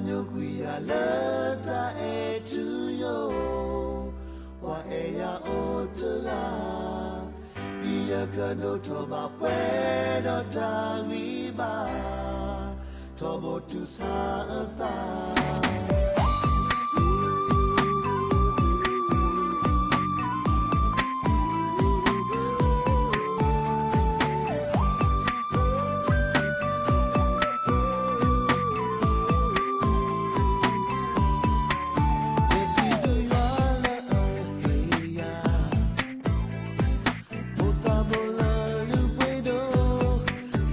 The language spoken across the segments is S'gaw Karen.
ညိကွံာ်ယၤလၢတၢ်အဲၣ်ထူယိာ်, ပှၤအဲၣ်ယၤအိၣ်တဂၤ, ဒ်ယကဒိၣ်ထီၣ်ဘၣ်ပှဲၤဒီးတၢ်ဂံၢ်ဘါ, ထီဘိတုၤဆါအသး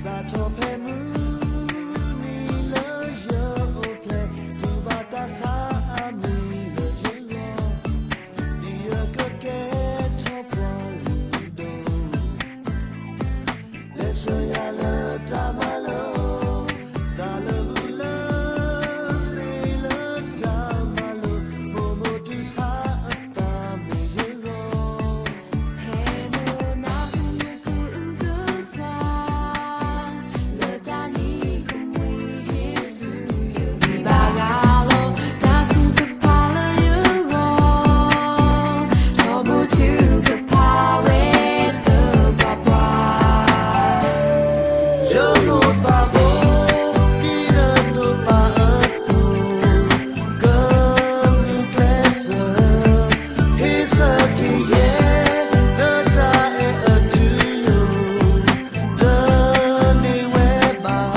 စးထီၣ်ဖဲမုၢ်နံၤလၢယအိၣ်ဖျဲၣ်, တူၢ်ဘၣ်တၢ်ဆါအမံၤလၢယဂီၢ်, ဒ်ယကကဲထီၣ်ပှၤလုၢ်ဒိၣ်, လဲၤဆှၢယၤလၢတၢ်မၤလိ, တၢ်လၢာ်ဘူၣ်လၢ စ့လၢတၢ်မၤလိ, မိၢ်မိၢ်တုၤဆါအသးမ့ၢ်ယဂီၢ်, ဖဲမိၢ်နၢ်ဟူယကူးကစၢ်, လၢတၢ်နံၤကမှံယ့ၣ်ၡူး ယဂံၢ်ဘါဂၤလီၤ, တၢ်ထုကဖၣ်လၢယဂီၢ်, ထီဘိထုကဖၣ်ဝဲသပှၢ်ပှၢ်, ယမိၢ်သးဘိ ဒ်နတိာ်ပာ်အသိး ကဂုာ်ကျဲးစၢး ဟ့ၣ်ဆၢက့ၤယဲ လၢတၢ်အဲၣ်အထူယိာ် တန့ၢ်ဝဲဘၣ်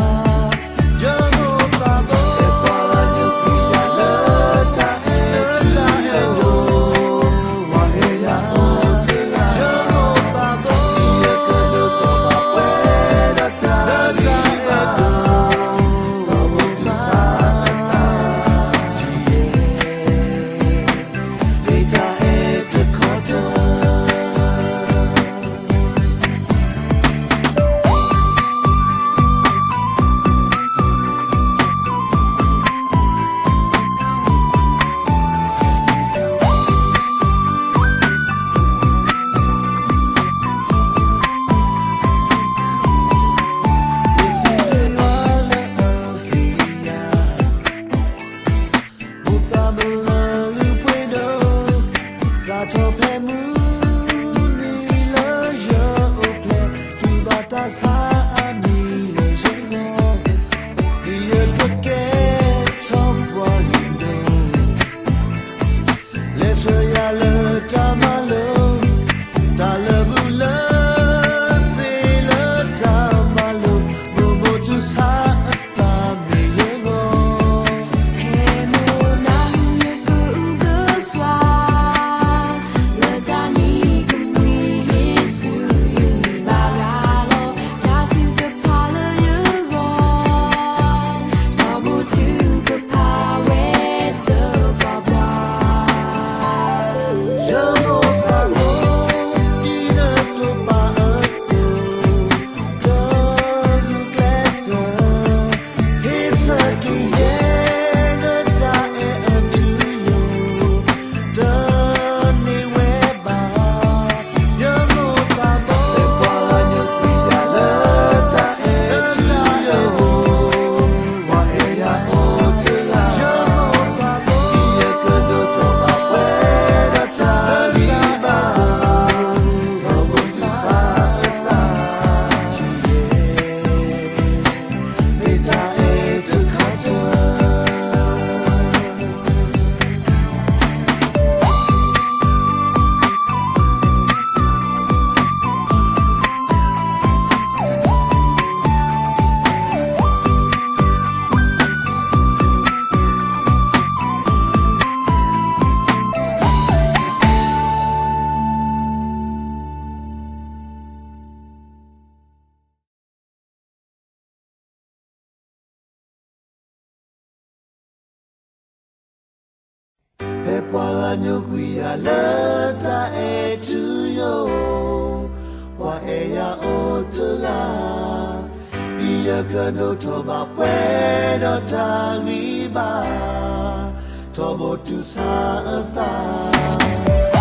ယမိၢ်သးဘိ လၢတၢ်အဲၣ်ထူယိာ် ပှၤအဲၣ်ယၤအိၣ်တဂၤ ယမိၢ်သးဘိ ဒ်ယကဒိၣ်ထီၣ်ဘၣ်ပှဲၤဒီးတၢ်ဂံၢ်ဘါ မိၢ်သးဘိလၢလုၢ်ပှ့ၤဒိၣ် စးထီၣ်ဖဲမုၢ်နံၤလၢယအိၣ်ဖျဲၣ် တူၢ်ဘၣ်တၢ်ဆါအမံၤလၢယဂီၢ် ဒ်ယကကဲထီၣ်ပှၤလုၢ်ဒိၣ် လဲၤဆှၢယၤလၢတၢ်မၤလိ တၢ်လၢာ်ဘူၣ်လၢ စ့လၢတၢ်မၤလိ မိၢ်မိၢ်တုၤဆါအသးမ့ၢ်ယဂီၢ် ဖဲမိၢ်နၢ်ဟူယကူးကစၢ် လၢတၢ်နံၤကမှံယ့ၣ်ၡူး ယဂံၢ်ဘါဂၤလီၤ တၢ်ထုကဖၣ်လၢယဂီၢ် ထီဘိထုကဖၣ်ဝဲသပှၢ်ပှၢ် ယမိၢ်သးဘိ ဒ်နတိာ်ပာ်အသိး ကဂုာ်ကျဲးစၢး ဟ့ၣ်ဆၢက့ၤယဲ လၢတၢ်အဲၣ်အထူယိာ် တန့ၢ်ဝဲဘၣ် ယမိၢ်သးဘိ လၢတၢ်အဲၣ်ထူယိာ် ပှၤအဲၣ်ယၤအိၣ်တဂၤ ယမိၢ်သးဘိ ဒ်ယကဒိၣ်ထီၣ်ဘၣ်ပှဲၤဒီးတၢ်ဂံၢ်ဘါ ထီဘိတုၤဆါအသး ဖဲပှၤဂၤညိကွံာ်ယၤလၢတၢ်အဲၣ်ထူယိာ်, ပှၤအဲၣ်ယၤအိၣ်တဂၤ, ဒ်ယကဒိၣ်ထီၣ်ဘၣ်ပှဲၤဒီးတၢ်ဂံၢ်ဘါ, ထီဘိတုၤဆါအသး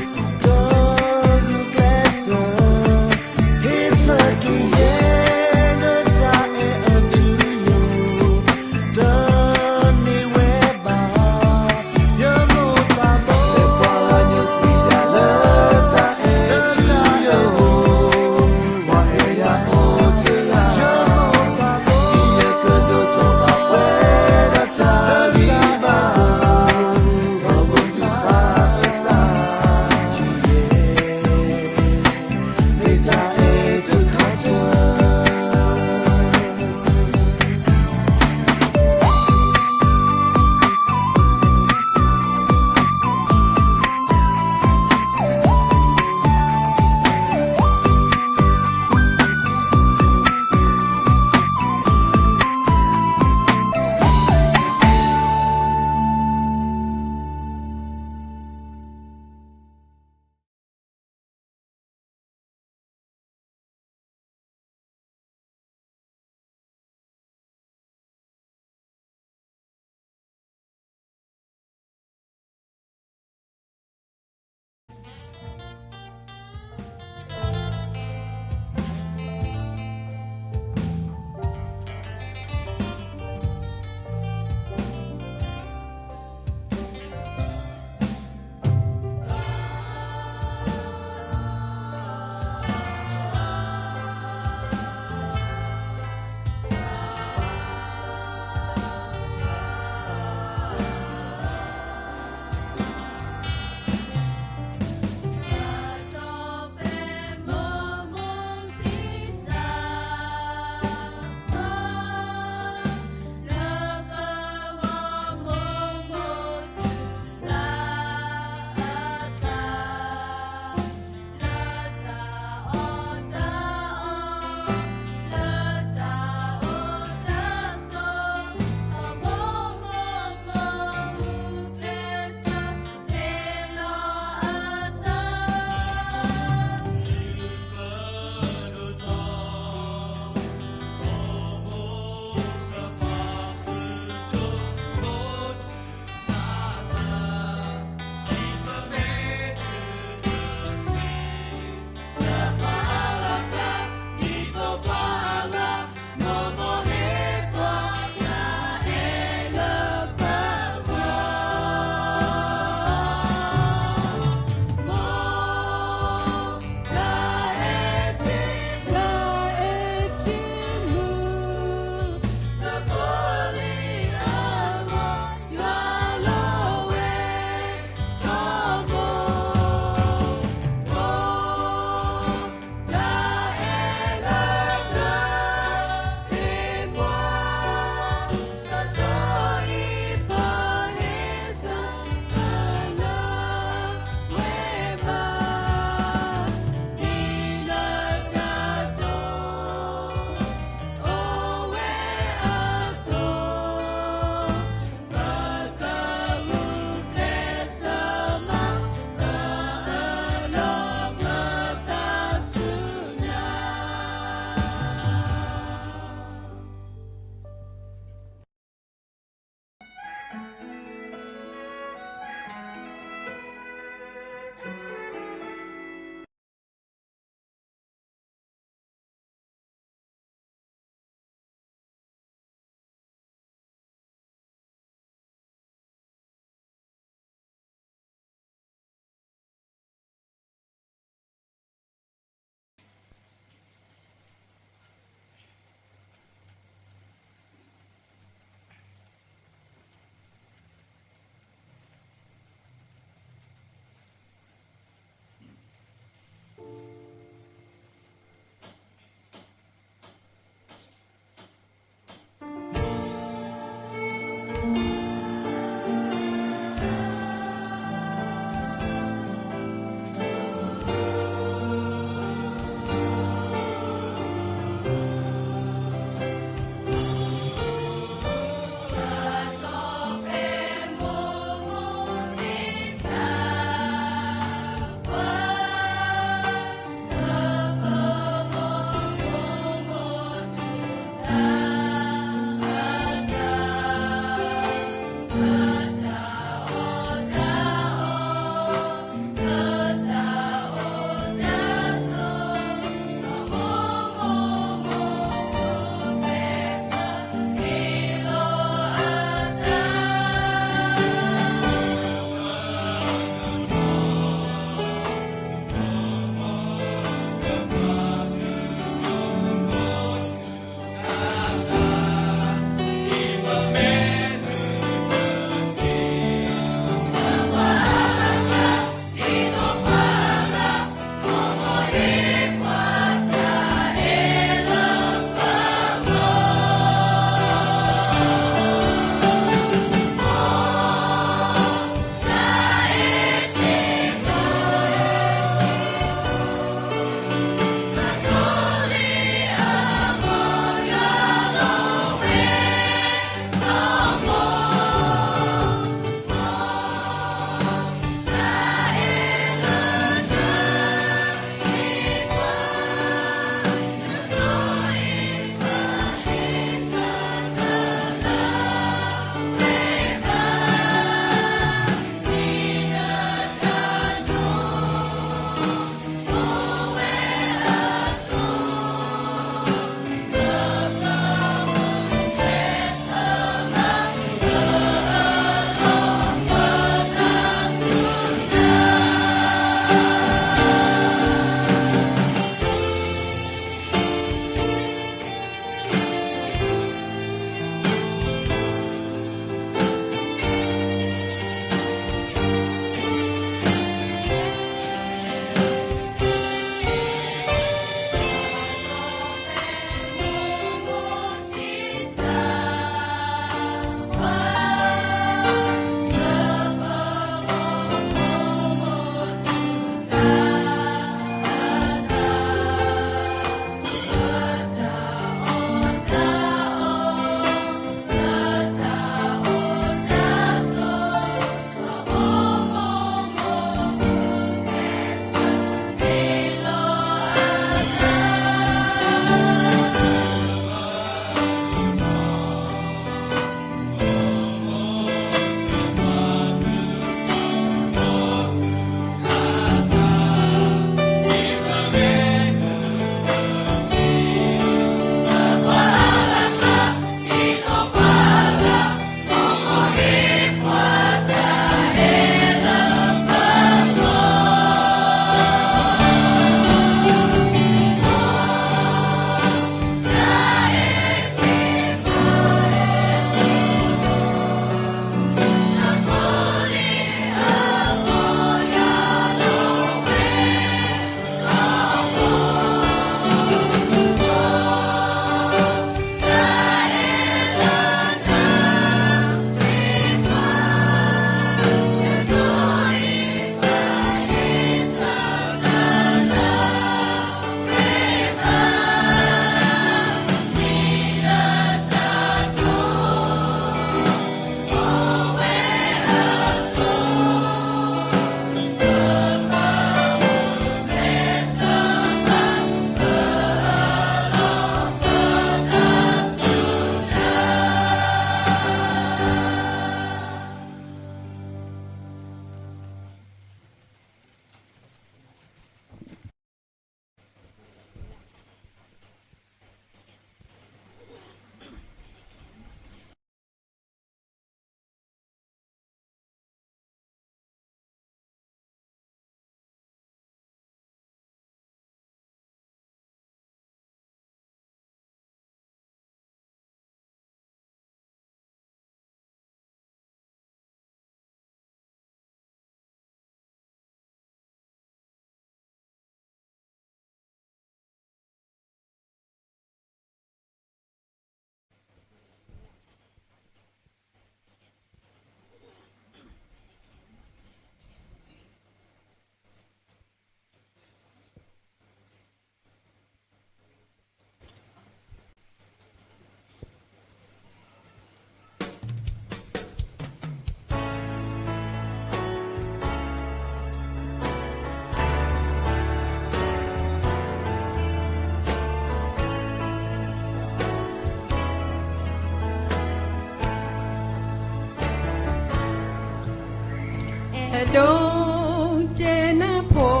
အဲဒိၣ်ကဲနၢ်ဖိဧ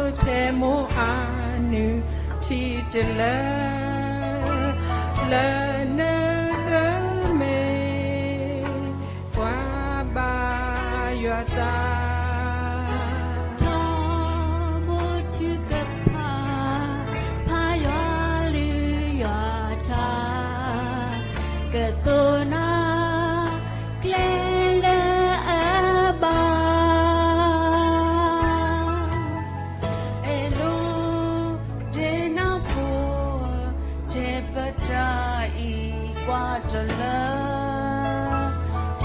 ၢ, ထဲမိၢ်အနုၢ်ထံတလၢ, လၢနဂၢၢ်မ့ၢ်ပှၤဘါယွၤသး, ထီဘိထုကဖၣ် ဖးယွၤလုၢ်ယွၤထါ, ကသိၣ်နၤကျဲလၢအဘၣ် အဲၣ်ဒိးတဲနၢ်ဖိ, တဲပတၢ်အံၤကွၢ်တလၢ,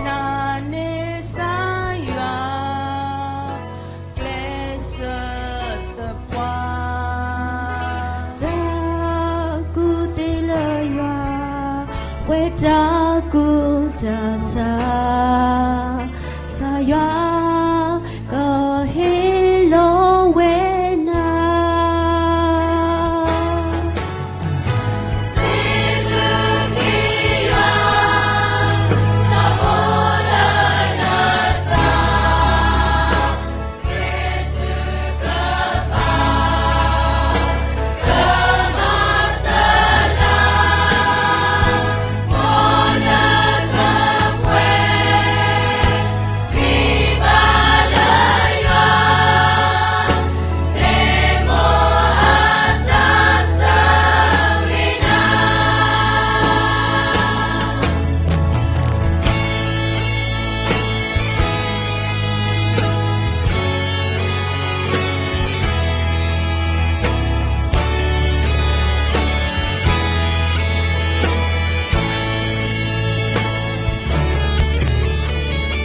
နၤန့ၣ်စၢ်ယွၤ ကျဲးစၢးသပှၢ်, တၢ်ကူၣ်သ့လၢယွၤ, ပှဲၤတၢ်ကူၣ်တၢ်ဆး, စၢ်ယွၤကဟ့ၣ်လီၤဝဲနၤ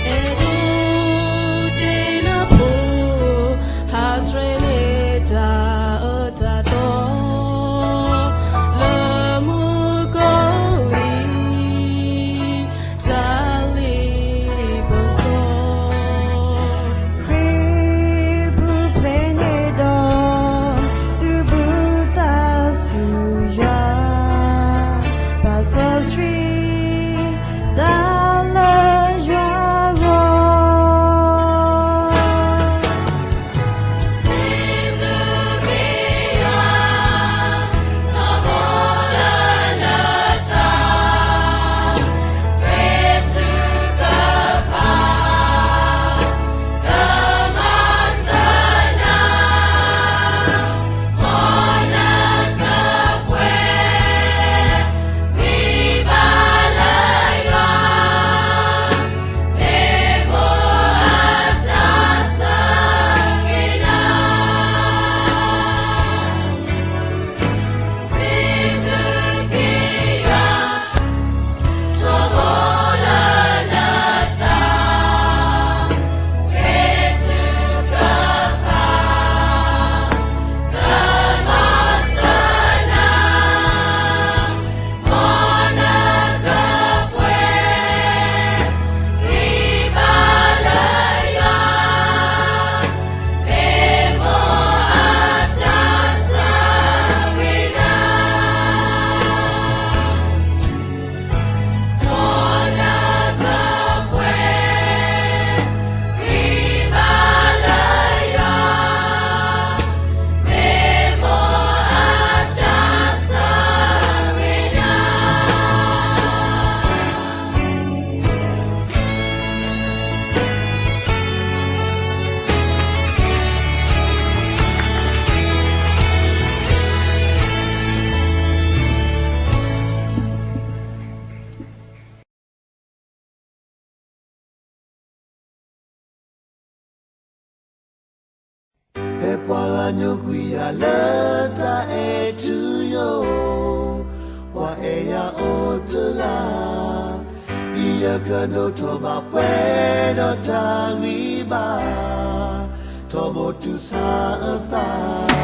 အဲၣ်ဒိးတဲနၢ်ဖိ, ဟးဆှဲးန့ၢ်တၢ်အၢတၢ်သီ လၢမူကီၢ်လံၤ တၢ်လ့ပစီ ဃ့ၢ်ပူၤဖျဲးန့ၣ်ဒီး သုးဘူးသးဆူၣ်ယွၤ, ဘၣ်စီဆှံတၢ်လၢယွၤဂီၢ်. ဖဲပှၤဂၤညိကွံာ်ယၤလၢ တၢ်အဲၣ်ထူယိာ်, ပှၤအဲၣ်ယၤအိၣ်တဂၤ, ဒ်ယကဒိၣ်ထီၣ်ဘၣ်ပှဲၤဒီးတၢ်ဂံၢ်ဘါ, ထီဘိတုၤဆါအသး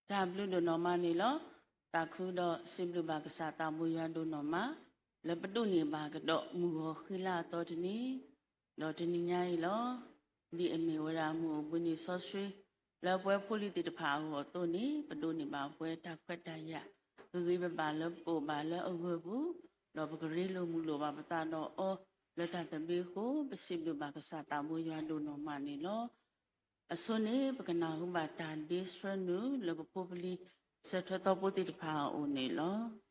တၢ်ဘျုးဒိၣ်နီၢ်မးန့ၣ်လီၤ. သးခုဒီးစံးဘျုးဘၣ်ကစၢ်သးဘိယွၤဒိၣ်နီၢ်မး လၢပဒိးန့ၢ်ဘၣ်ကဒီးမုၢ်ဂီၤဃံလၤအသီတနံၤ, ဒီးတနံၤညါအံၤလီၤ. ဒ်အမ့ၢ်ဝဲဒၣ်မုၢ်အိၣ်ဘှံးနံၤစီဆှံ လၢပှၤဖိလံၤသ့ၣ်တဖၣ်အဂီၢ်အသိးန့ၣ် ပဒိးန့ၢ်ဘၣ်ပှၤတၢ်ခွဲးတၢ်ယာ် ဂ့ၤဂ့ၤဘၣ်ဘၣ်လၢပအိၣ်ဘၣ်လၢအဂၢၢ်ပူၤ, ဒီးပကရ့လိာ်မုာ်လိာ်ဘၣ်ပသးဒီးအီၤ လၢတၢ်သဘျ့အဃိ ပစံးဘျုးဘၣ်ကစၢ်သးဘိယွၤဒိၣ်နီၢ်မးန့ၣ်လီၤ. အဆိန့ၣ် ပကနၢ်ဟူဘၣ်တၢ်ဒ့ဆှၢနုာ်လၢပဖိပလံၤ ဆၢထၢၣ်သီဖိသ့ၣ်တဖၣ်အအိၣ်န့ၣ်လီၤ.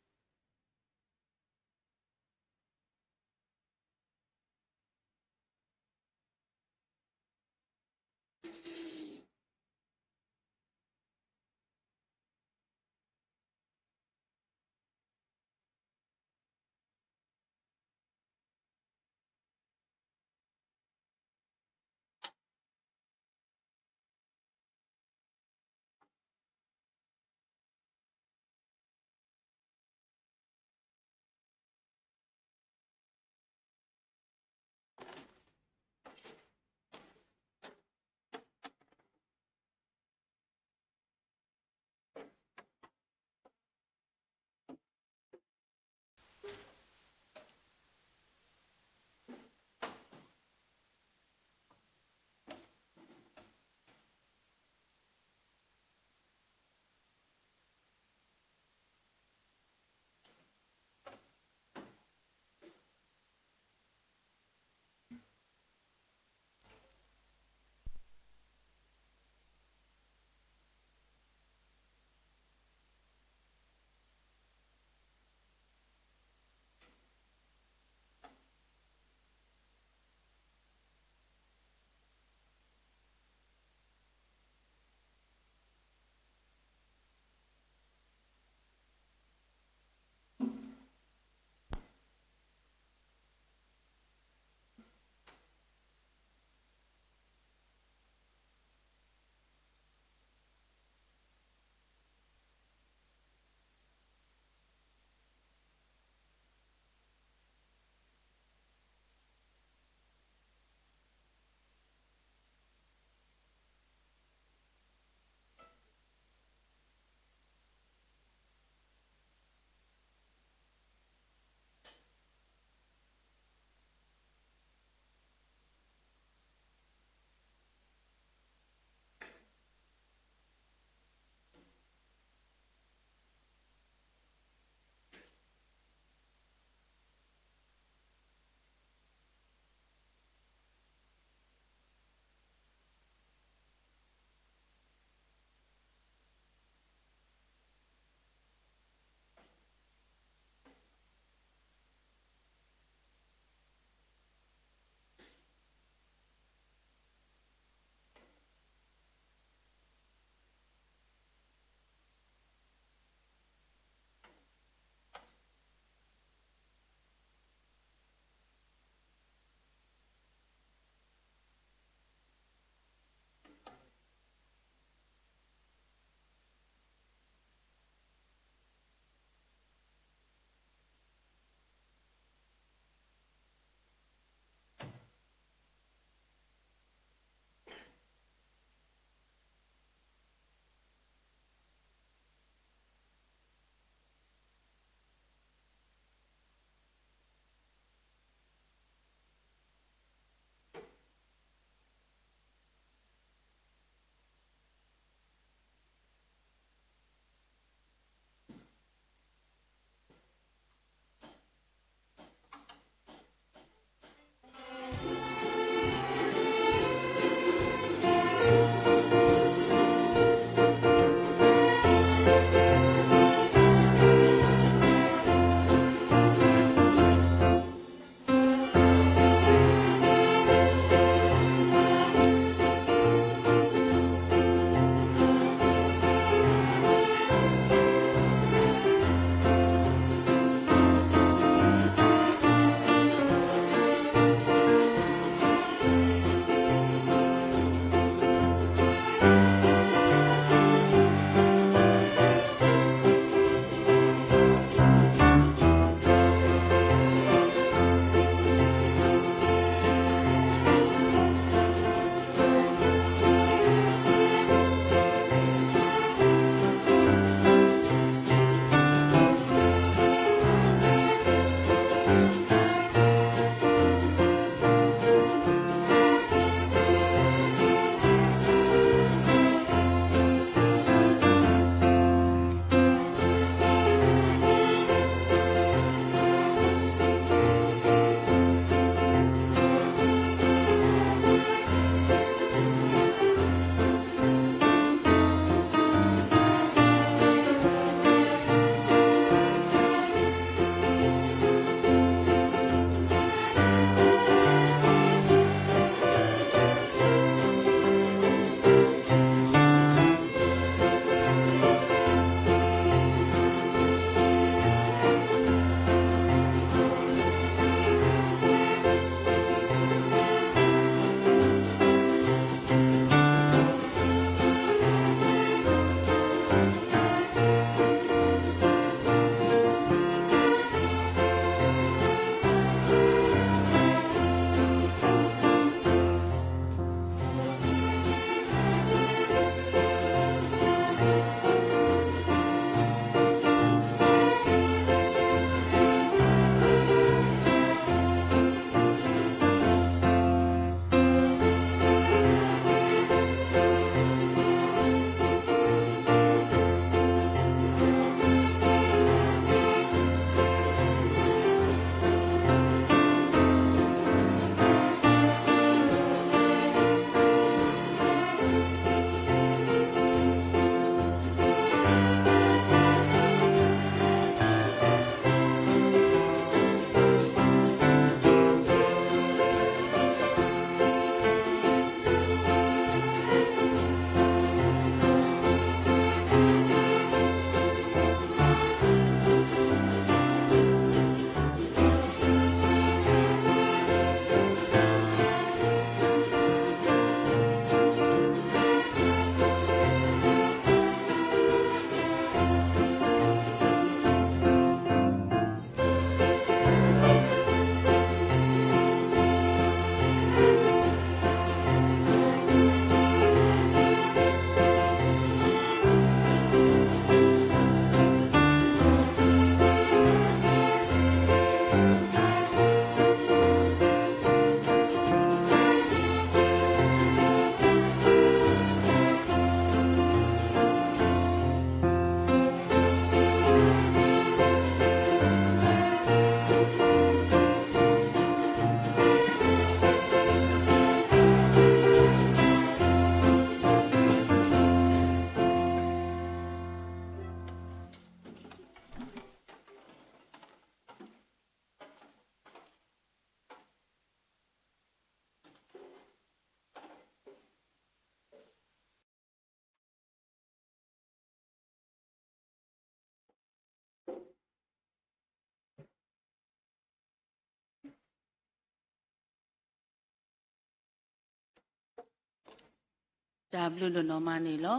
တၢ်ဘျုးဒိၣ်နီၢ်မးန့ၣ်လီၤ.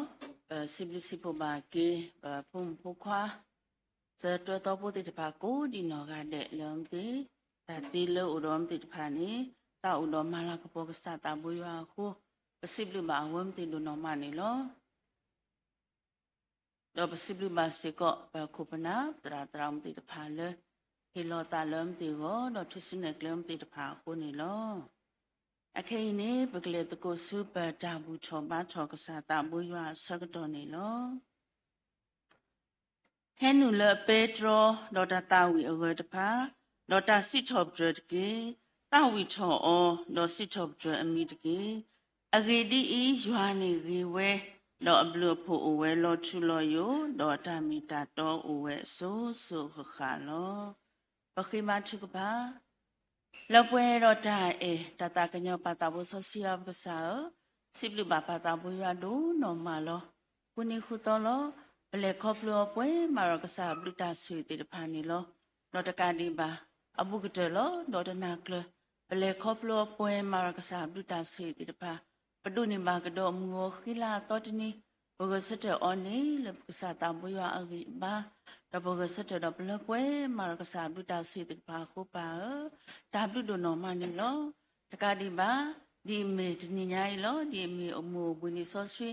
ပစံးဘျုးစံးဖှိၣ်ဘၣ်က့ၤ ပဖိမုၣ်ဖိခွါ စၢၤတွဲသီဖိသ့ၣ်တဖၣ်ကိးဒံးနီၢ်ဂၤဒဲးလၢမ့ၢ်သ့ၣ် တၢ်သ့လၢအိၣ်ဒီးမ့ၢ်သ့ၣ်တဖၣ်န့ၣ် သးအိၣ်ဒီးမၤလၤကပီၤကစၢ်သးဘိယွၤအဃိ ပစံးဘျုးဘၣ်အဝဲမ့ၢ်သ့ၣ်ဒိၣ်နီၢ်မးန့ၣ်လီၤ. ဒီးပစံးဘျုးဘၣ်စ့ၢ်ကီး ပခိၣ်ပနၢ် သရၣ်သရၣ်မုၣ်သ့ၣ်တဖၣ်လၢ ဟ့ၣ်လီၤသးလၢမ့ၢ်သ့ၣ်အဂီၢ် ဒီးထုးစုနဲၣ်ကျဲမ့ၢ်သ့ၣ်တဖၣ်အဃိန့ၣ်လီၤ. အခဲအံၤန့ၣ် ပကလဲၤသကိးဆူပတၢ်ဘူၣ်ထီၣ်ဘါထီၣ်ကစၢ်သးဘိယွၤအဆၢကတီၢ်န့ၣ်လီၤ. ဟဲနုာ်လၢအပဲတြီ ဒီးတၢ်သးဝံၣ်အဂၢၢ်တဖၣ်, ဒီးတၢ်စံးထီၣ်ပတြၢၤတက့ၢ်. သးဝံၣ်ထီၣ်အီၤ, ဒီးစံးထီၣ်ပတြၢၤအမံၤတက့ၢ်. အဂ့ၢ်ဒ်အံၤ, ယွၤန့ၣ်ဂ့ၤဝဲ, ဒီးအဘျုးအဖှိၣ်အိၣ်ဝဲလီၤထူလီၤယိာ်, ဒီးအတၢ်မ့ၢ်တၢ်တီအိၣ်ဝဲအစိၤစိၤဃၣ်ဃၣ်လီၤ. ပဃ့ဘါထုကဖၣ် လၢပှဲၤဒီးတၢ်အဲၣ် တၢ်သးကညီၤပၢ်သးဘိစီဆှံယွၤပကစၢ်ဧၢ, စံးဘျုးဘၣ်ပၢ်သးဘိယွၤဒိၣ်နီၢ်မးလီၤ. ဃုနံၤဃုသီလီၤ. ပလဲၤခီဖျိအီၤပှဲၤမးဒီးကစၢ်ဘျုးတၢ်ဆိၣ်ဂ့ၤသ့ၣ်တဖၣ်န့ၣ်လီၤ. ဒီးတကးဒံးဘၣ် အဘူးကတၢၢ်လီၤ. ဒီးတနၤကျၢၤ ပလဲၤခီဖျိအီၤပှဲၤမးဒီးကစၢ်ဘျုးတၢ်ဆိၣ်ဂ့ၤသ့ၣ်တဖၣ်, ပဒိးန့ၢ်ဘၣ်ကဒီးမုၢ်ဂီၤဃံလၤအသီတနံၤ, ပဂဲၤဆၢထၢၣ်အီၤန့ၣ် လၢကစၢ်သးဘိယွၤအဂံၢ်အဘါ, ဒီးပဂဲၤဆၢထၢၣ်ဒီးပလၢပှဲၤမးဒီးကစၢ်ဘျုးတၢ်ဆိၣ်ဂ့ၤသ့ၣ်တဖၣ်အဃိပၢ်ဧၢ, တၢ်ဘျုးဒိၣ်နီၢ်မးန့ၣ်လီၤ. တကးဒံးဘၣ် ဒ်အမ့ၢ်တနံၤညါအံၤလီၤ. ဒ်အမ့ၢ်အမိၢ်အဘှံးနံၤစီဆှံ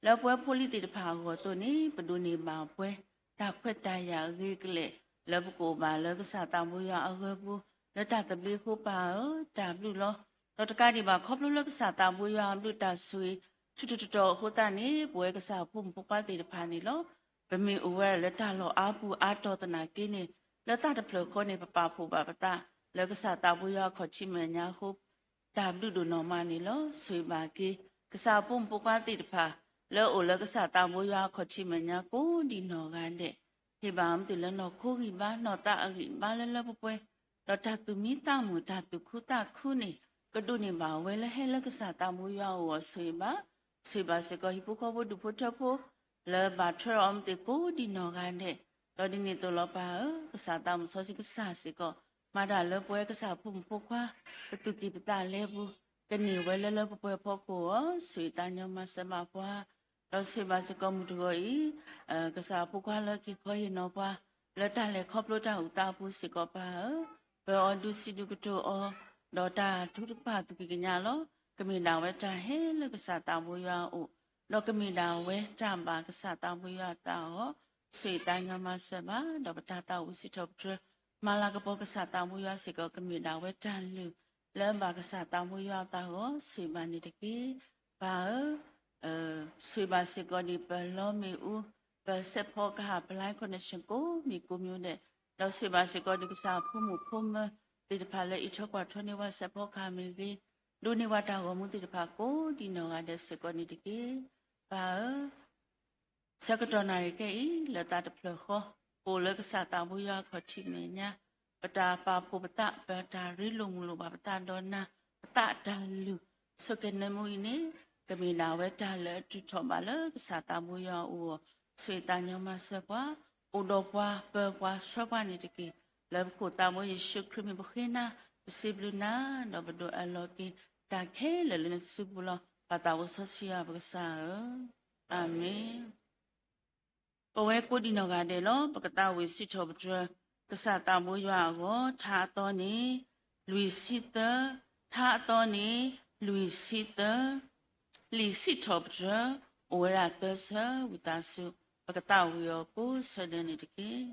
လၢပဝဲဖိလံၤသ့ၣ်တဖၣ်အဂီၢ်အသိးန့ၣ် ပဒိးန့ၢ်ဘၣ်ပှဲၤ တၢ်ခွဲးတၢ်ယာ်အဂ့ၤကလဲာ် လၢပကအိၣ်ဘၣ်လၢကစၢ်သးဘိယွၤအဂၢၤပူၤ လၢတၢ်သဘျ့အဃိပၢ်ဧၢ, တၢ်ဘျုးလီၤ. ဒီးတကးဒံးဘၣ် ခီဖျိလၢကစၢ်သးဘိယွၤအဘျုးတၢ်ဆိၣ်ဂ့ၤ ဆူၣ်ထီၣ်တတီၤအဃိသတးန့ၣ် ပဝဲကစၢ်အဖိမုၣ်ဖိခွါသ့ၣ်တဖၣ်န့ၣ်လီၤ. ပမ့ၢ်အိၣ်ဝဲဒၣ်လၢတၢ်လီၢ်အါပူၤအါတီၤသနာ်က့န့ၣ် လၢသးတဖျၢၣ်ဃီန့ၣ် ပပာ်ဖှိၣ်ဘၣ်ပသး လၢကစၢ်သးဘိယွၤအခီၣ်ထံးမဲာ်ညါအဃိ တၢ်ဘျုးဒိၣ်နီၢ်မးန့ၣ်လီၤ. ဆိၣ်ဂ့ၤဘၣ်က့ၤ ကစၢ်အဖိမုၣ်ဖိခွါသ့ၣ်တဖၣ် လၢအအိၣ်လၢကစၢ်သးဘိယွၤအခီၣ်ထံးမဲာ်ညါကိးဒံးနီၢ်ဂၤဒဲး, ဟ့ၣ်ဘၣ်အီၤမ့ၢ်သ့ၣ်လၢနီၢ်ခိဂံၢ်ဘါ နီၢ်သးအဂံၢ်ဘါလၢလၢပှဲၤပှဲၤ, ဒီးတၢ်သူၣ်မံသးမုာ် တၢ်သူၣ်ခုသးခုန့ၣ် ကဒိးန့ၢ်ဘၣ်ဝဲလၢဟဲလၢကစၢ်သးဘိယွၤအအိၣ်အီၤ ဆိၣ်ဂ့ၤဘၣ်, ဆိၣ်ဂ့ၤဘၣ်စ့ၢ်ကီး ဟံၣ်ဖိဃီဖိဒူၣ်ဖိထၢဖိ လၢဘၣ်ထွဲဒီးအီၤမ့ၢ်သ့ၣ်ကိးဒံးနီၢ်ဂၤဒဲး, ဒီးဒ်န့ၣ်အသိးလီၤပၢ်ဧၢ, ကစၢ်သးမုၣ်စီဆှံကစၢ်စ့ၢ်ကီး မၤတၢ်လၢပဝဲကစၢ်ဖိမုၣ်ဖိခွါ ပသူၣ်ကံၢ်ပသးလဲပူၤ ကန့ၢ်ဝဲလၢလၢပှဲၤပှဲၤအဖီခိၣ်အီၤ ဆိၣ်ဂ့ၤသးညီမၤစၢၤဘၣ်ပှၤ, ဒီးဆိၣ်ဂ့ၤဘၣ်စ့ၢ်ကီးမုၢ်တဂီၤအံၤ ကစၢ်ဖိခွါလၢက့ၤခီဟ့ၣ်နီၤပှၤ လၢတၢ်လဲၤခီဖျိတၢ်အုၣ်သးအပူၤစ့ၢ်ကီးပၢ်ဧၢ, ပၢၤအီၤဒုးစံးဒုးကတိၤအီၤ, ဒီးတၢ်ထုကဖၣ်သူၣ်ကံၢ်ကညးလီၤ. ကမ့ၢ်ဒၣ်ဝဲတၢ်ဟဲလၢကစၢ်သးဘိယွၤအအိၣ်, ဒီးကမ့ၢ်ဒၣ်ဝဲတၢ်ဘၣ်ကစၢ်သးဘိယွၤအသးအဂီၢ်, ဆိၣ်ဂ့ၤသးညီမၤစၢၤဘၣ်, ဒီးပတၢ်သးဝံၣ်စံးထီၣ်ပတြၢၤ မၤလၤကပီၤကစၢ်သးဘိယွၤစ့ၢ်ကီး ကမ့ၢ်ဒၣ်ဝဲတၢ်လုၢ်လၢဘၣ်ကစၢ်သးဘိယွၤအသးအဂီၢ် ဆိၣ်ဂ့ၤဘၣ်န့ၣ်တက့ၢ်. ပၢ်ဧၢ, ဆိၣ်ဂ့ၤဘၣ်စ့ၢ်ကီးဒံးပလီမ့ၣ်အူ, ပစဲးဖီကဟၣ် ပ line connection ကိးမံၤကိးမံၤဒဲး, ဒီးဆိၣ်ဂ့ၤဘၣ်စ့ၢ်ကီးဒံးကစၢ်ဖိမုၣ်ဖိမၢၤသ့ၣ်တဖၣ်လၢ အံးထွဲကွၢ်ထွဲန့ၢ်ပှၤစဲးဖီကဟၣ်မ့ၢ်ဂ့ၤ, ဒိးန့ၢ်ပှၤတၢ်ဂီၤမူသ့ၣ်တဖၣ်ကိးဒံးနီၢ်ဂၤဒဲးစ့ၢ်ကီးန့ၣ်တက့ၢ်. ပၢ်ဧၢ ဆၢကတီၢ်နၣ်ရံၣ်ခဲအံၤ လၢသးတဖျၢၣ်ဃီ ပအိၣ်လၢကစၢ်သးဘိယွၤအခီၣ်ထံးမဲာ်ညါ, ပတၢ်ပာ်ဖှိၣ်ပသး ပတၢ်ရ့လိာ်မုာ်လိာ်ဘၣ်ပသးဒီးနၤ, ပသးတၢ်လုၢ် ဆိကမိၣ်အံၤန့ၣ် ကမ့ၢ်ဒၣ်ဝဲတၢ်လၢအတုၤထီၣ်ဘၣ်လၢကစၢ်သးဘိယွၤအအိၣ်အီၤ, ဆိၣ်ဂ့ၤသးညီမၤစၢၤပှၤ, အိၣ်ဒီးပှၤ ပၢၤပှၤဆှၢပှၤန့ၣ်တက့ၢ်. လၢပခိၣ်သးဘိယ့ၣ်ၡူးခရံာ်မံၤပဃ့နၤ, ပစံးဘျုးနၤ, ဒီးပဒိးအၢၣ်လီၤက့ၤတၢ်ခဲလၢာ်လၢနစုပူၤလီၤ. ပၢ်သးဘိစီဆှံယွၤပကစၢ်ဧၢ, အၤမ့ၣ်. ပဝဲကိးဒံးနီၢ်ဂၤဒဲးလီၤ. ပကသးဝံၣ်စံးထီၣ်ပတြၢၤ ကစၢ်သးဘိယွၤအဂီၢ်, ထါအသီန့ၣ် လွံၢ်ဆံသၢ, ထါအသီန့ၣ် လွံၢ်ဆံသၢ, လံာ်စံးထီၣ်ပတြၢၤ အိၣ်ဝဲဒၣ်သၢဆၢ ဝံသးစူၤ ပကသးဝံၣ်အီၤကိးဆၢဒဲးန့ၣ်တက့ၢ်.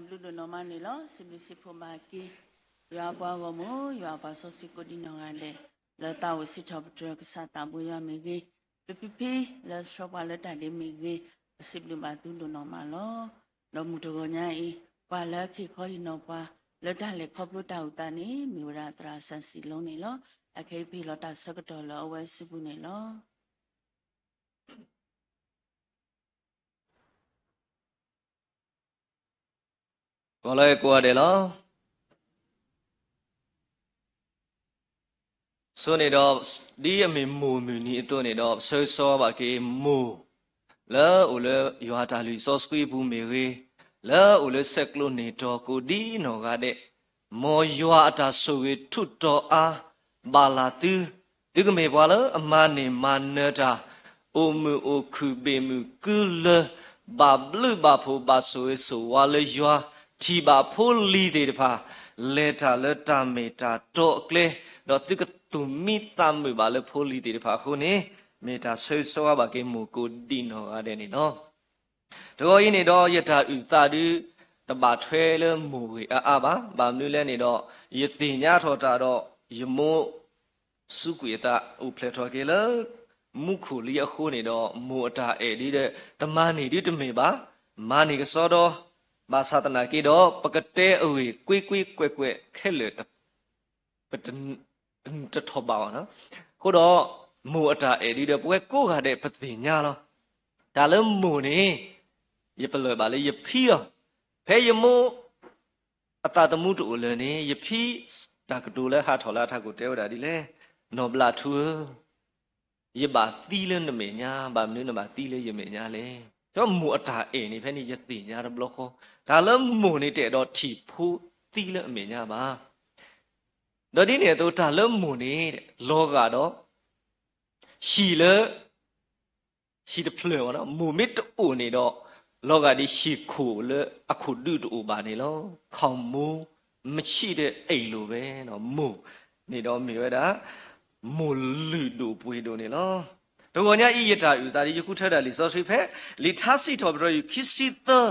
ကစၢ်ယွၤဘျုးဒိၣ်နီၢ်မးန့ၣ်လီၤ. စံးဘျုးစံးဖှိၣ်ဘၣ်က့ၤ ယွၤအပှၤဂီၢ်မုၢ် ယွၤအပှၤစီဆှံကိးဒံနီၢ်ဂၤဒဲး လၢသးအိၣ်စံးထီၣ်ပတြၢၤကစၢ်သးဘိယွၤမ့ၢ်ဂ့ၤ, ပဖံဖံလၢဆှၢပှၤလၢတၢ်ဒဲးမ့ၢ်ဂ့ၤ, ပစံးဘျုးဘၣ်သုဒိၣ်နီၢ်မးလီၤ. ဒီးမုၢ်တဂီၤညါအံၤ ပှၤလၢအက့ၤခီဟံးနီၤပှၤ လၢတၢ်လဲၤခီဖျိတၢ်အုၣ်သးန့ၣ် မ့ၢ်ဝဲဒၣ်သရၣ်စၢ်စံၣ်လိန့ၣ်လီၤ. အခဲအံၤပဟ့ၣ်လီၤတၢ်ဆၢကတီၢ်လၢအဝဲစုပူၤန့ၣ်လီၤ. ဂီၤလၢကိးဂၤဒဲးလီၤ. ဆိန့ၣ်ဒီး ဒ်အမ့ၢ်မိၢ်မုၢ်နံၤအသိးန့ၣ်ဒီး ပဆၢဂ့ၤဆၢဝါဘၣ်က့ၤမိၢ် လၢအိၣ်လၢယွၤအတၢ်လုၢ်စီဆှံအပူၤမ့ၢ်ဂ့ၤ, လၢအိၣ်လၢဆဲးကျိးန့ၢ်တီၤကိးဒံနီၢ်ဂၤဒဲး, မ်ယွၤအတၢ်ဆိၣ်ဂ့ၤထူးတီၤအါ ဘၣ်လၢသု, သုကမ့ၢ်ပှၤလၢအမၤန့ၢ်မၤနၢၤတၢ်, အိၣ်မုာ်အိၣ်ခုၣ်ဘ့ၣ်မုၢ်ကုလၢ, ဘၣ်ဘျုးဘၣ်ဖှိၣ်ဘၣ်ဆိၣ်ဂ့ၤဆိၣ်ဝါလၢယွၤ, ထံၣ်ဘၣ်ဖိလံၤသ့ၣ်တဖၣ် လဲၤတၢ်လၢတၢ်မ့ၢ်တၢ်တီအကျဲ, ဒီးသုကသူၣ်မံသးမုာ်ဘၣ်လၢဖိလံၤသ့ၣ်တဖၣ်အဃိန့ၣ်, မ့ၢ်တၢ်ဆၢဂ့ၤဆၢဝါဘၣ်က့ၤမိၢ်ကိးဒံနီၢ်ဂၤဒဲးန့ၣ်လီၤ. တဂီၤအံၤန့ၣ်ဒီး ယတၢ်အုၣ်သးဒု တဘၣ်ထွဲလၢမိၢ်ဂ့ၤအါအါဘၣ်. ဘၣ်မနုၤလဲၣ်န့ၣ်ဒီး ယသ့ၣ်ညါထီၣ်တၢ်ဒီး ယမိၢ် စူးကွံာ်အသးအိၣ်ဖျဲၣ်ထီၣ်က့ၤလၢ မူခိၣ်လံအဃိန့ၣ်ဒီး မိၢ်အတၢ်အဲၣ်ဒုဒီး တမၤန့ၢ်ဒုတမ့ၢ်ဘၣ်, မၤန့ၢ်ကစီဒီ, ဘၣ်ဆၣ်သနာ်က့ဒီး ပကတဲအဂ့ၢ်ကွ့ကွ့ကွဲးကွဲးခဲလၢာ် ပတ တထီၣ်ဘၣ်အီၤ, အဃိဒီး မိၢ်အတၢ်အဲၣ်ဒုဒီး ပဝဲကိးဂၤဒဲးပသ့ၣ်ညါလီၤ. တၢ်လၢမိၢ်န့ၣ် ယပလၢၢ်ဘၣ်လၢယဖံလီၤ. ဖဲယမိၢ် အသးသမူတအိၣ်လၢၤန့ၣ် ယဖံတၢ်ကတိၤလၢဟးထီၣ်လၢအထးခိၣ်တဲဝဲဒၣ်ဒ်လဲၣ်, နီၢ်ဘျးထူဧၢ, ယဘၣ်သံလၢနမဲာ်ညါ, ဘၣ်မနုၤနဘၣ်သံလၢယမဲာ်ညါလဲၣ်. ဒီးမိၢ်အတၢ်အဲၣ်န့ၣ် ဖဲန့ၣ်ယသ့ၣ်ညါတဘျီဃီ, တၢ်လၢမိၢ်န့ၣ်တအဲၣ်ဒိးထံၣ်ဖိသံလၢအမဲာ်ညါဘၣ်. ဒီးဒ်န့ၣ်အသိး တၢ်လၢမိၢ်န့ၣ် လီၤဂာ်ဒီး ဟံၣ်လၢ ဟံၣ်တဖျၢၣ်, မိၢ်မ့ၢ်တအိၣ်န့ၣ်ဒီး လီၤဂာ်ဒ်ဟံၣ်ခိၣ်လၢအခိၣ်ဒုးတအိၣ်ဘၣ်န့ၣ်လီၤ. ခေါင်မိုးမရှိတဲ့အိမ်လိုပဲ, မိၢ်န့ၣ်ဒီးမ့ၢ်ဝဲဒၣ် မိၢ်လုၢ်ဒိၣ်ပှ့ၤဒိၣ်န့ၣ်လီၤ. တဂီၤညါအံၤ ယတၢ်အုၣ်သးဒီး ယဃုထၢဒၣ်လံာ်စီဆှံဖဲ လံာ်ထါစံးထီၣ်ပတြၢၤ ယူၢ်ခံဆံသၢ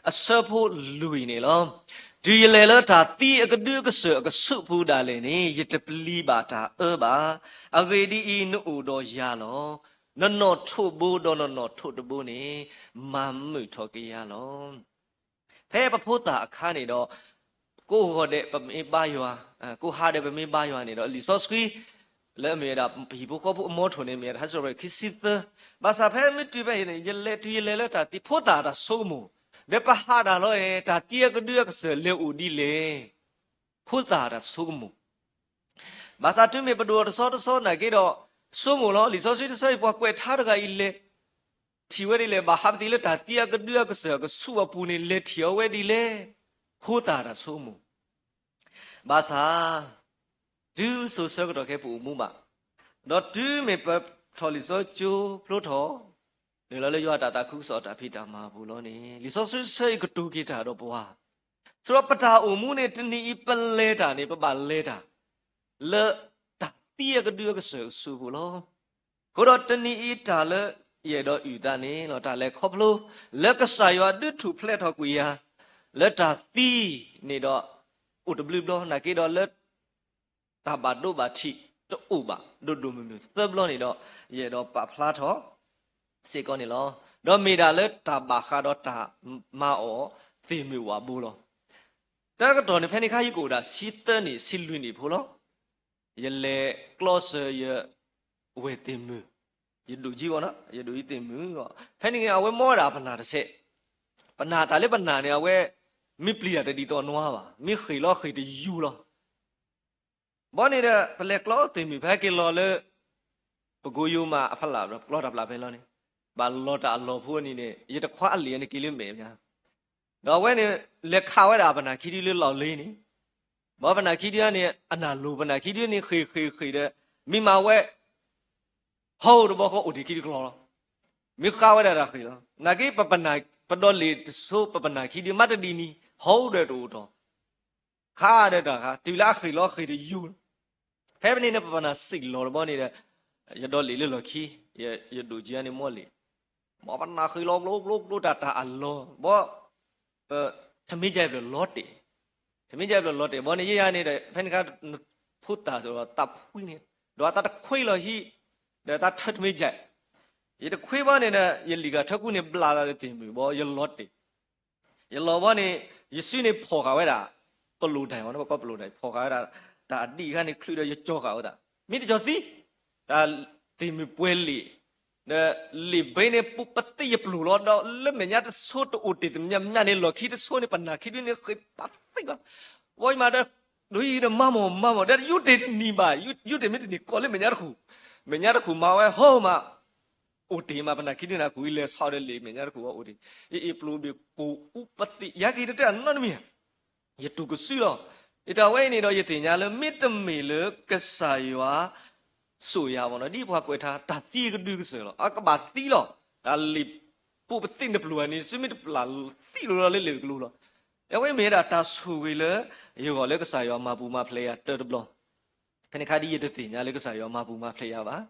အဆၢဖိလွံၢ်န့ၣ်လီၤ. တုၤယလဲၤလၢတၢ်သံအကဒုအကစၢၢ်အကဆူးပူၤဒၣ်လဲာ်န့ၣ် ယတပျံၤဘၣ်တၢ်အၢဘၣ်. အဂ့ၢ်ဒ်အံၤ, နအိၣ်ဒီးယၤလီၤ. နနီၣ်ထိးဘိဒီးနနီၣ်ထိးတဘိန့ၣ် မၤမုာ်ထီၣ်က့ၤယၤလီၤ. ဖဲပဖိသၣ်အခါန့ၣ်ဒီး ကိးဂီၤဒဲးပမ့ၢ်ဘါယွၤ, ကိးဟါဒဲးပမ့ၢ်ဘါယွၤန့ၣ်ဒီး လံာ်စီဆှံ လၢအမ့ၢ်ဝဲဒၣ် ပဟံၣ်ဖိဃီဖိအမီထိၣ်န့ၣ် မ့ၢ်ဝဲဒၣ် ထါစံးထီၣ်ပတြၢၤ ခံဆံသၢ, ဘၣ်ဆၣ်ဖဲမ့ၢ်တုၤဖဲအံၤန့ၣ် ယလဲၤတုၤယလဲၤလၢတၢ်သံ ဖိသၣ်တၢ်ဆိကမိၣ်, ဒီးပဟးတၢ်လီၤအဲၣ် တၢ်သံအကဒုအကစၢၢ်လဲၤအိၣ်ဒ်လဲၣ်. ဖိသၣ်တၢ်ဆိကမိၣ် ဘၣ်ဆၣ်တုၤမ့ၢ်ပဒိၣ်တဆီတဆီနာ်က့ဒီး ဆိကမိၣ်လီၤ. လံာ်စီဆှံတဆၢအံၤ ပှၤကွဲးထါတဂၤအံၤလဲၤ ထံၣ်ဝဲဒ်လဲၣ်, ဘၣ်ဟးပသံလၢတၢ်သံအကဒုအကစၢၢ်အကဆူးအပူၤန့ၣ် လဲၤထံၣ်အီၤဝဲဒ်လဲၣ်. ဖိသၣ်တၢ်ဆိကမိၣ် ဘၣ်ဆၣ် တုၤစိၤဆၢကတီၢ်ခဲအံၤပအိၣ်မူဘၣ်, ဒီးတုၤမ့ၢ်ပထီၣ်လံာ်စီဆှံကၠိဖျိထီၣ် နုာ်လီၤလၢယွၤအတၢ်သးခုကစီၣ်အတၢ်ဖံးတၢ်မၤအပူၤလီၤန့ၣ် လံာ်စီဆှံတဆၢအံၤကတိၤက့ၤတၢ်ဒီးပှၤ, ဆိဒီးပတၢ်အိၣ်မူန့ၣ် တနံၤအံၤပလဲၤတၢ်န့ၣ် ပဘၣ်လဲၤတၢ် လၢတၢ်သံအကဒုအကစၢၢ်အကဆူးအပူၤလီၤ. အဃိဒီးတနံၤအံၤတၢ်လၢယအဲၣ်ဒိးအုၣ်သးန့ၣ်လီၤ တၢ်လဲၤခီဖျိ လၢကစၢ်ယွၤဒုးထူၣ်ဖျဲးထီၣ်ကွံာ်ယၤ လၢတၢ်သံန့ၣ်ဒီး အိၣ်တဘျုးဘျီ နာ်က့ဒီးလၢ တၢ်ဘၣ်ဒိဘၣ်ထံးတအိၣ်ဘၣ် ဒိၣ်ဒိၣ်မုၢ်မုၢ်သၢဘျီန့ၣ်ဒီး ယအဲၣ်ဒိးပာ်ဖျါထီၣ်စ့ၢ်ကီးန့ၣ်လီၤ. ဒီးမ့ၢ်ဒၣ်လၢတၢ်ဘၣ်ဃးဒီးတၢ်မၤအီၤသ့ၣ်မုာ်ဝးဘိလီၤ. တၢ်ကတီၢ်န့ၣ် ဖဲန့ၣ်ခါယကအိၣ်ဒၣ်ဆံသၢနံၣ်ဆံလွံၢ်နံၣ်ဖိလီၤ. ယလဲၤကျီစၢၤယဝဲၢ်သ့ၣ်မုၣ်, ယဒိၣ်ကၠံဘၣ်နီၤ ယဒိၣ်ကၠံသ့ၣ်မုၣ်, ဖဲန့ၣ်အဝဲမီဝဲဒၣ်ပနၢ်တဆဲး, ပနၢ်တၢ်လၢပနၢ်န့ၣ် အဝဲ မ့ၢ်ပျံၤတၢ်တဒ်သိးနွါဘၣ်, မ့ၢ်ဃ့ၢ်လီၤဃ့ၢ်တယူၤလီၤ. ဘီန့ၣ်ဒီး ပလဲၤကျီသ့ၣ်မုၣ်ဖဲက့ၤလီၤလၢ ပကိယိၤမးအဖီလာ် ပကျီတၢ်ပျၢ်ဖဲလီၤန့ၣ်, ဘၣ်လီၤတၢ်အလီၢ်ဖိအနံၤန့ၣ် ယတခွါအလံာ်အန့ၣ်က့ၤလၢမဲာ်ညါ, ဒီးအဝဲန့ၣ် လဲၤခးဝဲဒၣ်ပနၢ်ခံဒုလၢလီၢ်လ့ၤန့ၣ်, ဘီပနၢ်ခံဒုန့ၣ် အနၢ်လိၤ ပနၢ်ခံဒုန့ၣ် ဃ့ၢ်ဃ့ၢ်ဃ့ၢ်ဒီး မ့ၢ်မၤဝဲ ဟီၣ်အိၣ်တဘီဃီအိၣ်ဒံးခံတကျီလီၤ. မ့ၢ်ဃါဝဲဒၣ်တၢ်ဃ့ၢ်လီၤ. နာ်က့ ပဒိးလ့ၣ်တဆိ ပပနၢ်ခံဒု မ့ၢ်တဒ်န့ၣ် ဟီၣ်အိၣ်ဒီးတအိၣ်တီၢ်, ခါဒီးတၢ်ခါ တုၤလၢအဃ့ၢ်လီၤဃ့ၢ်တယူၤလီၤ. ဖဲဖဲန့ၣ်န့ၣ် ပပနၢ်စံၣ်လီၤတဘီန့ၣ်ဒီး ယဒိးလ့ၣ်လၢလီၢ်ခံ, ယဒိၣ်ကၠံန့ၣ်မီၢ်လ့ၣ်, ဘီပနၢ်ဃ့ၢ်လီၤဘျိဘျိဘျိတၢ်တၢ်အလီၢ်, ဘီ ပ ထမ့ၢ်ယဲၢ်ပျၢၤလီၤတဲာ်, ထမ့ၢ်ယဲၢ်ပျၢၤလီၤတဲာ် ဘီန့ၣ် ယဲယၤန့ၣ်ဒီး ဖဲန့ၣ်အခါ ဖိသၣ်ဒီးတၢ်ဖှံန့ၣ်, ဒီးတၢ်တခွ့လီၤဟံၣ်, ဒီးတၢ်ထၢထမ့ၢ်ယဲၢ်, ယတခွ့ဘီန့ၣ်ဒီး ယလံာ်ဂၤထၢကူၣ်န့ၣ် ဘျးသးဒီးသ့ၣ်မုၣ်ဘီ ယလီၤတဲာ် ယလီၤဘီန့ၣ် ယစုန့ၣ်ဖီၣ်ဃာ်ဝဲဒၣ် ပလိၣ်ဒၣ်မ့ၢ်နီၤ ပကိးပလိၣ်ဒၣ် ဖီၣ်ဃာ်ဝဲဒၣ် တၢ်အဒံၣ်အခါန့ၣ် ချုးဒီးယကၠီဃာ်ဝဲဒၣ် မ့ၢ်တကၠီသံ, တၢ်သ့ၣ်မုၣ်ပှဲၤလံာ်, ဒီးလံာ်ဘ့န့ၣ် ပူပသ့ၣ်ယပျိၢ်လီၤ ဒီးလၢမဲာ်ညါတဆိတအိၣ်တ့ၢ်တမံၤမံၤန့ၣ် လီၢ်ခံတဆိန့ၣ် ပနၢ်ခံဒုန့ၣ် ဃ့ပာ်သ့ၣ်လီၤ, ဝံၤမးဒီး ဒ်အံၤဒီးမၤမီၢ်မၤမီၢ် ဒီးယိတ့ၢ်တနံၤဘၣ်, ယိတ့ၢ်မ့ၢ်တနံၤကီးလၢမဲာ်ညါတခူၣ်, မဲာ်ညါတခူၣ်မၤဝဲဟီမး အိၣ်တ့ၢ်မး ပနၢ်ခံဒုန့ၣ် အခိၣ်အံၤလဲၤဆီဒီးလံာ်မဲာ်ညါတခူၣ်ဝဲအိၣ်တ့ၢ်, အ့ၣ်အ့ၣ်ပျိၢ်ဘ့ၣ်ကိၣ်အူပသ့ၣ် ယၤက့ၤတတဲအနီတမံၤဧါ, ယတူၢ်ကစုလီၤ, ယတၢ်ဝဲအံၤန့ၣ်ဒီး ယသ့ၣ်ညါလၢ မ့တမ့ၢ်လၢကစၢ်ယွၤ စိာ်ယၤမ့ၢ်နီၤ ဒ်ပှၤကွဲးထါ တၢ်သံကဒုကစၢၢ်လီၤ, အကဘၣ်သံလီၤ, တၢ်လံာ်ပူပသ့ၣ်နပျိၢ်ဧါန့ၣ် သုမ့ၢ်တပျၢ်သံလိာ်လီၤလၢလံာ်တကလူးလီၤ, အဝဲမ့ၢ်ဝဲဒၣ်တၢ်ဆိၣ်ဂ့ၤလၢ ယဂီၢ်လၢကစၢ်ယွၤမၤပူၤမၤဖျဲးယၤတၢတဘျီ ဖဲန့ၣ်ခါဒ်ယတသ့ၣ်ညါလၢကစၢ်ယွၤမၤပူၤမၤဖျဲးယၤဘၣ်,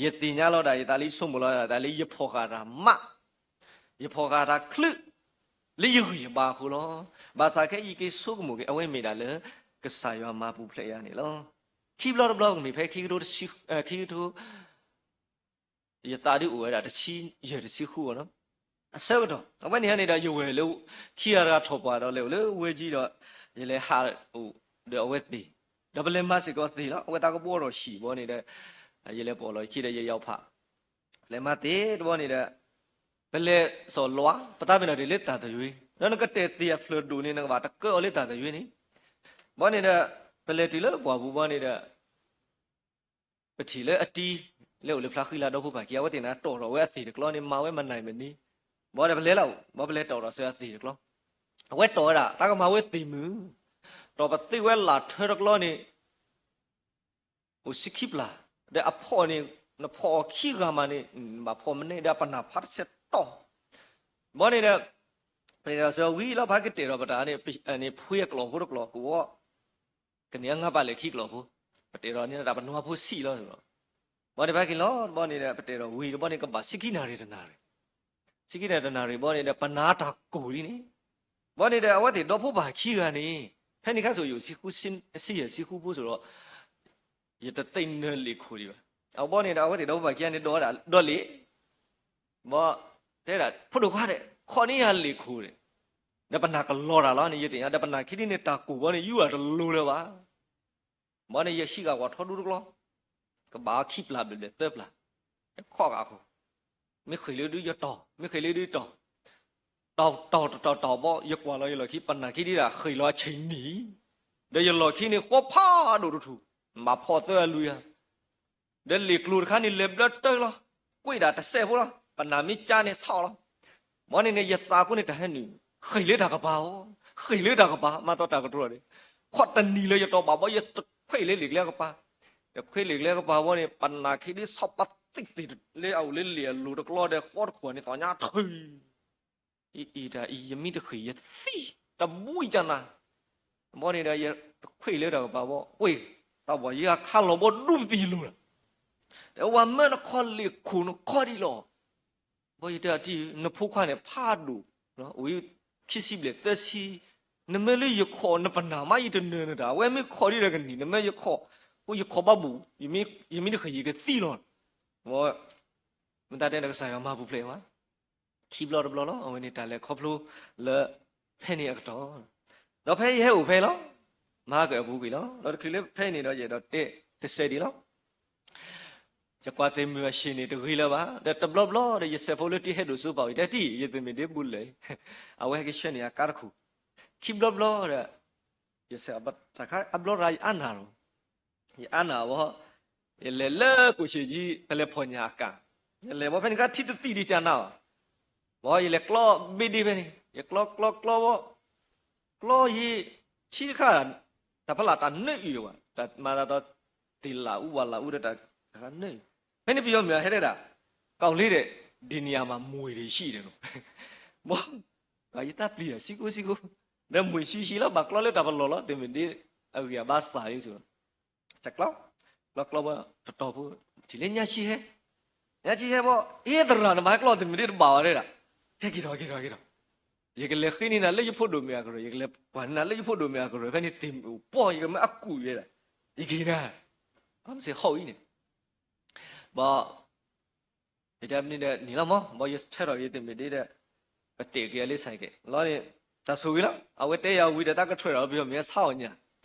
ယသ့ၣ်ညါလီၤဒၣ်ယသးလၢယဆိကမိၣ်လီၤဒၣ်သးလၢယဖီၣ်ဃာ်တၢ်မး, ယဖီၣ်ဃာ်တၢ်ချုး လၢယဂံၢ်ယဘါအဃိလီၤ, ဘၣ်ဆၣ်ခဲအံၤယက့ၤဆိကမိၣ်က့ၤ အဝဲမ့ၢ်ဒၣ်လၢ ကစၢ်ယွၤမၤပူၤဖျဲးယၤန့ၣ်လီၤ, ခံဘျီတဘျီကမ့ၢ်ဖဲခံကထိ ခံကထိ ယသးဒုးအိၣ်ဝဲဒၣ်တဆံယဲၢ်တဆံဃုအီၤနီၤ, အဆၢကတီၢ် အဝဲန့ၣ်ဟဲန့ၣ်ဒီး ယဝဲၢ်လၢ ခံဂၤတဂၤထီၣ်ပှၢ်ဒီးလဲၤအိၣ်လၢဝဲကၠံဒီး ယလဲၤဟးအိၣ်ဒီးအဝဲသ့ၣ်, ဒီးပလဲၤမၤစ့ၢ်ကီးသ့ၣ်လီၤ, အဝဲသးကဘီထီၣ်ဆံးဘီန့ၣ်ဒီး ယလဲၤပိာ်လီၤယခံဒီးယယီၤဖး, လဲၤမၤသ့ၣ်တဘီန့ၣ်ဒီး ပလဲၤစီၤလီၤ ပသးပ့ၤနီၣ်တ့ၢ်လၢတၢ်သယုၢ်, ဒီးနကတဲာ်သ့ၣ်အဖျၢၣ်ဒိၣ်န့ၣ် နကဘၣ်တကၢအီၤလၢတၢ်သယုၢ်န့ၣ်, ဘီန့ၣ်ဒီး ပလဲၤတုၤလၢပှၢ်ပူၤဘီန့ၣ်ဒီး ပထံၣ်လၢအတံၤ လဲၤအိၣ်လၢဖျါဃံလၤဒီဖိပၢ်ခံ အဝဲသ့ၣ်န့ၣ် တီၣ်ထီၣ်ဝဲအသ့ၣ်တကျီန့ၣ် မၤဝဲမနၤမနံၤ, ဘီဒီးပလဲၤလီၤ ဘီပလဲၤတီၣ်ထီၣ်စၢၤအသ့ၣ်တကျီ, အဝဲတီၣ်ဝဲဒၣ် တၢ်ကမၤဝဲသ့ၣ်မုၢ်, တီၣ်ပသ့ၣ်ဝဲလၢ်ထၢတကျီန့ၣ် အိၣ်ဆံခံပျၢ်, ဒီးအဖီၣ်န့ၣ် နဖီၣ်အီၤခံဂၤမးန့ၣ် ဘၣ်ဖီၣ်မနဲဒီးပနၢ်ဖးတဆဲးတီၢ်, ဘီန့ၣ်ဒီး ပတဲာ်ဒီးစၢၤဝံၤလီၤ ဖးကတဲာ်ဒီးပတၢ်န့ၣ် ဖှ့အကျိာ်ဖိတကျိာ်ကဝီၤ ကန့ၢ်အငါပာ်လဲၣ်ခံကျိာ်ဖိ, ပတဲာ်ဒီးန့ၣ်တၢ်ပနွါဖိဆံးလီၤ, ဘီန့ၣ်ဖးက့ၤလီၤ ဘီန့ၣ်ဒီး ပတဲာ်ဒီးဝံၤတဘီန့ၣ် ကဘၣ်ဆံခံနၣ်ရံၣ်တနၣ်ရံၣ်, ဆံခံနၣ်ရံၣ်တနၣ်ရံၣ်ဘီန့ၣ်ဒီး ပနၢ်တၢ်ကိၢ်လံန့ၣ်, ဘီန့ၣ်ဒီး အဝဲသ့ၣ်ဒီဖိပၢ်ခံဂၤန့ၣ် ဖဲန့ၣ်ခါစိၤယအိၣ်ဆံဃုဆံယဲၢ်ဆံဃုဖိစိၤဒီး ယတသ့ၣ်နၢၤလံာ်ခိၣ်ဒံးဘၣ်, အဘီန့ၣ်ဒီး အဝဲသ့ၣ်ဒီဖိပၢ်ခံဂၤန့ၣ် ဒီးဝဲဒၣ်ဒီးလံာ် ဘီ တဲဒၣ် ဖိဒိၣ်ခွါဒဲး ခိးန့ၢ်ယၤလံာ်ခိၣ်ဒဲး, ဒီးပနၢ်ကလီၤတၢ်လီၤန့ၣ် ယသ့ၣ်ညါ ဒီးပနၢ်ခံဒုန့ၣ် တၢ်ကိၢ်ဘီန့ၣ် ယူၢ်အတလိၤလၢၤဘၣ်, ဘီန့ၣ် ယဟံးဃာ်ကွၢ်ထီဒူတကျီ, ကဘၣ်အီၤခံပျၢ်ဘျဲၣ်ဘျဲၣ်သၢပျၢ်, ယခီၣ်ဃာ်အခိၣ်, မ့ၢ်ဃ့ၢ်လၢဒုယတီၢ်, မ့ၢ်ဃ့ၢ်လၢဒုတီၢ်, တီၢ်တီၢ်တီၢ်တီၢ်ဘီ ယကွၢ်လီၤယလီၢ်ခံ ပနၢ်ခံဒုဒၣ်ဃ့ၢ်လီၤအဆံးနံၣ်, ဒီးယလီၢ်ခံန့ၣ် ဃီဖးဒိၣ်တထူၣ်, မၤဖီၣ်သၢအလွံၢ်ဧါ ဒီးလံာ်ကျိၤတခါန့ၣ် လဲၤဘျၢတၢၢ်လီၤ, ကွံာ်ဒၣ်တစဲးဖိလီၤ, ပနၢ်မ့ၢ်ကၠါန့ၣ်ဆီၣ်လီၤ, ဘီန့ၣ်န့ၣ် ယသးကိးန့ၣ်တၢ်ဟဲနုာ်, ဃ့ၢ်လၢတၢ်ကပၤဧိၤ, ဃ့ၢ်လၢတၢ်ကပၤ မၤသီတၢ်ကတြူၢ်န့ၣ်, ခီၣ်တနံၤလၢယတီၢ်ဘၣ်ဘီ ယတခွ့လၢလံာ်ကျဲကပၤ, တခွ့လံာ်ကျဲကပၤဘီန့ၣ် ပနၢ်ခံဒုဆီၣ်ပသ့ၣ်သ့ၣ်လၢအအိၣ်လၢလံာ်အလိၤတကျီဒီး ဃီတခွါန့ၣ် သီညါထုး အံၤအံၤတၢ်အံၤ ယမ့ၢ်တဃ့ၢ်ယသံ, တဘှံးကနၤ, ဘီန့ၣ်ဒီး ယတခွ့လၢတၢ်ကပၤဘီ ကွံာ်, တၢ်ဘီၣ်ယဲခါလီၤဘီဒူပသံယလိၤလီၤ, တဲဝဲမၢနခီလံာ်ခိၣ်နခီဒံးလီၤ, ဘီယတဲအတံၢ် နဖိခွါန့ၣ်ဖးဒိၣ်, အိၣ်ခံဆံဘျဲၣ်သၢဆံ, နမၢလၢယခီၣ် နပနၢ်မးယတနၢၤနတၢ် အဝဲမ့ၢ်ခီၣ်ဒံးဒီးကနံၣ် နမၢယခီၣ်, အိၣ်ယခီၣ်ဘၣ်ဘူး, ယမ့ၢ်တဃ့ၢ်ယကသံလီၤ, မ့ၢ်တၢ်တဲဒီးကစၢ်ယွၤမၤပူၤဖျဲးဝဲ ခံဘျီတဘျီလီၤ. အဝဲန့ၣ်တၢ်လဲၤခီဖျိလၢ ဖဲန့ၣ်အကတီၢ်, ဒီးဖဲယဟဲအိၣ်ဖဲလီၤ, မၤကၢၣ်အပူၤကွံာ်လီၤ. ဒီးတချုးလၢဖဲန့ၣ်ဒီး ယအဲၣ်ဒိးတဲတစဲးဒံးလီၤ. ယကွၢ်သ့ၣ်မုၢ်အဆ့ၣ်န့ၣ်တဂ့ၤလၢၤဘၣ်. ဒီးတဘျီဘျီဒီး ယဆဲးဖိလၢတံၢ်ဟဲဒိၣ်စိပာ်ဝံၤ တဲတံၢ် ယသ့ၣ်မ့ၢ်ဒ့ဘူးလဲၣ်, အဝဲဟဲက့ၤဆှၢန့ၢ်အကါတခိၣ်, ခံဘျီဘျီဒီး ယဆဲးအဘၣ်တၢ်ခါအဘျီရၤယအါနၢ်လီၤ. ယအါနၢ်ဘီ, ယလဲၤလၢကိၣ်ဆံးကံ ပလဲၤဖီၣ်ညၣ်အကၣ်, ယလဲၤဘီဖဲန့ၣ်ခါထံတသံၣ်ဒံးကနၣ်ဘၣ်, ဘီယလဲၤကျီဘ့ဒ့ဖဲန့ၣ် ယကျီကျီကျီဘီ, ကျီယံၤ ဆံတခါ တၢ်ဖီလာ်တၢ်နၢအုၣ်ဘၣ်, တၢ်မၤသးဒီး တ့ၢ်လၢအူဝဲလၢအူဒီးတၢ်နၢအုၣ်, ဖဲန့ၣ်ပယီၤမုၣ်အဟဲတဲဒၣ်, ကီၢ်လ့ဒီး ဒ်န့ၣ်ယမၤမွ့ၢ်ဒံးဆံးဒီး, ဘီ ယတၢ်ပျံၤယၤဆံကိၣ်ဆံကိၣ်, ဒီးမွ့ၢ်ဆံးဆံးလီၤ ဘၣ်ကျီလၢတၢ်ပလီၢ်လီၤ သ့ၣ်မ့ၢ်ဒ့အဂံၢ်အဘါစၢ်လံစ့ၢ်ကီး, ကကျီ, ကျီကျီဘီ တတီၤဖိ, ထံၣ်လၢညါဆံဟဲ, ညါဆံဟဲဘီ, အ့ သရၣ်နဘၣ်ဟဲကျီသ့ၣ်မ့ၢ်ဒ့တဘၣ်ဘၣ်တဲဒၣ်, ဟဲက့ၤထီၣ်က့ၤထီၣ်က့ၤထီၣ်, ယကလဲၤဃ့န့ၢ်နၤလၢယဖိဒိၣ်မ့ၢ်အကရၢၢ်, ယကလဲၤကွၢ်န့ၢ်နၤလၢယဖိဒိၣ်မ့ၢ်အကရၢၢ်, ဖဲန့ၣ်သ့ၣ်မုၣ်ပီၢ် ယကမ့ၢ်အကူၣ်ယဲဒၣ်, ယကဟ့ၣ်နၤ, အမ့ၢ်စ့ၢ်ဟီၣ်အံၤန့ၣ်, ဘၣ် ယတဲမနုၤဒီးနံၤလီၤမး, ဘၣ်ယဆၢထၢၣ်ထီၣ်ယသ့ၣ်မ့ၢ်ဒ်ဒီး ပတဲာ်က့ၤအလၢဆဲးက့ၤလီၤန့ၣ်, တၢ်ဆိၣ်ဂ့ၤလီၤ. အဝဲတဲယၤဝံၤဒီး တၢ်ကထွဲဒီးပယီၤမ့ၢ်အဆါအီၤညါ,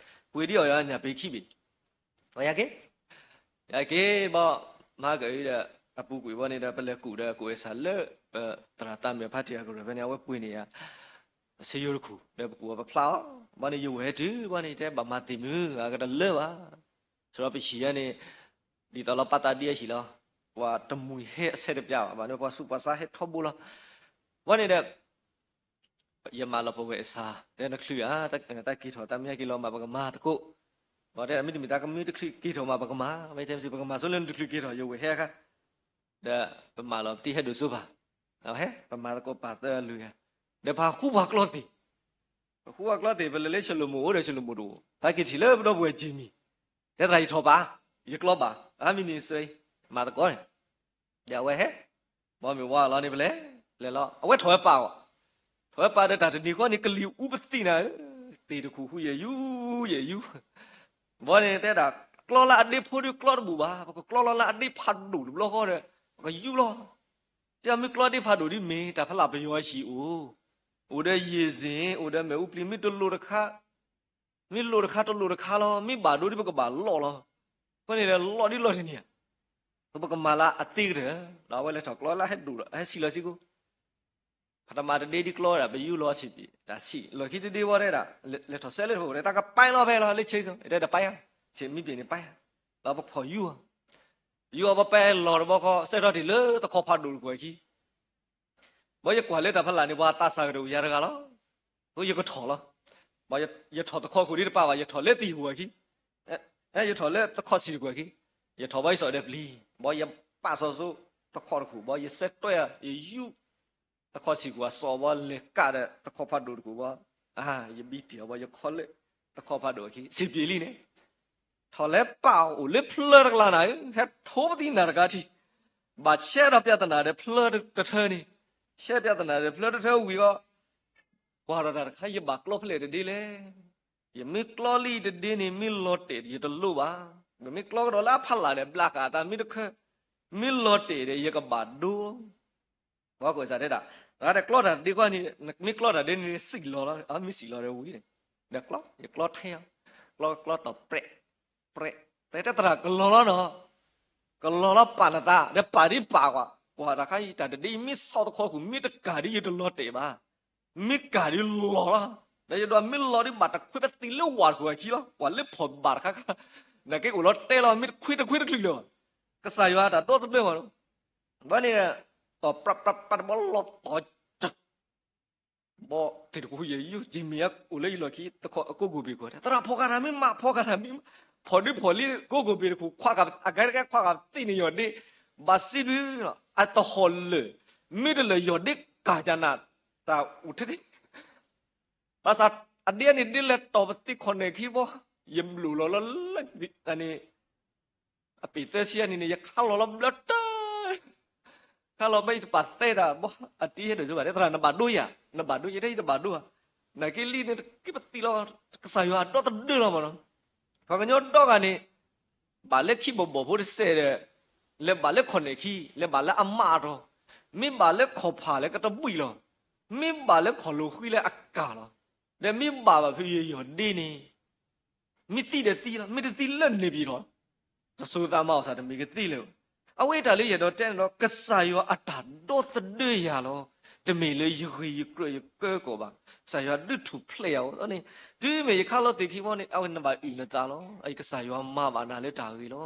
ပှ့ၤဒ်အီၤညါပ့ၤခံဘ့ၣ်, ယက့ၤ, ယက့ၤဘၣ်, မၤကဒီး အပူၤကွံာ်ဘၣ်န့ၣ်ဒီး ပလဲၤကူၣ်ဒီး ကူၣ်အဲၣ်စၢ်လၢ ပသရၣ်သးမ့ၢ်ဖါတံၢ်အကရၢၢ်ဖဲန့ၣ် အဝဲပှ့ၤန့ၢ်ယၤ စ့ယိၤတခူၣ် ဒီးပကူၣ်အီၤပဖျါအီၤ, ဘၣ်န့ၣ်ယဝဲၢ်တုၤဘၣ်န့ၣ် ယတဲဘၣ်မၤသ့ၣ်မုၢ် အကတလၢဘၣ်, ဆိဒီးပဟံၣ်ယဲန့ၣ် ဒ်သိးလီၤပာ်သးဒ်အဟံၣ်လီၤ, ပှၤတမှံၤဟဲအဆဲးတပျၢ်ဘၣ်, ဘၣ်န့ၣ်ပှၤဆူးပှၤဆါဟဲထီဘိလီၤ, ဘၣ်န့ၣ်ဒီး ယမၤလီၤပဝဲၢ်အ့ၣ်စၢ် တဲနချုးဧါ, တၢ်က့ၤထီၣ်တၢ်မ့ၢ်က့ၤလီၤမးပကမၤသကိး, ဝဲတဲမ့တမ့ၢ်တၢ်ကမံတချုးက့ၤထီၣ်မးပကမၤ, မ့ၢ်ထဲမ့ၢ်စ့ၢ် ပကမၤဆိလၢနတချုးက့ၤထီၣ် ယဝဲၢ်ဟဲအခါ, ဒီးပမၤလီၤပတံၢ်ဟဲဒိၣ်စိဖၣ်, ဟဲ ပမၤသကိးပာ်သၢအလုၢ်ယၤ, ဒီးပှၤဃူပှၤကျီသ့ၣ်, ပဃူပှၤကျီသ့ၣ် ပလဲၤလၢၡလိၣ်မိၣ်အိၣ်ဒီးၡလိၣ်မိၣ်တအိၣ်, ပဟဲက့ၤထံၣ်လၢပဒီပုၢ်ဝဲၢ်ကၠ့မံၤ, တဲသရၣ်ယထီၣ်ပာ်, ယကျီဘၣ်, အမံၤန့ၣ်စ့ၢ်, မၤသကိးန့ၣ်, ဒီးအဝဲဟဲ, ဘၣ်မ့ၢ်ဝါလီၤန့ၣ်ပလဲၤ, လဲၤလီၤ အဝဲထီၣ်ဝဲပာ်အီၤ, ထီၣ်ဝဲပာ်ဒီးတၢ်တနံၤဃီန့ၣ် ကလံၤအူပသံၣ်နၤဧၢ, သ့ၣ်တခူၣ်ဃူယဲၢ်ယူ, ယဲၢ်ယူ, ဘၣ်န့ၣ်တဲဒၣ်, ကျီလၢအဒ့ဖိဒ်ကျီတဘူၣ်ဘၣ်, ပကကျီလီၤလၢအဒ့ဖးဒိၣ်တဘျီဃီဒီး, ပကယူလီၤ, တဲမ့ၢ်ကျီဒ့ဖးဒိၣ်ဒ်မ့ၢ် တၢ်ဖးလၢ်ပယီၤအဟံၣ်အိၣ်, အိၣ်ဒီးယံာ်စ့ၣ် အိၣ်ဒီးမ့ၣ်အူပျံၤ မ့ၢ်တလိၣ်တခါ, မ့ၢ်လိၣ်တခါတလိၣ်တခါလီၤ, မ့ၢ်ဘၣ်ဒိဒ်ပကဘၣ်လီၢ်လီၤ, အဃိန့ၣ်ဒီးလီၢ်ဒ်လီၢ်တနံၤဧါ, ပကမၤလၢအသ့ကတၢၢ်, ဒီးအဝဲလဲၤထီၣ်ကျီလၢဟဲဒိၣ်ဒီး ဟဲဆံးလီၤစ့ၢ်ကီး ဖးတမၤတဒ့ဒ်ကျီဝဲဒၣ် ပယူလီၤအဆံးပံး, တၢ်ဆံးလီၢ်ခံတဒ့ဝဲဒၣ်, လဲၤထီၣ်စဲလၢတဖိး တၢ်ကပာ်လီၤဖဲလီၤ လၢဆ့စီ တဲတပာ်ယၤ, ဆံးမံပံးန့ၣ်ပာ်ယၤ, ဒီးပဖီၣ်ယူအီၤ, ယူအီၤပပဲလီၤတဘျီဃီ စဲထီၣ်တ့ၢ်လၢတခီဖးဒိၣ်တခိၣ်အခံ ဘၣ်ယကွၢ်လၢတၢ်ဖးလၢ်န့ၣ် ပှၤသးစၢ်ကတၢၢ်ယၤတဂၤလီၤ, အဃိယကထီၣ်လီၤ, ဘၣ်ယထီၣ်တခီခိၣ်ဒ်တပာ်ဘၣ် ယထီၣ်လၢသံၣ်ဟူးအခံ, ယထီၣ်လၢတခီဆံးတခိၣ်အခံ, ယထီၣ်ဘၣ်ယစီၣ်ဒီးပျံၤ, ဘၣ်ယပာ်စီၤစိ တခီတခိၣ် ဘၣ်ယစဲးတွဲ ယယူ တခီဆံးခိၣ်အစီၤဘၣ် လဲၤကးဒီးတခီဖးဒိၣ်တခိၣ်ဘၣ်, ယဘံတ့ၢ်အီၤဘၣ် ယခီလၢ တခီဖးဒိၣ်အခံ ဆံးပံးလံန့ၣ်, ထီၣ်လဲၤပာ်အိၣ်လၢဖျၢၣ်တကလးနၤဧၢ, ဟဲထိပသံနၤတဂၤထံၣ်, ဘၣ်ဆဲးဒီးပြဿနာဒီးဖျၢၣ်တထၢန့ၣ်, ဆဲးပြဿနာဒီးဖျၢၣ်တထၢဝံၤအီၤ, ကွၢ်ဒီးတၢ်တခါ ယဘၣ်ကျီဖဲလဲၣ်တဒ့လဲၣ်, ယမ့ၢ်ကျီလံတဒ့န့ၣ် မ့ၢ်လီၤတဲာ် ယတလိၣ်ဘၣ်, ယမ့ၢ်ကျီကဒီးလၢအဖးလၢ်ဒီး ဘျးဃာ်အသးမ့ၢ်တခၢၣ်, မ့ၢ်လီၤတဲာ်ဒီး ယကဘၣ်ဒိ ဘၣ်ကွဲးစးတဲဒၣ်, တဂၤဒီးကျီတၢ်ဒ့ကွၢ်န့ၣ် မ့ၢ်ကျီတၢ်ဒ့န့ၣ် စံၣ်လီၤလီၤ, အမ့ၢ်စံၣ်လီၤဒီးဝံၤန့ၣ်, ဒီးကျီ ယကျီထဲအီၤ, ကျီကျီတီၢ်ပြဲး, ပြဲး, ပြဲးတဲသရၣ်ကလီၤလီၤနီၤ, ကလီၤလီၤပာ်နသး ဒီးပာ်ဒ်ပာ်ကွၢ်, ကွၢ်တၢ်ခါအံၤတၢ်တဒ့အံၤ မ့ၢ်ဆီတခီခိၣ် မ့ၢ်တကးဒ်ယတလီၤတဲာ်ဘၣ်, မ့ၢ်ကးဒ်လီၤလီၤ, ဒီးယဒိးမ့ၢ်လီၤဒ်ဘၣ်တခွ့ပသံးလၢဝၢ်တခိၣ်အခံလီၤ, ကွၢ်လၢဖီၣ်ဘၣ်တခါခါ, နာ်က့အိၣ်လီၤတဲလီၤ မ့ၢ်တခွ့တခွ့တချုးလၢၤဘၣ်, ကစၢ်ယွၤတၢ်ဒီသဒၢမးနီၤ, ဘၣ်န့ၣ်, တီၢ်ပြးပြးပြးတဘီလီၤတီၤ ဘီသ့ၣ်တကိးယဲၢ်ယူၢ် ကၠ့မ့ၢ်အိၣ်လၢယလီၢ်ခံ သခိးအကိးကိၢ်ဘ့ၣ်ကွၢ် သရၣ်ဖီၣ်ဃာ်တၢ်မ့ၢ်မး ဖီၣ်ဃာ်တၢ်မ့ၢ်မး ဖီၣ်ဒုးဖီၣ်လံ ကိးကိၢ်ဘ့ၣ်တခိၣ် ခွါက အကဲတကဲခွါကသ့ၣ်န့ၣ်ယီၢ်ဒ့ ဘၣ်စံးဒုး အတဟီၣ်လၢာ် မ့ၢ်တလၢာ်ယီၢ်ဒ့ကၢ်ကနၤ တၢ်အိၣ်ထဲ ဘၣ်ဆၣ် အဒ့န့ၣ်ဒ့လဲၤတီၢ်ပသံးခီၣ်နဲၣ်ခံဘီ ယဘျုးလီၤလၢ န့ၣ် အပ့ၤသၢဆံအနံၤန့ၣ် ယခါလီၤလီၤဘျၢတၢ် ခါလီၤဘၣ်ယတပာ်သဲတၢ်ဘီ အတံၤဟဲဒိၣ်စိဘၣ် တဲသရၣ်နဘၣ်ဒိယၤ နဘၣ်ဒိယၤ တဲယတဘၣ်ဒိဧါ နာ်က့လံန့ၣ်တက့ၢ်ပသံးလီၤ ကစၢ်ယွၤအဒီသဒၢလီၤမးနီၤ ပှၤကညီဒီဂၤန့ၣ် ဘၣ်လၢခံဘီၣ်ဘီၣ်ဖိတစဲးဒီး လဲၤဘၣ်လၢခီၣ်နဲၣ်ခံ လဲၤဘၣ်လၢအမးအတီၤ မ့ၢ်ဘၣ်လၢခီၣ်ဖးလၢကတဘှံးလီၤ မ့ၢ်ဘၣ်လၢခီၣ်လိာ်ဃံလၢအကၢ်လီၤ ဒီးမ့ၢ်ဘၣ်ဘၣ်ဖုယယီၢ်ဒ့န့ၣ် မ့ၢ်သံဒီးသံလီၤ မ့ၢ်တသံလၢန့ၣ်ပံၤလီၤ တစိၤသးမၤအီၣ်ဆၣ်တမ့ၢ်ကသံလၢၤ အဝဲတၢ်လၢယအဲၣ်ဒိးတဲန့ၣ်ဒီး ကစၢ်ယွၤအတၢ်ဒီသဒၢယၤလီၤ တမ့ၢ်လၢယဂ့ၤယကြၢးယကၢကီၢ်ဘၣ် ကစၢ်ယွၤဒုးထူၣ်ဖျဲးယၤအဃိန့ၣ် တုၤမ့ၢ်ယခါလီၤသ့ၣ်ခံဘီန့ၣ် အဝဲနဘၣ်အုၣ်နသးလီၤ အကစၢ်ယွၤမၤဘၣ်နၤလၢတၢ်ဂ့ၤလီၤ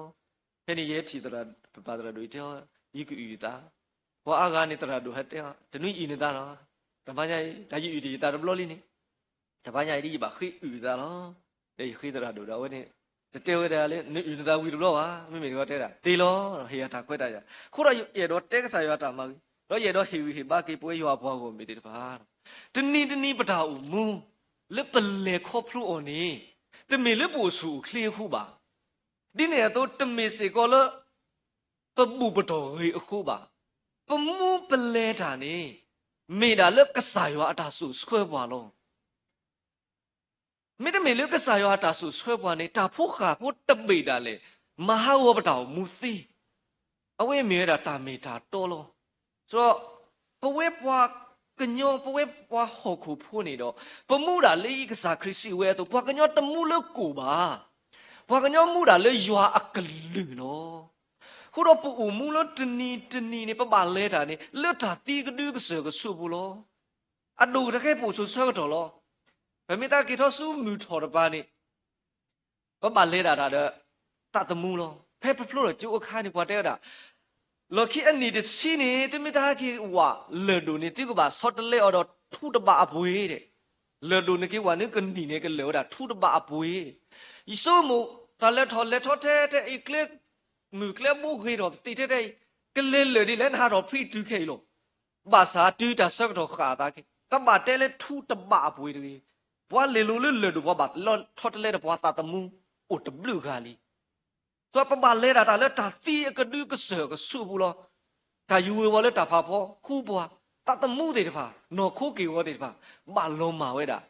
ဖဲန့ၣ်ယဲထံၣ်သရၣ် ပပၢ်သရၣ်ဒိၣ်အံၤတဲအီၤ ယကအုၣ်ယသး ပှၤအါဂၤန့ၣ်သရၣ်ဒိၣ်ဟဲတဲအီၤ တနွံအုၣ်နသးနီၤ တဘျီညါအံၤ တၢ်ယအုၣ်တ့ၢ်ယသးတဘျီလံန့ၣ် တဘျီညါအံၤဒ်ယဘၣ်ဃ့အုၣ်ယသးလီၤ ဒီးယဃ့သရၣ်ဒိၣ်ဒီးအဝဲန့ၣ် တတဲဝဲဒၣ်လၢ နအုၣ်နသးဝံၤတဘျီဘၣ် မ့မ့ၢ်တခီတဲဒၣ် သ့လီၤ ဟ့ၣ်ယၤတၢ်ခွဲးတၢ်ယာ် အဃိဒီးယအဲၣ်ဒိးတဲကစၢ်ယွၤတၢ်မၤဂ့ၤ ဒီးယအဲၣ်ဒိးဟ့ၣ်ဂံၢ်ဟ့ၣ်ဘါက့ၤပဝဲယွၤအပှၤဂီၢ်မုၢ်သ့ၣ်တဖၣ် တနံၤတနံၤပတၢ်အိၣ်မူ လၢပလဲၤခီဖျိအီၤန့ၣ် တမ့ၢ်လၢပအိၣ်ဆူၣ်အိၣ်ချ့အဃိဘၣ် ဒ်န့ၣ်အသိး တမ့ၢ်စ့ၢ်ကီးလၢ ပဘူၣ်ပတီၢ်ဂ့ၤအဃိဘၣ်. ပမူပလဲၤတၢ်န့ၣ် မ့ၢ်ဒၣ်လၢကစၢ်ယွၤအတၢ်စိာ်ဆှၢပှၤလီၤ. မ့တမ့ၢ်လၢကစၢ်ယွၤအတၢ်စိာ်ဆှၢပှၤန့ၣ် တၢ်ဖိဃၢ်ဖိတဘ့ၣ်ဒၣ်လဲာ် မၤဟးဂီၤပတၢ်အိၣ်မူသ့. အဝဲမ့ၢ်ဝဲဒၣ်တၢ်မ့ၢ်တၢ်တီလီၤ. ဒီးပဝဲပှၤကညီ ပဝဲပှၤဟီၣ်ခိၣ်ဖိန့ၣ်ဒီး ပမူဒၣ်လၢကစၢ်ခရံာ်စံးဝဲအသိး ပှၤကညီတမူလၢကိၣ်ဘၣ်. ပှၤကညီမူဒၣ်လၢယွၤအကလုၢ်လီၤ. အဃိဒီးပအိၣ်မူလၢတနံၤတနံၤန့ၣ် ပဘၣ်လဲၤတၢ်န့ၣ် လၢတၢ်သံကဒုကစၢၢ်ကဆူးပူၤလီၤ. အဒိၣ်ကတၢၢ်ခဲအံၤ ပအိၣ်ဆိးဆၢကတီၢ်လီၤ. ပမ့ၢ်သးက့ၤထီၣ်ဆူမုၢ်ထီၣ်တပၤန့ၣ် ပဘၣ်လဲၤဒၣ်တၢ်ဒီး သးသမူလီၤ. ဖဲပဖျိထီၣ်ကၠိအခါန့ၣ် ပှၤတဲဝဲဒၣ် လီၢ်ခံအနံၣ်တဆံန့ၣ် သုမ့ၢ်သးဟဲက့ၤဝးလၢၢ်ဒိၣ်န့ၣ် သုကဘၣ်ဆီတလဲအီၤဒီးထူတဘးအပှ့ၤဒဲး. လၢၢ်ဒိၣ်န့ၣ်က့ၤဝးန့ၣ် ကနံၣ်န့ၣ်ကလၢာ်ဝဲဒၣ်ထူတဘးအပှ့ၤဒဲး. ယဆိကမိၣ် တၢ်လဲၤထီၣ်လဲၤထီထဲထဲအံၤ ကျဲမုၢ်ကျဲဘိဂ့ၤထီၣ်ပသ့ၣ်ထဲထဲအံၤ ကလဲၤလၢာ်ဒ်လဲၣ် နဟးထီၣ်ဖံးတုၤခဲအံၤလီၤ. ဘၣ်ဆၣ်တုၤတၢ်ဆၢကတီၢ်ဃၣ်အသးက့ၤ တဘၣ်တဲလၢထူတဘးအပှ့ၤတဂ့ၤ. ပှၤလဲၤလိၤလၢလၢၢ်ဒိၣ် ပှၤဘၣ်လီၤဆီတလဲဒီးပှၤသးသမူအိၣ်တဘျုးဂၤလံ. ဒီးပဘၣ်လဲၤဒၣ်တၢ်လၢတၢ်သံအကဒုကစၢၢ်ကဆူးပူၤလီၤ. တၢ်ယူၤဝ့ၤဝီၤလၢတၢ်ဖးဖီဃူပှၤ, သးသမူသ့ၣ်တဖၣ်, နီၢ်ခိက့ၢ်ဂီၤသ့ၣ်တဖၣ် ဘၣ်လီၤမၢ်ဝဲဒၣ်.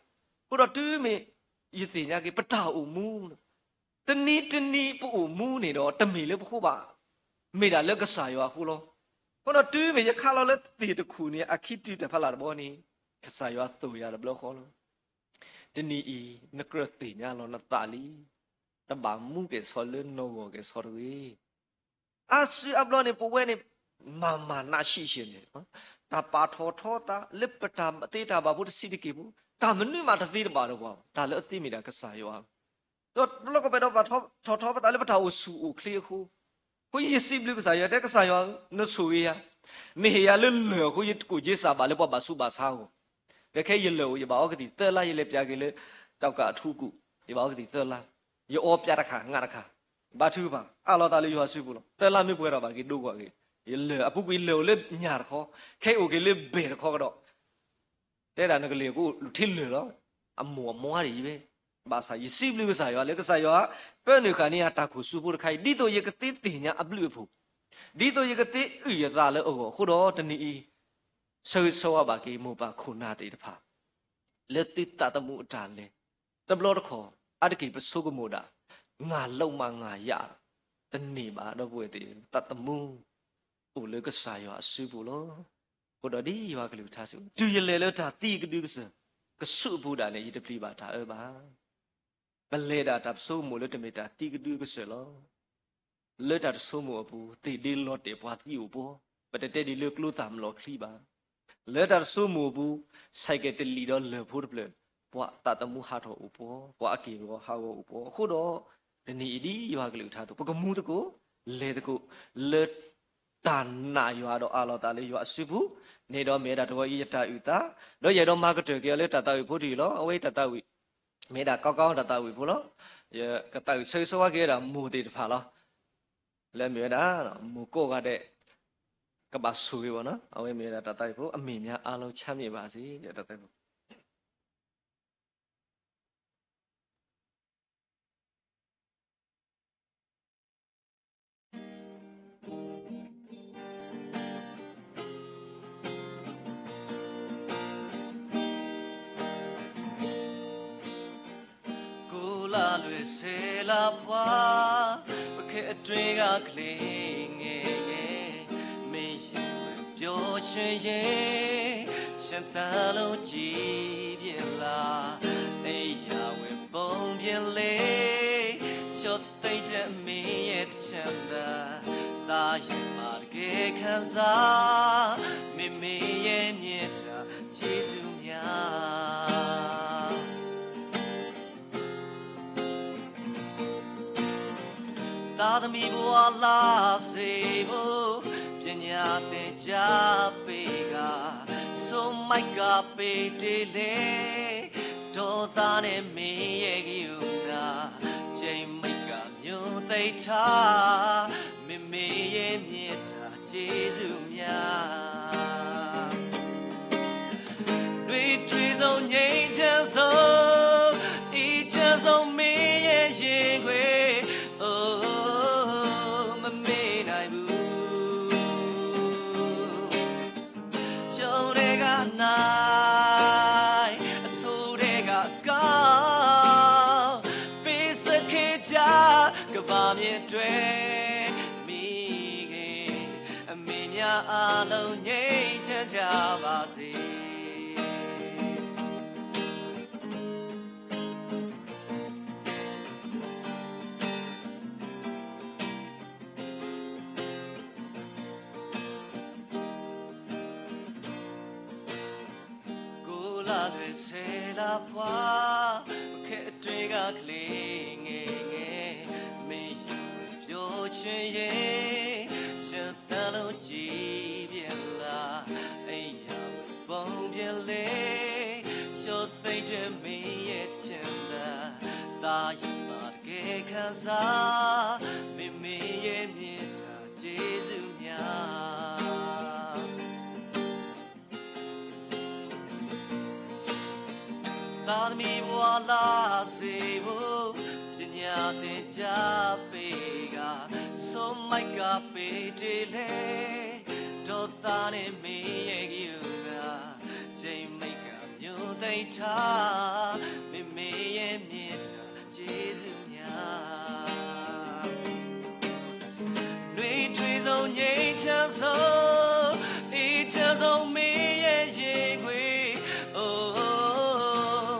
အဃိဒီးတုၤမ့ၢ် ယသ့ၣ်ညါက့ၤ ပတၢ်အိၣ်မူ တနံၤတနံၤပအိၣ်မူန့ၣ်ဒီး တမ့ၢ်လၢပဃိဘၣ်, မ့ၢ်ဒၣ်လၢကစၢ်ယွၤအဃိလီၤ. အဃိဒီးတုၤမ့ၢ်ယခးလီၤလၢသ့ၣ်တခူၣ်န့ၣ် အခံတုၤတၢ်ဖးလၢ်တဘီန့ၣ် ကစၢ်ယွၤသိၣ်ယၤတဘျီဃီလီၤ. တနံၤအံၤ နကြၢးသ့ၣ်ညါလီၤနသးလံ. တဘၣ်မူကဲၣ်ဆိးလၢနီၢ်ဂီၢ်ကဲၣ်ဆိးတဂ့ၤ. အါစုအါဘျီန့ၣ် ပဝဲန့ၣ် မၤမၤနးဆံးဆံးန့ၣ်, တၢ်ပာ်ထီၣ်ထီသးလၢပတၢ်သ့တၢ်ဘၣ်ဖိတဆံးတက့ၢ်ဖိ, တၢ်မနုၤမးတသ့တဘၣ်ဒီးပှၤ, တၢ်လၢအသ့မ့ၢ်ဒၣ်ကစၢ်ယွၤ ဒီးတဘျီကီးပဒီးပာ်ထီၣ်ထီပသးလၢပတၢ်အိၣ်ဆူၣ်အိၣ်ချ့အဃိ, အဃိယစံးဘျုးကစၢ်ယွၤ တဲကစၢ်ယွၤဧၢ, နဆိၣ်ဂ့ၤယၤ, နဟ့ၣ်ယၤလၢလၢၢ်အဃိ ယကိၣ်က့စၢ်ဘၣ်လၢပှၤဘၣ်ဆူးဘၣ်ဆါအဂီၢ်, ဒီးခဲအံၤယလၢၢ်အိၣ် ယဘၣ်အီကသံၣ်သၢလါ ယလဲၤပၠးက့ၤလၢ ကၠီၣ်ကၣ်အထူအကူၣ်, ယဘၣ်အီကသံၣ်သၢလါ, ယအီပၠးတခါ ငါတခါ, ဘါထုကဖၣ် အၢၣ်လီၤသးလၢယွၤစုပူၤလီၤ. သၢလါမ့ၢ်ပှဲၤဒီးဘၣ်က့ၤဒိကွၢ်က့ၤ, ယလၢၢ်အပူၤကွံာ်လၢၢ်အိၣ်လၢညၣ်တခီ, ခဲအံၤအိၣ်က့ၤလၢဘဲၣ်တခီကဒီး တဲဒၣ်နကလဲၤကအိၣ်လူၤထံလၢၢ်လီၤ, အမိၢ်အမွါဒ်အံၤဝဲ, ဘၣ်ဆၣ်ယစံးဘျုးကစၢ်ယွၤလၢကစၢ်ယွၤ ပၢနုာ်ဃာ်န့ၢ်ယၤတၢ်ခိၣ်ဆူဖိတခါအံၤ ဒ်သိးယကသ့သ့ၣ်ညါအဘျုးအဖှိၣ်, ဒ်သိးယကသ့အုၣ်ယသးလၢအဂီၢ်အဃိဒီး တနံၤအံၤ ဆၢဂ့ၤဆၢဝါဘၣ်က့ၤမိၢ်ပၢ်ခိၣ်နၢ်သ့ၣ်တဖၣ် လၢသုသးသမူအတၢ်လဲၤ, တဘျီတခီၣ် အါတက့ၢ်ပဆိကမိၣ်ဒၣ် ငါလုပ်မှငါရ တန့ၢ်ဘၣ် ဒီပုၢ်ဝဲၢ်သ့ၣ်, သးသမူ အိၣ်လၢကစၢ်ယွၤအစုပူၤလီၤ. အဃိဒီးဒ်ယွၤကလုၢ်ကထါစံး, တုၤယလဲၤလၢတၢ်သံကဒုကစၢၢ် ကဆူးအပူၤဒၣ်န့ၣ် ယတပျံၤဘၣ်တၢ်အၢဘၣ်. ပလဲၤဒၣ်တၢ်ပဆိကမိၣ်လၢတမ့ၢ်တၢ်သံကဒုကစၢၢ်လီၤ. လၢတၢ်တဆိကမိၣ်အပူၤ သ့ၣ်ဒ့လီၤတဲာ်ပှၤသံအိၣ်ပှီၤ, ပတတဲဒ်လၢကျိသၣ်မလီၤချံဘၣ်. လၢတၢ်တဆိကမိၣ်အပူၤ ဆဲးကဲးတလံာ်ဒီးလၢၢ်ဖိတဖျၢၣ်, ပှၤသးသမူဟးထီၣ်အိၣ်ပှီၤ, ပှၤအက့ၢ်အဂီၤဟးဂီၤအိၣ်ပှီၤ. အဃိဒီး တနံၤအံၤဒ်ယွၤကလုၢ်ကထါအသိး ပကမူသကိး လဲၤသကိး လၢတၢ်နာ်ယွၤဒီးအးလီၤသးလၢယွၤအစုပူၤန့ၣ်ဒီး မ့ၢ်ဝဲဒၣ်တဝီအံၤယတၢ်အုၣ်သး, ဒီးယအဲၣ်ဒိးမၤကတၢၢ်က့ၤအီၤလၢတၢ်သးဝံၣ်ဖိတယုၢ်လီၤ. အဝဲအံၤတၢ်သးဝံၣ် မ့ၢ်ဒၣ်ကီကီတၢ်သးဝံၣ်ဖိလီၤ. ယကသးဝံၣ်ဆၢဂ့ၤဆၢဝါက့ၤဝဲဒၣ်မိၢ်သ့ၣ်တဖၣ်လီၤ. လၢမ့ၢ်ဝဲဒၣ် မိၢ်ကိးဂၤဒဲး ကဘၣ်ဆိၣ်ဂ့ၤဘၣ်နီၤ. အဝဲမ့ၢ်ဝဲဒၣ်တၢ်သးဝံၣ်ဖိ အမဲာ်ညါအါလီၤဆါမ့ၢ်ဘၣ်စ့ၢ်ကီး တၢ်သးဝံၣ်ဖိ ကိုယ်လာလွင်ဆယ်လပိုင်း ပခဲအတွင်းက ကလေးငယ်ရဲ့ မင်းရဲ့ ပျော်ရွှင်ရေး ရှင်သန်လို့ ကြည်ပြင်းလာ အိပ်ရာဝင် ပုံပြင်လေး ချော့ သိမ်းတဲ့ မင်းရဲ့ တချမ်းသာ သာယာမှ တကယ်ခံစား မင်း မင်းရဲ့ မေတ္တာ ကျေးဇူးများ သားသမီး ဘဝလမ်းစေဖို့ ပညာသင်ကြားပေးက ဆိုမိုက်က ပေးတ့ၢ်လဲ ဒေါသနဲ့ မင်းရဲ့ ကရုဏာ ချိန်မိုက်က မျိုးသိမ်းထား မင်း မင်းရဲ့ မေတ္တာ ကျေးဇူးများ နွေထွေဆုံး ငြိမ်းချမ်းဆုံး အေးချမ်းဆုံး မင်းရဲ့ ရင်ခွင် အို မမေ့နိုင်ဘူး ရုံးထဲက အားလုံးငြိမ်းချမ်းကြပါစေ။ ကိုယ်လသွဲဆဲလပှၤ အခက်အတွေ့ကချေငယ်ငယ် မင်းရဲ့ပျော်ရွှင်ရေး ရှန်တန်လုံးကြည်ပြလာ အိမ်ရာပုံပြင်လေး ကျော်သိမ့်တဲ့မင်းရဲ့ချမ်းသာ သာယာမှာတကယ်ခံစား မင်းမင်းရဲ့မြတ်တာကျေးဇူးများ သားသမီးဘဝလာစေဖို့ ပညာသင်ကြားပေးက ဆုံးမကပေးတည်းလဲ ဒေါသနဲ့မင်းရဲ့ကယူက ချိန်မိတ်ကမျိုးသိမ်းထား မင်းမင်းရဲ့မြတ်တာကျေးဇူးများ နွေထွေဆုံးငြိမ်းချမ်းဆုံး အေးချမ်းဆုံးမင်းရဲ့ရင်ခွင် အို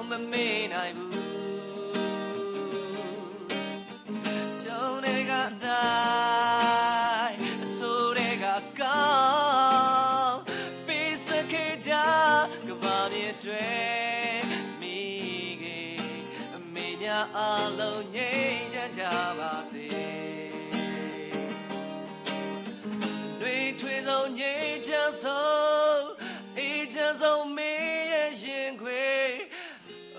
မမေ့နိုင်ဘူး ကြုံထဲကနိုင် အဆိုးထဲကကောင်း ပေးဆက်ခဲ့ကြ ကမ္ဘာမြေအတွက် မိခင် အမေများအားလုံးငြိမ်းချမ်းကြပါစေ။ နွေထွေဆုံးငြိမ်းချမ်းဆုံး အေးချမ်းဆုံးမင်းရဲ့ရင်ခွင်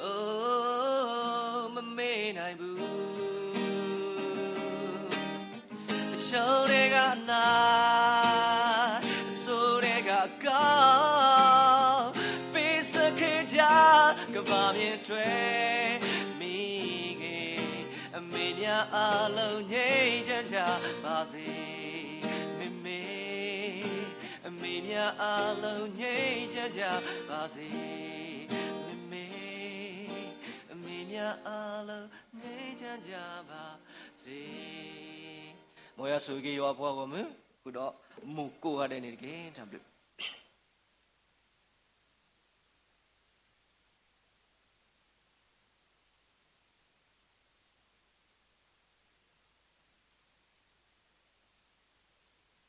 အို မမေ့နိုင်ဘူး အရှုံးထဲကအနိုင် အဆိုးထဲကအကောင်း ပေးဆက်ခဲ့ကြ ကမ္ဘာမြေအတွက် မိခင် အမေများအားလုံးငြိမ်းချမ်းကြပါစေ မမေ အမေများအားလုံးငြိမ်းချမ်းကြပါစေ မမေ အမေများအားလုံးငြိမ်းချမ်းကြပါစေ မ်ယွၤဆိၣ်ဂ့ၤက့ၤယွၤအပှၤဂီၢ်မုၢ် ဃုာ်ဒီးမုၢ်ကိးဂၤဒဲးန့ၣ်တက့ၢ် တၢ်ဘျုး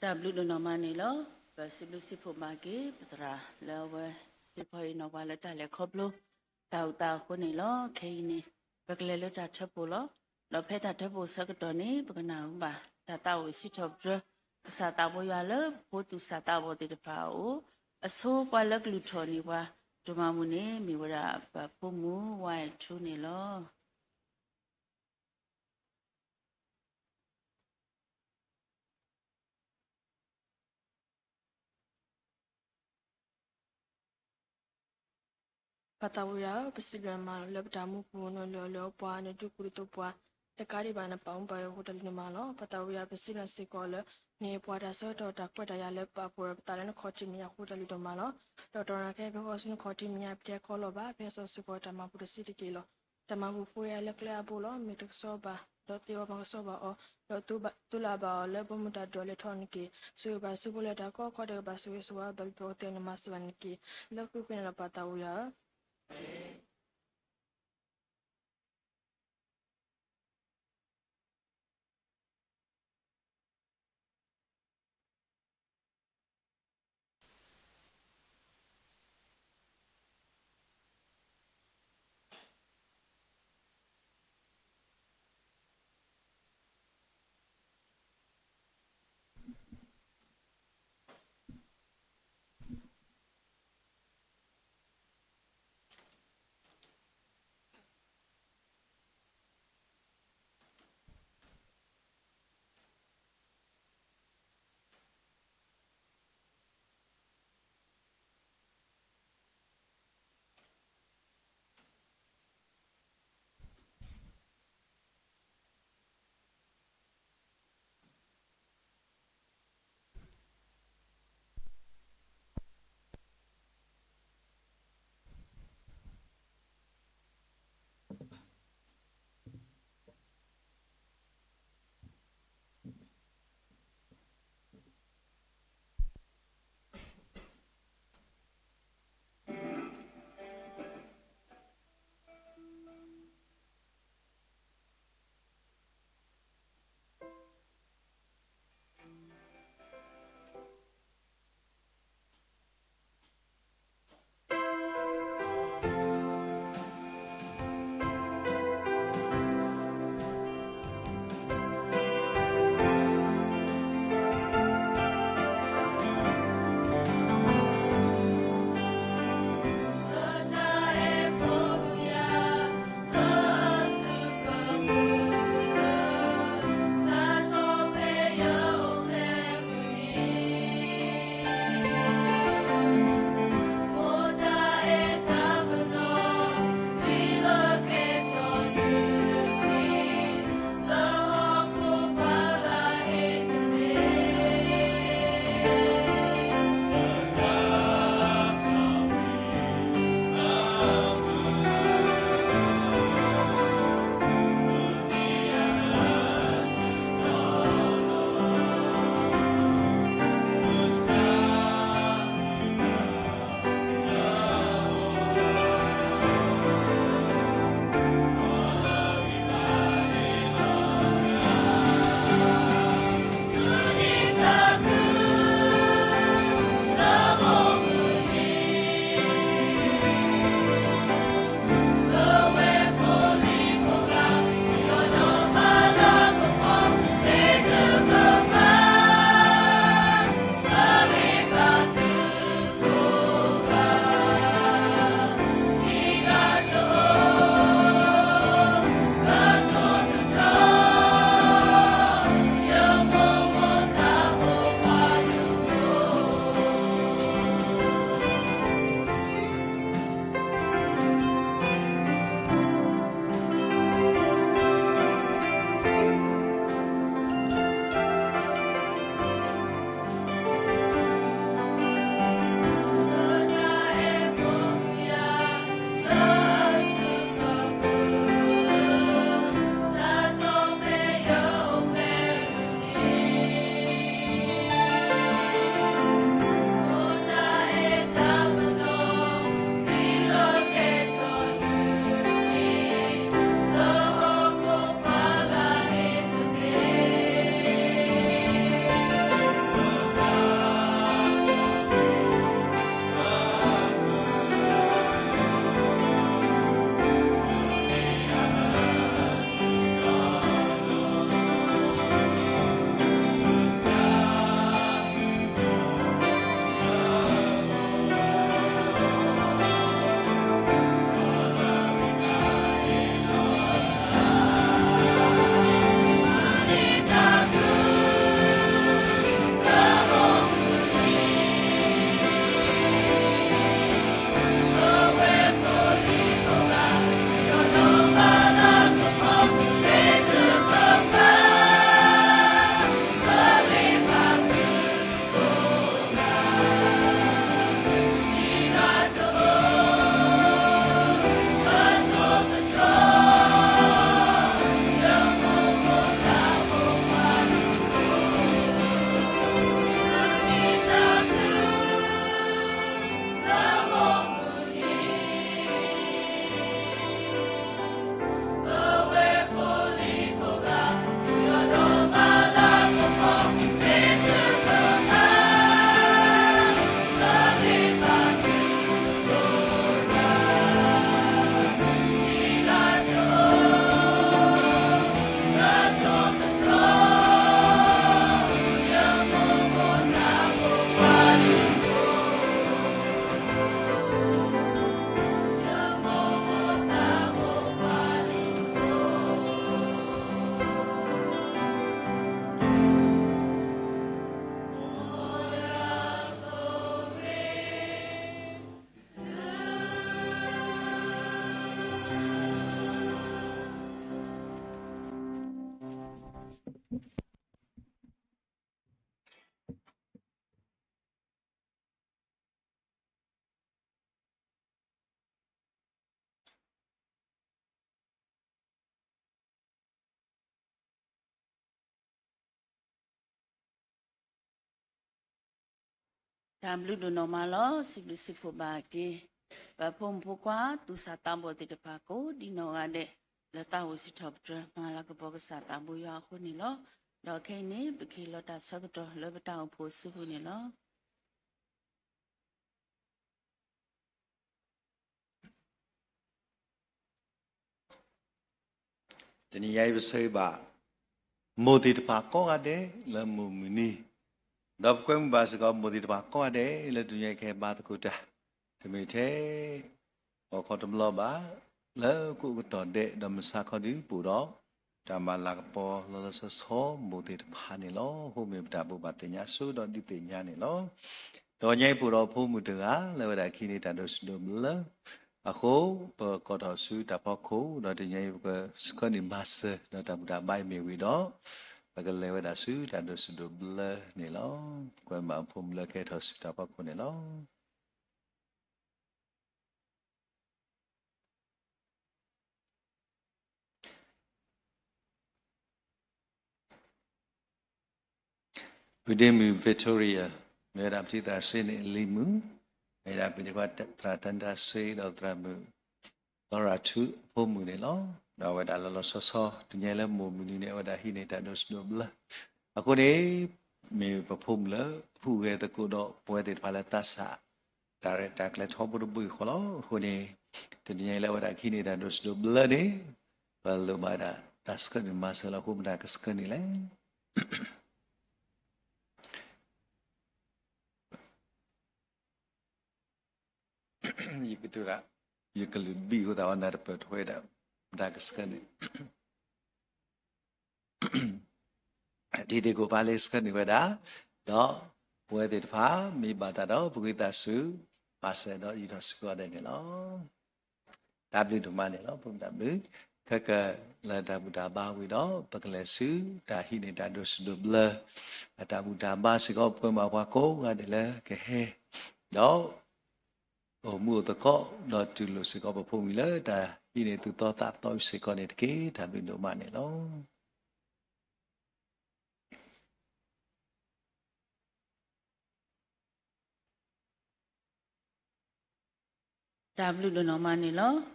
တၢ်ဘျုးဒိၣ်နီၢ်မးန့ၣ်လီၤ. ပစံးဘျုးစံးဖှိၣ်ဘၣ်က့ၤ ပသရၣ်လၢအဝဲ ဟ့ၣ်ဖီၣ်အံၤနီၢ်ပှၤလၢတၢ်လဲၤခီဖျိ တၢ်အိၣ်သးအဃိန့ၣ်လီၤ. ခဲအံၤန့ၣ် ပကလဲၤလၢတၢ်ထၢဖှိၣ်လီၤ. ဒီးဖဲတၢ်ထၢဖှိၣ်ဆၢကတီၢ်န့ၣ် ပကနၢ်ဟူဘၣ် တၢ်သးအိၣ်စံးထီၣ်ပတြၢၤ ကစၢ်သးဖိယွၤလၢပဖိသူၣ်စၢ်သးဘီၣ်သ့ၣ်တဖၣ်အအိၣ် အဆိပှၤလၢကလုၢ်ထီၣ်န့ၢ်ပှၤ ဒိၣ်မးမူန့ၣ် မ့ၢ်ဝဲဒၣ်ပဖိမုၣ်ဝါအဲၣ်ထူန့ၣ်လီၤ. ပၢ်သးဝံယၤဧၢ, ပစံးဘျုးနၤမးလၢပတၢ်မူပူၤ နလၢအလၢပှၤ နဒုးကူနသိးပှၤ တကးဒံးဘၣ်နပာ်မူပာ်ဂဲၤအဃိ တၢ်လုၢ်နမၤလီၤ. ပၢ်သးဝံယၤ ပစံးဘျုးစ့ၢ်ကီးလၢ နဟ့ၣ်ပှၤတၢ်ဆၢကတီၢ်တၢ်ခွဲးတၢ်ယာ်လၢပာ်ဖှိၣ်ဒီးပသးလၢနခီၣ်ထံးမဲာ်ညါအဃိ တၢ်လုၢ်ဒိၣ်မးလီၤ. ဒီးတနီၤနီၤခဲအံၤ ပဟဲဃီၤဆူနခီၣ်ထံးမဲာ်ညါ ပတဟဲခီလီၤဘၣ်, ပဟဲစိာ်စ့ၢ်ကီးတၢ်မၤပူၤတစဲးတက့ၢ်လီၤ. တၢ်မၤပူၤဖိအံၤလၢကျဲအါဘိလီၤ. မ့ၢ်တကစီၣ်ဘၣ် ဒီးသ့အီၤမၤကစီၣ်ဘၣ်အီၤ, ဒီးသူလၢ်ဘၣ်အီၤလၢဘီမုၢ်တၢ်ဒိၣ်အလဲၤထီၣ်န့ၣ်တက့ၢ်. ဆိၣ်ဂ့ၤဘၣ်စုဖိလၢတၢ်ကီ ခီဒဲးကဘၣ်ဆိၣ်ဂ့ၤဆိၣ်ဝါ ဘျီဘျီပကသ့ၣ်နီၣ်မၤစၢၤဘၣ်န့ၣ်တက့ၢ်. လၢဃုဖဲန့ၣ်လီၤ ပၢ်သးဝံယၤဧၢ. တၢ်ဘျုးဒိၣ်နီၢ်မးလီၤ. စံးဘျုးစံးဖှိၣ်ဘၣ်က့ၤ ပဖိမုၣ်ဖိခွါ သူၣ်စၢ်သးဘီၣ်သ့ၣ်တဖၣ်ကိးဒံနီၢ်ဂၤဒဲး လၢသးအိၣ်စံးထီၣ်ပတြၢၤ မၤလၤကပီၤကစၢ်သးဘိယွၤအဃိန့ၣ်လီၤ. ဒီးခဲအံၤန့ၣ် ပကဟ့ၣ်လီၤတၢ်ဆၢကတီၢ်လၢပတၢ်အိၣ်ဖှိၣ်အစုပူၤန့ၣ်လီၤ. တနံၤညါအံၤပဆၢဂ့ၤဘၣ် မိၢ်သ့ၣ်တဖၣ်ကိးဂၤဒဲးလၢမိၢ်မုၢ်နံၤ, ဒီးပကွဲမုာ်ဘၣ်စ့ၢ်ကီး မိၢ်သ့ၣ်တဖၣ်ကိးဂၤဒဲးလၢတနံၤညါအံၤကဟဲဘါသကိးတၢ်, တမ့ၢ်ထဲ ဂီၤခီတဘျီဘၣ်, လၢကအိၣ်ကတီၢ်ဒဲး ဒီးမုၢ်ဆါခီဒုးပအိၣ်ဒီး တၢ်မၤလၤကပီၤလီၤလီၤဆီဆီ မိၢ်သ့ၣ်တဖၣ်န့ၣ်လီၤ. အဃိမ့ၢ်ပတၢ်ဘိးဘၣ်သ့ၣ်ညါဆိဒီးဒုးသ့ၣ်ညါန့ၣ်လီၤ. ဒီးတနံၤညါအံၤပအိၣ်ဒီးဖိမုၣ်တဂၤ လၢအဝဲဒၣ်ကဟံးန့ၢ်တၢ်ဒိးစံးဒိးဘျၢ အဃိ ပကိးထီၣ်ဆူတၢ်ဖီခိၣ်, ဒီးတနံၤညါအံၤပကဆှၢန့ၢ်မၤစၢၤ ဒီးတၢ်ဘူၣ်တၢ်ဘါအံၤမ့ၢ်ဝံၤဒီး ပကလဲၤဝဲဒၣ်ဆူတၢ်ဒိးစံးဒိးဘျၢန့ၣ်လီၤ. ပကွဲမုာ်ဘၣ်ဖိမုၣ်လၢကဟဲထီၣ်ဆူတၢ်ဖီခိၣ်န့ၣ်လီၤ. ဖုဒ့မုၣ် Victoria, မ့ၢ်ဝဲဒၣ်ပထံၣ်သရၣ်စ့န့ၣ် လံၤမုၣ်, မ့ၢ်ဝဲဒၣ်ပထံၣ်သရၣ်တၢ်စ့ ဒီးသရၣ်မုၣ် လီရၤထူ အဖိမုၣ်န့ၣ်လီၤ. ဒီးအဝဲဒၣ်လီၤလီၤဆီဆီ တနံၤညါလၢမိၢ်မုၢ်နံၤန့ၣ် အဝဲဒၣ်ဟံးန့ၢ်တၢ်ဒိးစံးဒိးဘျၢ, အဃိန့ၣ် မ့ၢ်ပဖိမုၣ်လၢ ဟူးဂဲၤသကိးဒီးပဝဲသ့ၣ်တဖၣ်လၢသးစၢ် တၢ်ရဲၣ်တၢ်ကျဲၤထီဘိတဘိအံၤဃီလီၤ. အဃိန့ၣ် တနံၤညါအံၤလၢအဝဲဒၣ်ကဟံးန့ၢ်တၢ်ဒိးစံးဒိးဘျၢန့ၣ် ပလိၣ်ဘၣ်ဝဲဒၣ်တၢ်ဆှၢန့ၢ်မၤစၢၤလီၤ. အဃိမတၤကဆှၢန့ၢ်လဲၣ်. ယကတုၤဒၣ် ယကလုၢ်ဘံၣ်အဃိသတးဒီး နၢ်တပၢၢ်ထွဲဒၣ် မတၤကဆှၢန့ၢ် ဒ်သ့ၣ်ကိးပၤလၢဆှၢန့ၢ်ဝဲဒၣ်, ဒီးပဝဲသ့ၣ်တဖၣ် မ့ၢ်ဘၣ်တၢ်ဒီး ပဝံသးစူၤ မၤစၢၤဒီးယူာ်ထီၣ်စုကိးဂၤဒဲးန့ၣ်လီၤ. တၢ်ဘျုးဒိၣ်မးန့ၣ်လီၤ. ပတၢ်ဘျုး ခဲကနံၣ်လၢတၢ်ဘူၣ်တၢ်ဘါဝံၤဒီး ပကလဲၤဆူတၢ်ဟံးန့ၢ်တၢ်ဒိးစံးဒိးဘျၢ အတၢ်ဘူၣ်တၢ်ဘါစ့ၢ်ကီး ပကွဲမုာ်ပှၤကိးဂၤဒဲးလၢကဟဲ ဒီး အိၣ်မူအိၣ်သကိး ဒီးတူၢ်လိာ်စ့ၢ်ကီးပဖိမုၣ်လၢတၢ်ဟံးန့ၢ်သူၣ်သီသးသီအံၤစ့ၢ်ကီးန့ၣ်တက့ၢ်. တၢ်ဘျုးဒိၣ်မးန့ၣ်လီၤ. တၢ်ဘျုးဒိၣ်နီၢ်မးန့ၣ်လီၤ.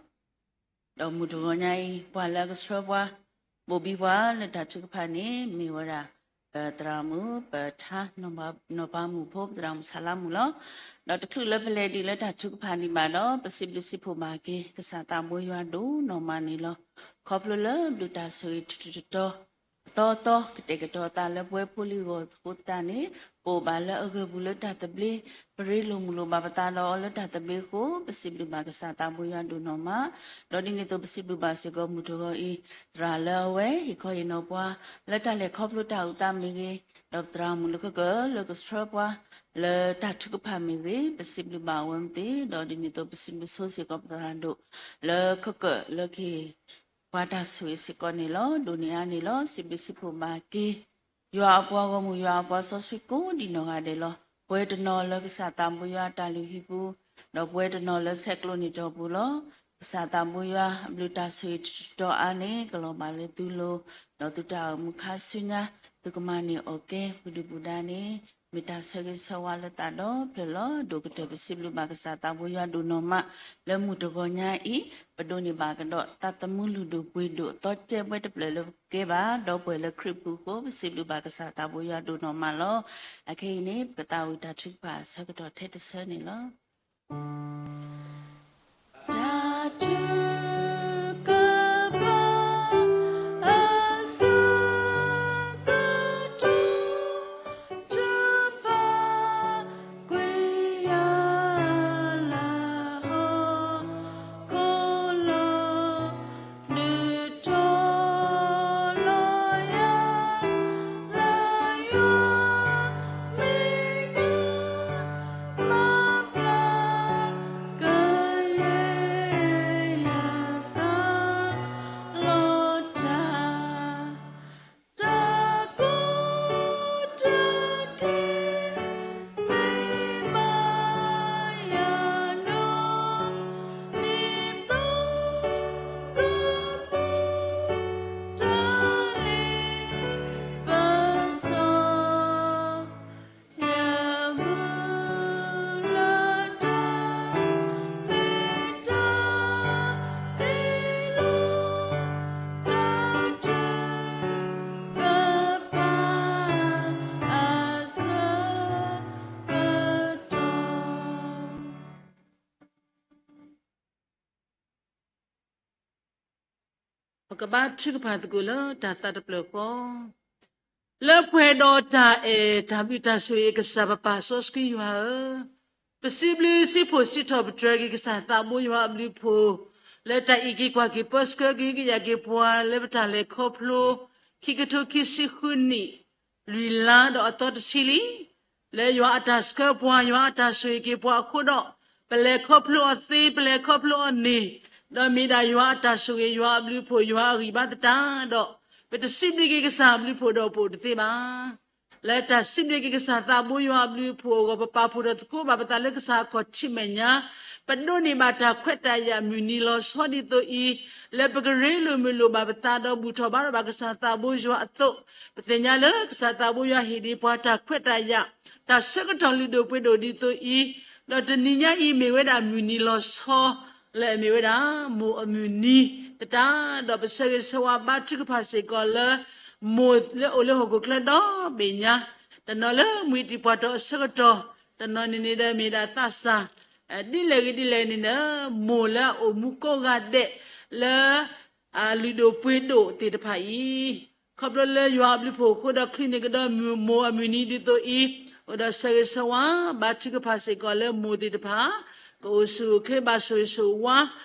ဒီးမုၢ်တဂီၤညါအံၤ ပှၤလၢအကဆှၢပှၤ ဘိၣ်ဘံပှၤလၢတၢ်ထုကဖၣ်န့ၣ် မ့ၢ်ဝဲဒၣ် ပသရၣ်မုၣ် ပထါ နီၢ်ပၤမုၣ်ဖိ ပသရၣ်မုၣ်ဆၣ်လါမုၣ်လီၤ. ဒီးတချုးလၢပလဲၤဒံးလၢတၢ်ထုကဖၣ်န့ၣ်ဘၣ်ဒီး ပစံးဘျုးစံးဖှိၣ်ဘၣ်က့ၤ ကစၢ်သးဘိယွၤဒိၣ်နီၢ်မးန့ၣ်လီၤ. ခီဖျိလၢဘျုးတၢ်ဆိၣ်ဂ့ၤတတီၤတီၤ အသီသီ ကတဲာ်ကတီၤအသးလၢပဝဲဖိလံၤဂီၢ်ဖိသတးန့ၣ် ပအိၣ်ဘၣ်လၢအဂၢၢ်ပူၤလၢတၢ်သဘျ့, ပရ့လိာ်မုာ်လိာ်ဘၣ်ပသးဒီးအီၤလၢတၢ်သဘျ့အဃိ ပစံးဘျုးဘၣ်ကစၢ်သးဘိယွၤဒိၣ်နီၢ်မး, ဒီးဒ်န့ၣ်အသိးပစံးဘျုးဘၣ်စ့ၢ်ကီးမုၢ်တဂီၤအံၤ သရၣ်လၢအဝဲ ဟ့ၣ်ခီဟ့ၣ်နီၤပှၤ လၢတၢ်လဲၤခီဖျိတၢ်အုၣ်သးမ့ၢ်ဂ့ၤ, ဒီးပသရၣ်မုၣ်လၢခဲကၢၣ်လၢကဆှၢပှၤ လၢတၢ်ထုကဖၣ်မ့ၢ်ဂ့ၤ, ပစံးဘျုးဘၣ်အဝဲမ့ၢ်သ့, ဒီးဒ်န့ၣ်အသိးပစံးဘျုးဆိစ့ၢ်ကီးပသရၣ်ဒိၣ် လၢခဲကၢၣ်လၢကဟ့ၣ် ပှၤတၢ်ဆိၣ်ဂ့ၤစ့ၢ်ကီးန့ၣ်လီၤ. ဒိၣ်န့ၢ်အါန့ၣ်လီၤ. စံးဘျုးစံးဖှိၣ်ဘၣ်က့ၤ ယွၤအပှၤဂီၢ်မုၢ် ယွၤအပှၤစီဆှံကိးဒံနီၢ်ဂၤဒဲးလီၤ. ပဝဲတနီၤလၢကစၢ်သးဘိယွၤအတၢ်လုၢ်ဟံၣ်ပူၤ, ဒီးပဝဲတနီၤလၢဆဲးကျိးန့ၢ်တီၢ်ပူၤလီၤ. ကစၢ်သးဘိယွၤအဘျုးတၢ်ဆိၣ်ဂ့ၤတတီၤအါန့ၣ် ကလီၤဘၣ်လၢသုလိၤ, ဒီးသုတၢ်အိၣ်မူခါဆူညါ သုကမၤန့ၢ်အီၣ်ကဲ ပဒုၣ်ပဒါန့ၣ် မ့ၢ်တၢ်ဆၢဂ့ၤဆၢဝါလၢသးဒီဖျၢၣ်လီၤ. ဒိၣ်ကတၢၢ်ပစံးဘျုးဘၣ်ကစၢ်သးဘိယွၤဒိၣ်နီၢ်မး လၢမုၢ်တဂီၤညါအံၤ ပဒိးန့ၢ်ဘၣ်ကဒီးသးသမူလုၢ်ဒိၣ်ပှ့ၤဒိၣ်အသီကဲဘှဲတဖျၢၣ်လၢပကဲဘၣ် ဒီးပှဲၤလၢခရံာ်ပူၤအဃိ ပစံးဘျုးဘၣ်ကစၢ်သးဘိယွၤဒိၣ်နီၢ်မးလီၤ. အခဲအံၤန့ၣ် ပကသးဝံၣ်တၢ်ထုကဖၣ်အဆၢကတီၢ်ထဲတဆၢန့ၣ်လီၤ. တၢ်ထုကဖၣ် အဆၢကတီၢ် ထုကဖၣ်ကွံာ်ယၤလၢဟီၣ်ခိၣ်လီၤ. ဒုးတီၤလီၤယၤ လၢယွၤမ့ၢ်က မၤပျၢ်ကယဲၢ်ယၤ ပကဘါထုကဖၣ်သကိးလၢတၢ်သးတဖျၢၣ်ဃီ, လၢပှဲၤဒီးတၢ်အဲၣ်တၢ်ဘျုးတၢ်ဆိၣ်ဂ့ၤကစၢ်ပပၢ်စီဆှံယွၤဧၢ, ပစံးဘျုးစံးဖှိၣ်စံးထီၣ်ပတြၢၤက့ၤကစၢ်သးဘိယွၤအဘျုးအဖှိၣ်, လၢတၢ်အံးက့ၤကွၢ်က့ၤပၢဆှၢက့ၤကယာ်က့ၤပှၤလၢပတၢ်လဲၤခီဖျိ ခံကထိခံဆံဃုနံၣ် လွံၢ်လါဒီးအသီတဆံလံ. လၢယွၤအတၢ်ဆှၢပှၤ ယွၤအတၢ်ဆိၣ်ဂ့ၤက့ၤပှၤအဃိဒီး, ပလဲၤခီဖျိအီၤသ့ ပလဲၤခီဖျိအီၤန့ၣ်, ဒီးမ့ၢ်ဒၣ်ယွၤအတၢ်ဆိၣ်ဂ့ၤ ယွၤအဘျုးအဖှိၣ် ယွၤအဂံၢ်ဘါသတးဒီး, ပတစံးဘျုးက့ၤကစၢ်အဘျုးအဖှိၣ်ဒီးပအိၣ်တသ့ဘၣ်. လၢတၢ်စံးဘျုးက့ၤကစၢ်သးဘိယွၤအဘျုးအဖှိၣ်အဂီၢ် ပပာ်ဖှိၣ်ထီၣ်သကိးဘၣ်ပသးလၢကစၢ်အခီၣ်ထံးမဲာ်ညါ, ပဒိးန့ၢ်ဘၣ်တၢ်ခွဲးတၢ်ယာ်မုၢ်နံၤလီၤဆီဒ်သိးအံၤ, လၢပကရ့လိာ်မုာ်လိာ်ဘၣ်ပသးဒီးဘူၣ်ထီၣ်ဘါထီၣ်ဘၣ်ကစၢ်သးဘိယွၤအသိး, ပသ့ၣ်ညါလၢကစၢ်သးဘိယွၤဟ့ၣ်ဒံးပှၤတၢ်ခွဲးတၢ်ယာ်, တၢ်ဆၢကတီၢ်လုၢ်ဒိၣ်ပှ့ၤဒိၣ်ဒ်သိးအံၤ, ဒီးတနံၤညါအံၤမ့ၢ်ဝဲဒၣ်မုၢ်နံၤလီၤဆီ လၢအမ့ၢ်ဝဲဒၣ် မိၢ်အမုၢ်နံၤသတး, ဒီးပဆၢဂ့ၤဆၢဝါဘါထုကဖၣ်စ့ၢ်ကီးလၢ မိၢ်လၢအိၣ်လၢဟီၣ်ခိၣ်ချၢဒီဘ့ၣ်ညါ, တနီၤလၢမှံတံၤပှၢ်တီၤအဆၢကတီၢ်, တနီၤန့ၣ်န့ၣ်ဒီးမ့ၢ်ဒၣ်သးစၢ်, ဒ်လဲၣ်ဂ့ၤဒ်လဲၣ်န့ၣ်ဒီး, မိၢ်လၢအအိၣ်မူကိးဂၤဒဲးလၢ လုၢ်ဒိၣ်ပှ့ၤဒိၣ်သ့ၣ်တဖၣ်အံၤ, ခီဖျိလၢယွၤအဘျုးအဖှိၣ်အဃိဒီးချုးန့ၢ်ကဒီးမိၢ်အမုၢ်နံၤဒ်သိးအံၤ, အိၣ်ဒီးဆၢဂ့ၤဆၢဝါဘါထုကဖၣ်စ့ၢ်ကီးလၢမိၢ်သ့ၣ်တဖၣ်, ကအိၣ်ဆူၣ်အိၣ်ချ့ဘၣ်ဆိၣ်ဂ့ၤဆိၣ်ဝါ,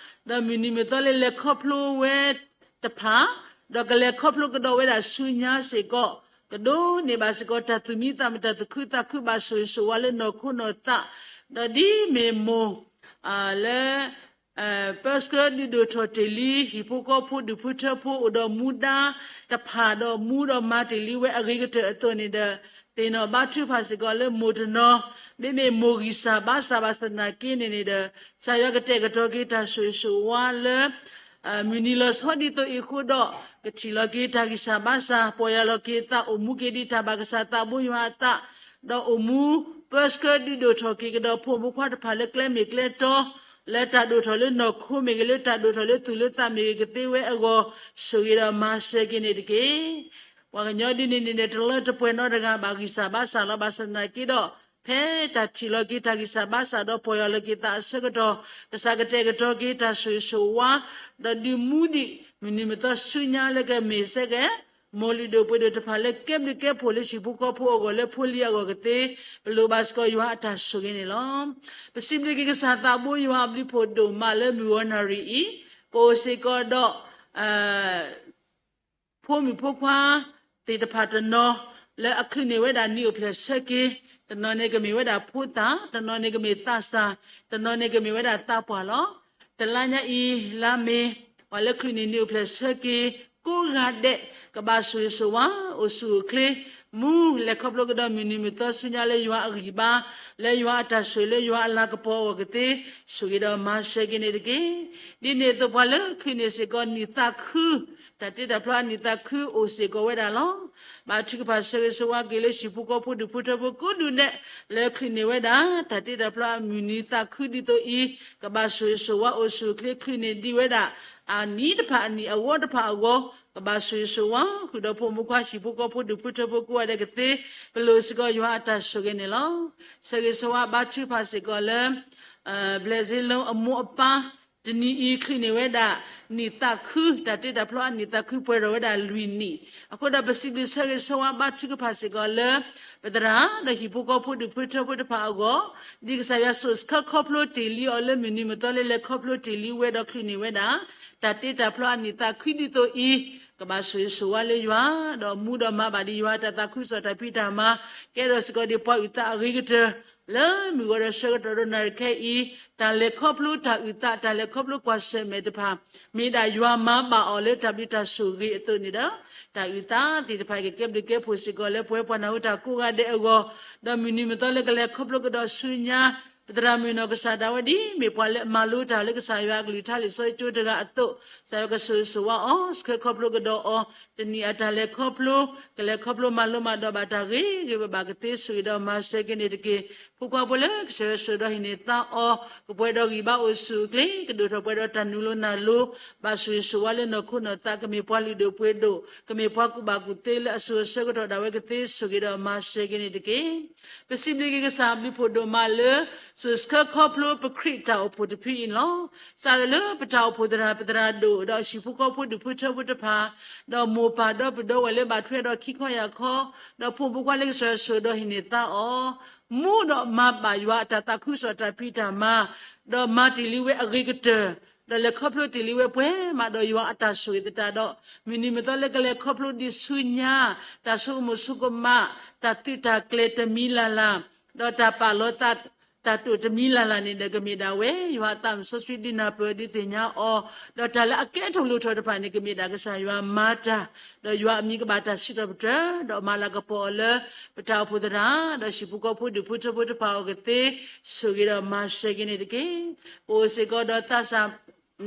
ဒီးမုၢ်နံၤမုၢ်သီလၢလဲၤခီဖျိဝဲတဖၣ်, ဒီးကလဲၤခီဖျိကဒီးဝဲဒၣ်ဆူညါစ့ၢ်ကီး, ကဒိးန့ၢ်ဘၣ်စ့ၢ်ကီးတၢ်သူၣ်မံသးမုာ် တၢ်သူၣ်ခုသးခုဘၣ်ဆိၣ်ဂ့ၤဆိၣ်ဝါလၢနီၢ်ခိနီၢ်သး, ဒီးဒ်မ့ၢ်မိၢ် လၢ ပၢဆှၢဒုးဒိၣ်ထီၣ်တ့ၢ်လံ ဟံၣ်ဖိဃီဖိဒူၣ်ဖိထၢဖိ အိၣ်ဒီးမူဒါတဖၣ်ဒီးမူဒီးမၤတ့ၢ်လံဝဲအဂ့ၤကတၢၢ်အသိးန့ၣ်ဒီး, သ့ၣ်နီၣ်ဘါထုကဖၣ်စ့ၢ်ကီးလၢမိၢ်တနီၤ, မ့မ့ၢ်မိၢ်ဂံၢ်စၢ်ဘါစၢ်ဘၣ်ဆၣ်သနာ်က့န့ၣ်န့ၣ်ဒီး, ကစၢ်ယွၤကတဲာ်ကတီၤက့ၤတၢ်ဆိၣ်ဂ့ၤဆိၣ်ဝါလၢ မုၢ်နံၤလီၤဆီဒ်သိးအံၤအဃိဒီး, ကထံၣ်လီၤက့ၤတၢ်ဂံၢ်စၢ်ဘါစၢ်, ပီၢ်ယၢ်လီၤက့ၤသး အိၣ်မူက့ၤဒံးတၢ်ဘၣ်ကစၢ်သးဘိယွၤအသး, ဒီးအိၣ်မူ ပၢဆှၢဒုးဒိၣ်ထီၣ်က့ၤကဒီးဖိမုၣ်ဖိခွါတဖၣ်လၢကျဲမ့ၢ်ကျဲတီ, လၢတၢ်ဒိၣ်ထီၣ်လၢနီၢ်ခိမ့ၢ်ဂ့ၤ လၢတၢ်ဒိၣ်ထီၣ်လၢသူၣ်လၢသးမ့ၢ်ဂ့ၤကသ့ဝဲအဂီၢ်, ဆိၣ်ဂ့ၤဒီးမၤစၢၤက့ၤန့ၣ်တက့ၢ်. ပှၤကညီဒ်န့ၣ်န့ၣ်ဒီး တလၢတပှဲၤနီတဂၤဘၣ်ဂံၢ်စၢ်ဘါစၢ်လီၤ. ဘၣ်ဆၣ်သနာ်က့ဒီး, ဖဲတၢ်ထံၣ်လီၤက့ၤတၢ်ဂံၢ်စၢ်ဘါစၢ်ဒီးပီၢ်ယၢ်လီၤက့ၤသးအဆၢကတီၢ်, ကစၢ်ကတဲာ်ကတီၤက့ၤတၢ်ဆိၣ်ဂ့ၤဆိၣ်ဝါ, ဒီးဒုးမူဒံး မုၢ်နံၤမုၢ်သီဆူညါလၢကမ့ၢ်စ့ၢ်ကီး မိၢ်လုၢ်ဒိၣ်ပှ့ၤဒိၣ်တဖၣ်လၢကဲဘျုးကဲဖှိၣ်လၢဟံၣ်ဖိဃီဖိအဂီၢ်လၢဖိလံၤအဂီၢ်ကသ့, ပလိၣ်ဘၣ်စ့ၢ်ကီးယွၤအတၢ်ဆိၣ်ဂ့ၤန့ၣ်လီၤ. ပစံးဘျုးက့ၤကစၢ်သးဘိယွၤအဘျုးအဖှိၣ်ဒိၣ်မးလၢမုၢ်ဂီၤနၣ်ရံၣ်အံၤ, ပအိၣ်စ့ၢ်ကီးဒီး ဖိမုၣ်ဖိခွါသ့ၣ်တဖၣ်တနီၤ, လၢအချုးန့ၢ်ဝဲဒၣ်နံၣ်အိၣ်ဖျဲၣ်ဆၢက့ၤ, တနီၤန့ၣ်ကမ့ၢ်ဝဲဒၣ်ဖိသၣ်, တနီၤန့ၣ်ကမ့ၢ်သးစၢ်, တနီၤန့ၣ်ကမ့ၢ်ဝဲဒၣ်သးပှၢ်လီၤ. တလါညါအံၤ လါမ့ၤ, ပှၤလၢချုးန့ၢ်နံၣ်အိၣ်ဖျဲၣ်ဆၢက့ၤ ကိးဂၤဒဲး, ကဘၣ်ဆိၣ်ဂ့ၤဆိၣ်ဝါ, အိၣ်ဆူၣ်အိၣ်ချ့, မူလဲၤခီဖျိကဒီးမုၢ်နံၤမုၢ်သီဆူညါလၢယွၤအဂံၢ်ဘါ, လၢယွၤအတၢ်ဆိၣ်ဂ့ၤလၢယွၤအလၤကပီၤအဂီၢ်ကသ့, ဆိၣ်ဂ့ၤဒီးမၤစၢၤက့ၤန့ၣ်တက့ၢ်. ဒ်န့ၣ်အသိးပှၤလၢချုးန့ၢ်စ့ၢ်ကီးနံၣ်သးခု, တၢ်တ့တၢ်ဖျီအနံၣ်သးခုအိၣ်စ့ၢ်ကီးဝဲဒၣ်လီၤ. ဘါထုကဖၣ်ဆၢဂ့ၤဆၢဝါက့ၤလၢဟံၣ်ဖိဃီဖိဒူၣ်ဖိထၢဖိကိးဒူၣ်ဒဲး, လၢချုးန့ၢ်ဝဲဒၣ် တၢ်တ့တၢ်ဖျီအမုၢ်နံၤသးခုဒ်သိးအံၤ, ကဘၣ်ဆိၣ်ဂ့ၤဆိၣ်ဝါအိၣ်ဆူၣ်အိၣ်ချ့ချုးန့ၢ်ဒံးဝဲဒၣ် အနံၤတဖၣ်အနံၣ်အဝီတဖၣ်အဂီၢ်, ကဘၣ်ဆိၣ်ဂ့ၤဆိၣ်ဝါ ဃုာ်ဒီးဖိမုၣ်ဖိခွါဟံၣ်ဖိဃီဖိဒူၣ်ဖိထၢဖိကိးဂၤဒဲးကသ့, ပလိၣ်စ့ၢ်ကီးယွၤအတၢ်ဆိၣ်ဂ့ၤန့ၣ်လီၤ. ဆၢဂ့ၤဆၢဝါဘါထုကဖၣ်စ့ၢ်ကီးလၢ ဘျဲၣ်စ့လိအမိၢ်အပၢ်, တနံၤအံၤချုးန့ၢ်ဝဲဒၣ် နံၣ်သးခု, တၢ်တ့တၢ်ဖျီအနံၣ်သးခုပှဲၤထီၣ်ဝဲဒၣ်လွံၢ်နံၣ်, အဃိဒီးပစံးဘျုးဆၢဂ့ၤဆၢဝါဘါထုကဖၣ်စ့ၢ်ကီးလၢ ပသရၣ်ဒီးဟံၣ်ဖိဃီဖိဒူၣ်ဖိထၢဖိတဖၣ်အဂီၢ်, ဒ်ကစၢ်ယွၤဆိၣ်ဆၢခီဖျိတ့ၢ်လံအီၤလၢမုၢ်နံၤမုၢ်သီလၢလဲၤခီဖျိတ့ၢ်လံဝဲဒီးချုးန့ၢ်ဝဲဒၣ် တၢ်တ့တၢ်ဖျီအနံၣ်သးခုဒ်သိးအံၤ, ကဘၣ်ဆိၣ်ဂ့ၤဆိၣ်ဝါလၢယွၤ, ဒီးမူဒီးမၤဘၣ်ဒံးယွၤတၢ်သးခုကစီၣ်တၢ်ဖံးတၢ်မၤ, ကဲထီၣ်စ့ၢ်ကီးဒံးပှၤအုၣ်သးအဂ့ၤကတၢၢ်, လၢမုၢ်ဂီၤဒီးဆၢကတီၢ်ဒီးနၣ်ရံၣ်ခဲအံၤ, တၢ်လဲၤခီဖျိတၢ်အုၣ်သး တၢ်လဲၤခီဖျိကွၢ်ဆၢၣ်မဲာ်တဖၣ်, မ့ၢ်ဒၣ်ယွၤမၤဘၣ်အီၤလၢတၢ်ဘျုးတၢ်ဆိၣ်ဂ့ၤအသိးန့ၣ်ဒီး, တၢ်အုၣ်သးသ့ၣ်တဖၣ်ကကဲဘျုးကဲဖှိၣ်စ့ၢ်ကီးလၢပဝဲပှၤနၢ်ဟူတၢ်ကိးဂၤဒဲးအဂီၢ်, ဒီးမုၢ်နံၤမုၢ်သီလၢကလဲၤခီဖျိကဒီးဆူညါ ပသရၣ်မုၣ်နီၢ်ကစၢ်ဒၣ်ဝဲဒ်မ့ၢ်ပှၤလၢအမၤလိတၢ်လၢကစၢ်ယွၤအကလုၢ်ကထါလံာ်စီဆှံကၠိတဂၤအသိး, ကစၢ်ယွၤကဆိၣ်ဂ့ၤဆိၣ်ဝါအီၤ, ဆှၢခီဖျိကဒီးအီၤ, တနံၤအတၢ်လဲၤခီဖျိ, ကလဲၤခီဖျိမၤလိမၤဒိးဘၣ်တၢ်ဂ့ၤဂ့ၤဘၣ်ဘၣ်ကသ့, ဆိၣ်ဂ့ၤဒီးမၤစၢၤက့ၤန့ၣ်တက့ၢ်. ဖိခွါဖိလၢကစၢ်ယွၤဆိၣ်ဒီးဟံးန့ၢ်သါအီၤ, ကပှဲၤဒီးဂံၢ်ဘါအိၣ်ဆူၣ်အိၣ်ချ့, ကဒိၣ်ထီၣ်ပှဲၤဒီးတၢ်နုာ်လီၤနၢ်လီၤ, ဘၣ်ဆိၣ်ဂ့ၤဆိၣ်ဝါလၢနီၢ်ခိနီၢ်သး, ကမ့ၢ်ပှၤလုၢ်ဒိၣ်ပှ့ၤဒိၣ်, ကမ့ၢ်ပှၤကူၣ်ဘၣ်ကူၣ်သ့လၢအစိၤအဆၢကတီၢ်ဒၣ်ဝဲကသ့, ဆိၣ်ဂ့ၤဒီးမၤစၢၤက့ၤန့ၣ်တက့ၢ်. ပစံးဘျုးက့ၤကစၢ်အဘျုးအဖှိၣ်ဒိၣ်မးလၢ စိာ်ဆှၢခီဖျိပခရံာ်တၢ်အိၣ်ဖှိၣ်တဖုအံၤန့ၣ်လီၤ. စးထီၣ်လၢပတၢ်အိၣ်ဖှိၣ်သရၣ် ပသရၣ်ဒိၣ် ဒီးဟံၣ်ဖိဃီဖိဒူၣ်ဖိထၢဖိတဖၣ်, ဒီးမိၢ်ပၢ်ဒီပုၢ်ဝဲၢ်လၢဘၣ်ထွဲဒီးခံခီယၢ်ခီ, ဒီးဖိမုၣ်ဖိခွါလၢကစၢ်ယွၤဆိၣ်ဒီးဟံးန့ၢ်သါအီၤ, မူဒီးမၤဘၣ်ယွၤအတၢ်သးခုကစီၣ်တၢ်ဖံးတၢ်မၤ, ဒီးမၤတ့ၢ်လံဝဲအဂ့ၤကတၢၢ်, ဒီးလဲၤခီဖျိတ့ၢ်လံဝဲပှဲၤမးဒီးယွၤအတၢ်ဆိၣ်ဂ့ၤသတးဒီး, မုၢ်နံၤမုၢ်သီလၢကလဲၤခီဖျိဒံးဆူညါ, တၢ်ဆိကမိၣ်ဆိကမး, တၢ်သုးတၢ်ကျဲၤတမံၤလၢ်လၢ်, ဒီးတၢ်ပာ်လီၤသး တၢ်တိာ်တမံၤလၢ်လၢ်န့ၣ်ဒီး ကမ့ၢ်ဒၣ်ဝဲ ယွၤအသးမုၣ်စီဆှံဒုးနၢ်ပၢၢ်ဒုးသ့ၣ်ညါအီၤ, ဒီးတၢ်လၢအကဲထီၣ်လိၣ်ထီၣ်တဖၣ်န့ၣ် ကမ့ၢ်ဒၣ်ကစၢ်ယွၤမၤတၢ်, ဒီးယွၤအမံၤကဘၣ်တၢ်စံးထီၣ်ပတြၢၤ, ဒီးမၤလၤကပီၤအီၤလၢ ပတၢ်အိၣ်ဖှိၣ်သရၣ်, ဒီးဟံၣ်ဖိဃီဖိဒူၣ်ဖိထၢဖိတဖၣ်အဂီၢ်ကသ့, ဆိၣ်ဂ့ၤဒီးမၤစၢၤက့ၤန့ၣ်တက့ၢ်. ပအိၣ်စ့ၢ်ကီးဒီးသးစၢ်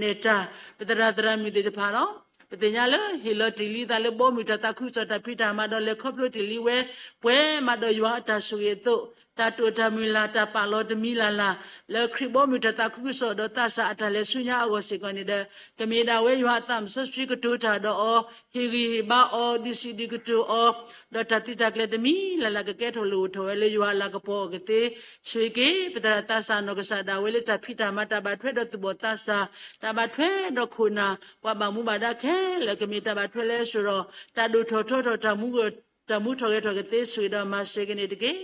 နဲၣ်တၢ်, ပသရၣ်သရၣ်မုၣ်သ့ၣ်တဖၣ်လီၤ. ပသ့ၣ်ညါလၢဟ့ၣ်လီၤတ့ၢ်လံသးလၢဘီမုၢ်တၢ်သးခုကစီၣ်တၢ်ဖံးတၢ်မၤဒီးလဲၤခီဖျိတ့ၢ်လံဝဲ, ပှဲၤမးဒီးယွၤအတၢ်ဆိၣ်ဂ့ၤအသိး, တၢ်တိာ်တၢ်မုၢ်လၢ် တၢ်ပာ်လီၤတမံၤလၢ်လၢ်, လၢခရံာ်ဘီမုၢ်တၢ်သးခုကစီၣ်ဒီးသးစၢ်အတၢ်လဲၤဆူညါအဂီၢ်စ့ၢ်ကီးန့ၣ်ဒီး, ကမ့ၢ်ဒၣ်ဝဲယွၤအသးမုၣ်စီဆှံကတိၤတၢ်ဒီးအီၤ, ဟ့ၣ်ဂံၢ်ဟ့ၣ်ဘါအီၤ, ဒုးစံးဒုးကတိၤအီၤ, ဒီးတၢ်သုးတၢ်ကျဲၤတမံၤလၢ်လၢ်ကကဲထီၣ်လိၣ်ထီၣ်ဝဲလၢယွၤအလၤကပီၤအဂီၢ်ကသ့, ဆိၣ်ဂ့ၤက့ၤ ပသရၣ်သးစၢ်နီၢ်ကစၢ်ဒၣ်ဝဲလၢတၢ်ဖံးတၢ်မၤ တၢ်ဘၣ်ထွဲဒီးသူၣ်ဘီၣ်သးစၢ်, တၢ်ဘၣ်ထွဲဒီးခိၣ်နၢ်, ပှၤဘၣ်မူဘၣ်ဒါခဲလၢာ် ကမ့ၢ်တၢ်ဘၣ်ထွဲလၢစိၤဒီး, တၢ်ဒိၣ်ထီၣ်ထီထီၣ် တၢ်မူထီၣ်ဂဲၤထီၣ်ကသ့ ဆိၣ်ဂ့ၤဒီးမၤစၢၤက့ၤန့ၣ်တက့ၢ်.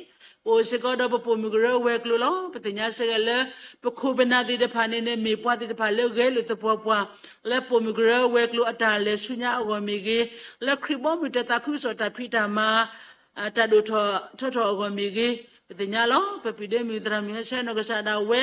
ပအိၣ်စ့ၢ်ကီးဒီးပပိာ်မုၣ်ကရၢဝဲၤကျိၤလီၤ. ပသ့ၣ်ညါစ့ၢ်ကီးလၢ ပခိၣ်ပနၢ်သ့ၣ်တဖၣ်န့ၣ်န့ၣ် မ့ၢ်ပှၤသ့ၣ်တဖၣ်လၢဂဲၤလိာ်သပှၢ်ပှၢ်, လၢပိာ်မုၣ်ကရၢဝဲၤကျိၤအတၢ်လဲၤဆူညါအဂီၢ်မ့ၢ်ဂ့ၤ, လၢခရံာ်ဘီမုၢ်တၢ်သးခုကစီၣ်တၢ်ဖံးတၢ်မၤ တၢ်ဒိၣ်ထီၣ်ထီထီၣ်အဂီၢ်မ့ၢ်ဂ့ၤ, ပသ့ၣ်ညါလီၤ. ပပုၢ်ဒ့မုၣ်သရၣ်မုၣ်ဟဲဆၢနီၢ်ကစၢ်ဒၣ်ဝဲ,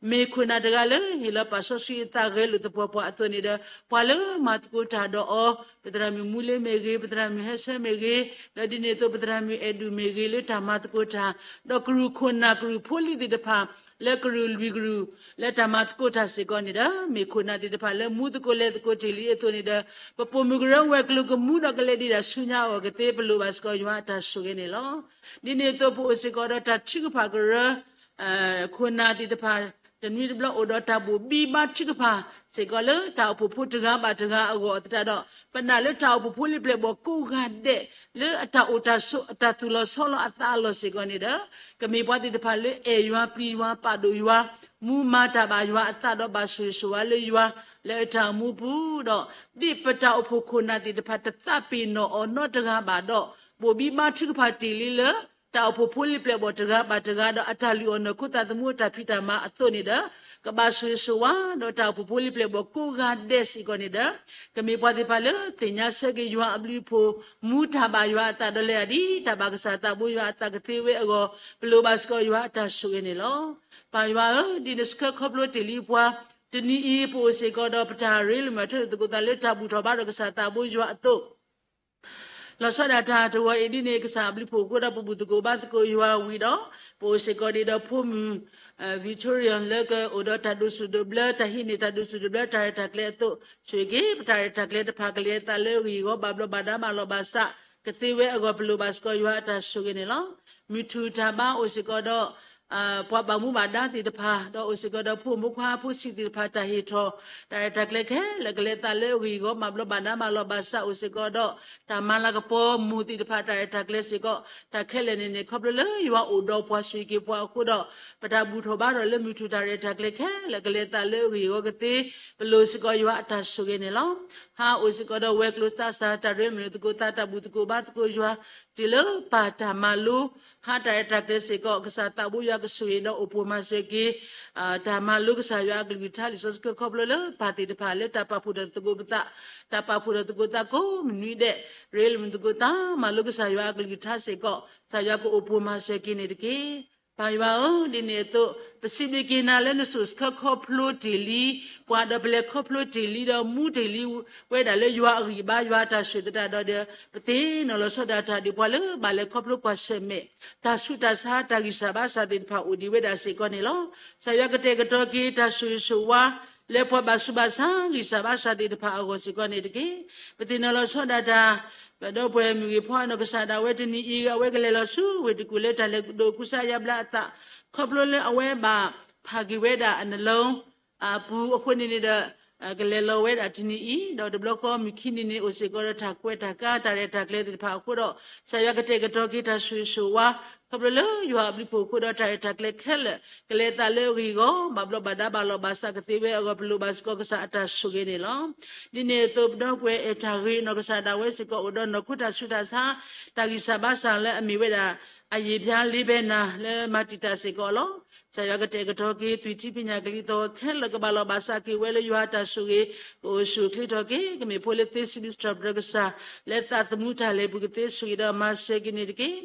မ့ၢ်ခိၣ်နၢ်တဂၤလၢဟ့ၣ်လီၤပာ်စီဆှံအသးဂဲၤလိာ်သပှၢ်ပှၢ်အသိးန့ၣ်ဒီး, ပှၤလၢမၤသကိးတၢ်ဒီးအီၤ, ပသရၣ်မုၣ်မူလ့မ့ၢ်ဂ့ၤ, ပသရၣ်မုၣ်ဟဲဆၢမ့ၢ်ဂ့ၤ, ဒီးဒ်န့ၣ်အသိးပသရၣ်မုၣ်အဲၣ်ဒူၣ်မ့ၢ်ဂ့ၤလၢတၢ်မၤသကိးတၢ်, ဒီးကရူၢ်ခိၣ်နၢ်ကရူၢ်ဖိလံၤသ့ၣ်တဖၣ် လၢကရူၢ်လွံၢ်ကရူၢ် လၢတၢ်မၤသကိးတၢ်စ့ၢ်ကီးန့ၣ်ဒီး, မ့ၢ်ခိၣ်နၢ်သ့ၣ်တဖၣ်လၢမူသကိးလဲၤသကိးတ့ၢ်လံအသိးန့ၣ်ဒီး, ပပိာ်မုၣ်ကရၢဝဲၤကျိၤကမူဒီးကလဲၤဒံးဒၣ်ဆူညါအဂီၢ်ကသ့ ပလိၣ်ဘၣ်စ့ၢ်ကီးယွၤအတၢ်ဆိၣ်ဂ့ၤန့ၣ်လီၤ. ဒ်န့ၣ်အသိးပအိၣ်စ့ၢ်ကီးဒီးတၢ်ထုကဖၣ်ကရၢ ခိၣ်နၢ်သ့ၣ်တဖၣ် တနွံတဘျီအိၣ်ဒီးတၢ်ဘိၣ်ဘံဘါထုကဖၣ်စ့ၢ်ကီးလၢ တၢ်အိၣ်ဖှိၣ်ဖိတဂၤဘၣ်တဂၤအဂီၢ်အသတးဒီး, ပနာ်လၢတၢ်အိၣ်ဖှိၣ်ဖိလံၤပျဲၢ်ဘီၣ်ကိးဂၤဒဲး လၢအတၢ်အိၣ်တၢ်ဆိး အတၢ်သူၣ်လီၤဆီလီၤအသးအလီၢ်စ့ၢ်ကီးန့ၣ်ဒီး, ကမ့ၢ်ပှၤသ့ၣ်တဖၣ်လၢအဲၣ်ယွၤပျံၤယွၤပာ်ဒိၣ်ယွၤ, မူမၤတၢ်ဘၣ်ယွၤအသးဒီးဘၣ်ဆိၣ်ဂ့ၤဆိၣ်ဝါလၢယွၤ လၢအတၢ်မူပူၤဒီး, ဒ်ပတၢ်အိၣ်ဖှိၣ်ခိၣ်နၢ်သ့ၣ်တဖၣ်တသးပ့ၤနီၣ်အီၤနီတဂၤဘၣ်ဒီး, ဘိၣ်ဘံဘါထုကဖၣ်တ့ၢ်လံလၢ တၢ်အိၣ်ဖှိၣ်ဖိလံၤပျဲၢ်ဘီၣ်တဂၤဘၣ်တဂၤဒီးအတၢ်လုၢ်အီၣ်နီၢ်ခိသးသမူအတၢ်ဖံးတၢ်မၤအသိးန့ၣ်ဒီး, ကဘၣ်ဆိၣ်ဂ့ၤဆိၣ်ဝါဒီးတၢ်အိၣ်ဖှိၣ်ဖိလံၤပျဲၢ်ဘီၣ်ကိးဂၤဒဲးစ့ၢ်ကီးန့ၣ်ဒီး, ကမ့ၢ်ပှၤသ့ၣ်တဖၣ်လၢသ့ၣ်ညါဆၢက့ၤယွၤအဘျုးအဖှိၣ်, မူတၢ်ဘၣ်ယွၤအသးဒီးလဲၤဒၣ်ဒ်တၢ်ဘၣ်ကစၢ်သးဘိယွၤအသးကသ့ဝဲအဂီၢ်, ပလိၣ်ဘၣ်စ့ၢ်ကီးယွၤအတၢ်ဆိၣ်ဂ့ၤန့ၣ်လီၤ. ပၢ်ယွၤဧၢ, ဒ်နဆှၢခီဖျိတ့ၢ်လံပှၤ, တနံၤအံၤပအိၣ်စ့ၢ်ကီးဒီးပတၢ်ရ့လိာ်မုာ်ထၢလိာ်သကိးသးလၢတၢ်ဘူၣ်ထီၣ်ဘါဒီးကစၢ်သးဘိယွၤအသိး လီၤဆီဒၣ်တၢ်တဝီအံၤဒ်န့ၣ် ကစၢ်အဘျုးဖှိၣ်အဃိဒီးပဘူၣ်သကိးဘါသကိးယွၤဝံၤဒီး, ပအိၣ်စ့ၢ်ကီးဒံးဒီးဖိမုၣ် Victoria လၢကအိၣ်ဒီးတၢ်ဒိးစူၣ်ဒိးဘျၢ တၢ်ဟံးန့ၢ်တၢ်ဒိးစူၣ်ဒိးဘျၢ တၢ်ရဲၣ်တၢ်ကျဲၤအသိး, ဆိၣ်ဂ့ၤက့ၤ ပတၢ်ရဲၣ်တၢ်ကျဲၤတဖၣ်ကလဲၤအသးလၢအဂ့ၢ်အဂီၢ် ဘၣ်ဘျီးဘၣ်ဒါမၤလီၤဘၣ်စး ကသ့ဝဲအဂီၢ် ပလိၣ်ဘၣ်စ့ၢ်ကီးယွၤအတၢ်ဆိၣ်ဂ့ၤန့ၣ်လီၤ. မုၢ်ထူၣ်တၢ်ဘါအိၣ်စ့ၢ်ကီးဒီး ပှၤဘၣ်မူဘၣ်ဒါသ့ၣ်တဖၣ်, ဒီးအိၣ်စ့ၢ်ကီးဒီးဖိမုၣ်ဖိခွါဖိဆံးသ့ၣ်တဖၣ် တၢ်ဟ့ၣ်ထီၣ်, တၢ်ရဲၣ်တၢ်ကျဲၤခဲလၢာ်ကလဲၤအသးလၢအဂ့ၢ်အဂီၢ် ဘၣ်ဘျီးဘၣ်ဒါမၤလီၤဘၣ်စးအိၣ်စ့ၢ်ကီးဒီး, တၢ်မၤလၤကပီၤမိၢ်သ့ၣ်တဖၣ် တၢ်ရဲၣ်တၢ်ကျဲၤစ့ၢ်ကီး, တၢ်ခဲလၢာ်န့ၣ်န့ၣ် ခီဖျိလၢယွၤအိၣ်ဒီးပှၤဆိၣ်ဂ့ၤက့ၤပှၤအဃိဒီး, ပတၢ်ဘူၣ်ထီၣ်ဘါထီၣ်လၢမုၢ်ထူၣ်တၢ်ရဲၣ်တၢ်ကျဲၤခဲလၢာ်ကလဲၤအသးလၢအဂ့ၢ်အဂီၢ်ကသ့, ပလိၣ်စ့ၢ်ကီးယွၤအတၢ်ဆိၣ်ဂ့ၤန့ၣ်လီၤ. ဟါအိၣ်စ့ၢ်ကီးဒီးဝဲၤကျိၤသးစၢ် တၢ်ရ့လိာ်မုာ်လိာ်သကိးသး တၢ်ဘူၣ်သကိးဘါသကိးယွၤ တုၤလၢပၢ်တၢ်မၤလိ, ဟါတၢ်ရဲၣ်တၢ်ကျဲၤစ့ၢ်ကီး ကစၢ်သးဘိယွၤကဆိၣ်ဂ့ၤဒီးအိၣ်ဖှိၣ်မၤစၢၤက့ၤ, တၢ်မၤလိကစၢ်ယွၤအကလုၢ်ကထါလံာ်စီဆှံကခီဖျိလၢပၢ်သ့ၣ်တဖၣ်လၢတၢ်ပာ်ဖှိၣ်ထီၣ်သကိးပသး, တၢ်ပာ်ဖှိၣ်ထီၣ်သကိးသးကိးမုၢ်နွံဒဲး, ရ့လိာ်မုာ်လိာ်သကိးသး မၤလိကစၢ်ယွၤအကလုၢ်ကထါစ့ၢ်ကီး ကစၢ်ယွၤကအိၣ်ဖှိၣ်မၤစၢၤက့ၤန့ၣ်တက့ၢ်. ပၢ်ယွၤဧၢ, ဒ်န့ၣ်အသိး ပစံးဘျုးက့ၤနၤလၢနစိာ်ဆှၢခီဖျိတ့ၢ်လံ ပှၤဒီးပလဲၤခီဖျိတ့ၢ်လံဒီးမူတ့ၢ်လံဝဲဒၣ်လၢယွၤအဂံၢ်ဘါယွၤအတၢ်ဆိၣ်သတးဒီးဒီး, ပသ့ၣ်နီၣ်လီၤဆီဒၣ်တၢ်ဒ်ပှၤလၢဘၣ်လဲၤခီဖျိကွၢ်ဆၢၣ်မဲာ် တၢ်ဆူးတၢ်ဆါ တၢ်ဂံၢ်စၢ်ဘါစၢ်သ့ၣ်တဖၣ်အိၣ်ဒံးဝဲဒၣ်စ့ၢ်ကီးန့ၣ်လီၤ. ကစၢ်ယွၤကတဲာ်ကတီၤက့ၤတၢ်ဆိၣ်ဂ့ၤဆိၣ်ဝါ လၢပှၤဘၣ်ဆူးဘၣ်ဆါဂံၢ်စၢ်ဘါစၢ်သ့ၣ်တဖၣ်အဂီၢ်စ့ၢ်ကီးန့ၣ်တက့ၢ်. ပသ့ၣ်နီၣ်လီၤဆီဒၣ်တၢ် ပဒီပုၢ်ဝဲၢ်မုၣ်ဂ့ၤဖီအနီၢ်ကစၢ်ဒၣ်ဝဲတနံၤအံၤ အဝဲကလဲၤလီၤဆူဝ့ၢ်တကူၣ်လၢတၢ်လဲၤဒိးကူစါယါဘျါအသး ခီဖျိလၢအဝဲဘၣ်ဖးက့ၤဝဲဒၣ်အနလီ အပူၤအဃိန့ၣ်န့ၣ်ဒီး ကလဲၤလီၤဝဲဒၣ်တနံၤအံၤ ဒီးတဘျီဃီမုၢ်ခံနံၤန့ၣ် အိၣ်စ့ၢ်ကီးဒီးတၢ်ကွဲးတၢ်ကါ တၢ်ရဲၣ်တၢ်ကျဲၤသ့ၣ်တဖၣ်အဃိဒီး ကစၢ်ယွၤကတဲာ်ကတီၤက့ၤတၢ်ဆိၣ်ဂ့ၤဆိၣ်ဝါ ခီဖျိလၢယွၤအဘျုးအဖှိၣ်အဃိဒီး တၢ်ရဲၣ်တၢ်ကျဲၤခဲလၢာ် ကလဲၤအသးလၢအဂ့ၢ်အဂီၢ် ဘၣ်ဘျီးဘၣ်ဒါဘၣ်လီၤဘၣ်စးကသ့ဝဲအဂီၢ် ပလိၣ်ဘၣ်စ့ၢ်ကီးကစၢ်အတၢ်ဆိၣ်ဂ့ၤန့ၣ်လီၤ. ဒ်န့ၣ်အသိး ပဒီပုၢ်ဝဲၢ်အဲၣ်တၢ်ဂ့ၤ နီၢ်ကစၢ်ဒၣ်ဝဲစ့ၢ်ကီး အိၣ်ဒီးနီၢ်ခိတၢ်ဆူးတၢ်ဆါ တၢ်ဂံၢ်စၢ်ဘါစၢ်လၢအမ့ၢ်ဝဲဒၣ် အရေပြားလေးဘဲနၤ လၢမၤတံာ်တာ်စ့ၢ်ကီးလီၤ. ကစၢ်ယွၤကတဲာ်ကတီၤက့ၤ သွံၣ်ထံဖံးညၣ်ကလံၤသီၣ်ဂီၤခဲလၢာ် ကဘၣ်လီၤဘၣ်စးက့ၤဝဲလၢယွၤအတၢ်ဆိၣ်ဂ့ၤ ကအိၣ်ဆူၣ်အိၣ်ချ့ထီၣ်က့ၤ ကမ့ၢ်ဖိလၢသ့စံးဘျုးစံးထီၣ်ပတြၢၤကစၢ် လၢသးသမူတၢ်လဲၤပူၤကသ့ဆိၣ်ဂ့ၤဒီးမၤစၢၤက့ၤန့ၣ်တက့ၢ်.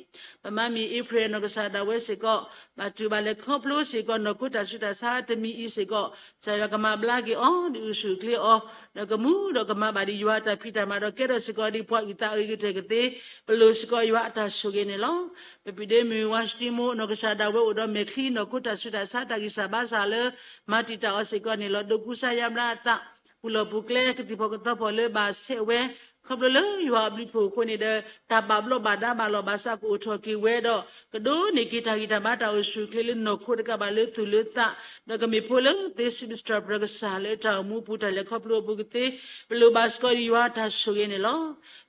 ပမၤမံၤအ့ဖြ့ၣ်နီၢ်ကစၢ်ဒၣ်ဝဲစ့ၢ်ကီး ဘၣ်တူၢ်ဘၣ်လဲၤခီဖျိစ့ၢ်ကီး နီၢ်ခိတၢ်ဆူးတၢ်ဆါတမံၤအံၤစ့ၢ်ကီး ကစၢ်ယွၤကမၤဘျါက့ၤအီၤ ဒီးအိၣ်ဆူၣ်အိၣ်ချ့အီၤ ဒီးကမူဒီးကမၤဘၣ်ဒံးယွၤအတၢ်ဖံးတၢ်မၤဒီးကဲထီၣ်စ့ၢ်ကီးဒံးပှၤအုၣ်သးအဂ့ၤကတၢၢ်ကသ့ ပလိၣ်စ့ၢ်ကီးယွၤအတၢ်ဆိၣ်ဂ့ၤန့ၣ်လီၤ. ပပျုၢ်ဒ့မုၣ် ဝါစတံမိၣ် နီၢ်ကစၢ်ဒၣ်ဝဲအိၣ်ဒီးမဲာ်ချံ နီၢ်ခိတၢ်ဆူးတၢ်ဆါ တၢ်ဂံၢ်စၢ်ဘါစၢ်လၢ မၤတံာ်တာ်အီၤစ့ၢ်ကီးန့ၣ်လီၤ. ဒိးကူစါယါဘျါအသး ပူၤလီၢ်ပူၤကျဲ ကသံၣ်ဖီၣ်ကသီဖီၣ်လၢဘၣ်ဆဲးဝဲ ခီဖျိလၢယွၤအဘျုးအဖှိၣ်အဃိန့ၣ်ဒီး တၢ်ဘၣ်ဘျီးဘၣ်ဒါဘၣ်လီၤဘၣ်စးကအိၣ်ထီၣ်က့ၤဝဲဒီး ကဒိးန့ၢ်က့ၤတၢ်ဂံၢ်တၢ်ဘါတၢ်အိၣ်ဆူၣ်အိၣ်ချ့လၢနီၢ်ခိတကးဘၣ်လၢသူၣ်လၢသး ဒီးကမ့ၢ်ဖိလၢသ့စံးဘျုးစံးထီၣ်ပတြၢၤကစၢ်လၢတၢ်အိၣ်မူအပူၤ တၢ်လဲၤခီဖျိအပူၤကသ့ ပလိၣ်ဘၣ်စ့ၢ်ကီးဒံးယွၤအတၢ်ဆိၣ်ဂ့ၤန့ၣ်လီၤ.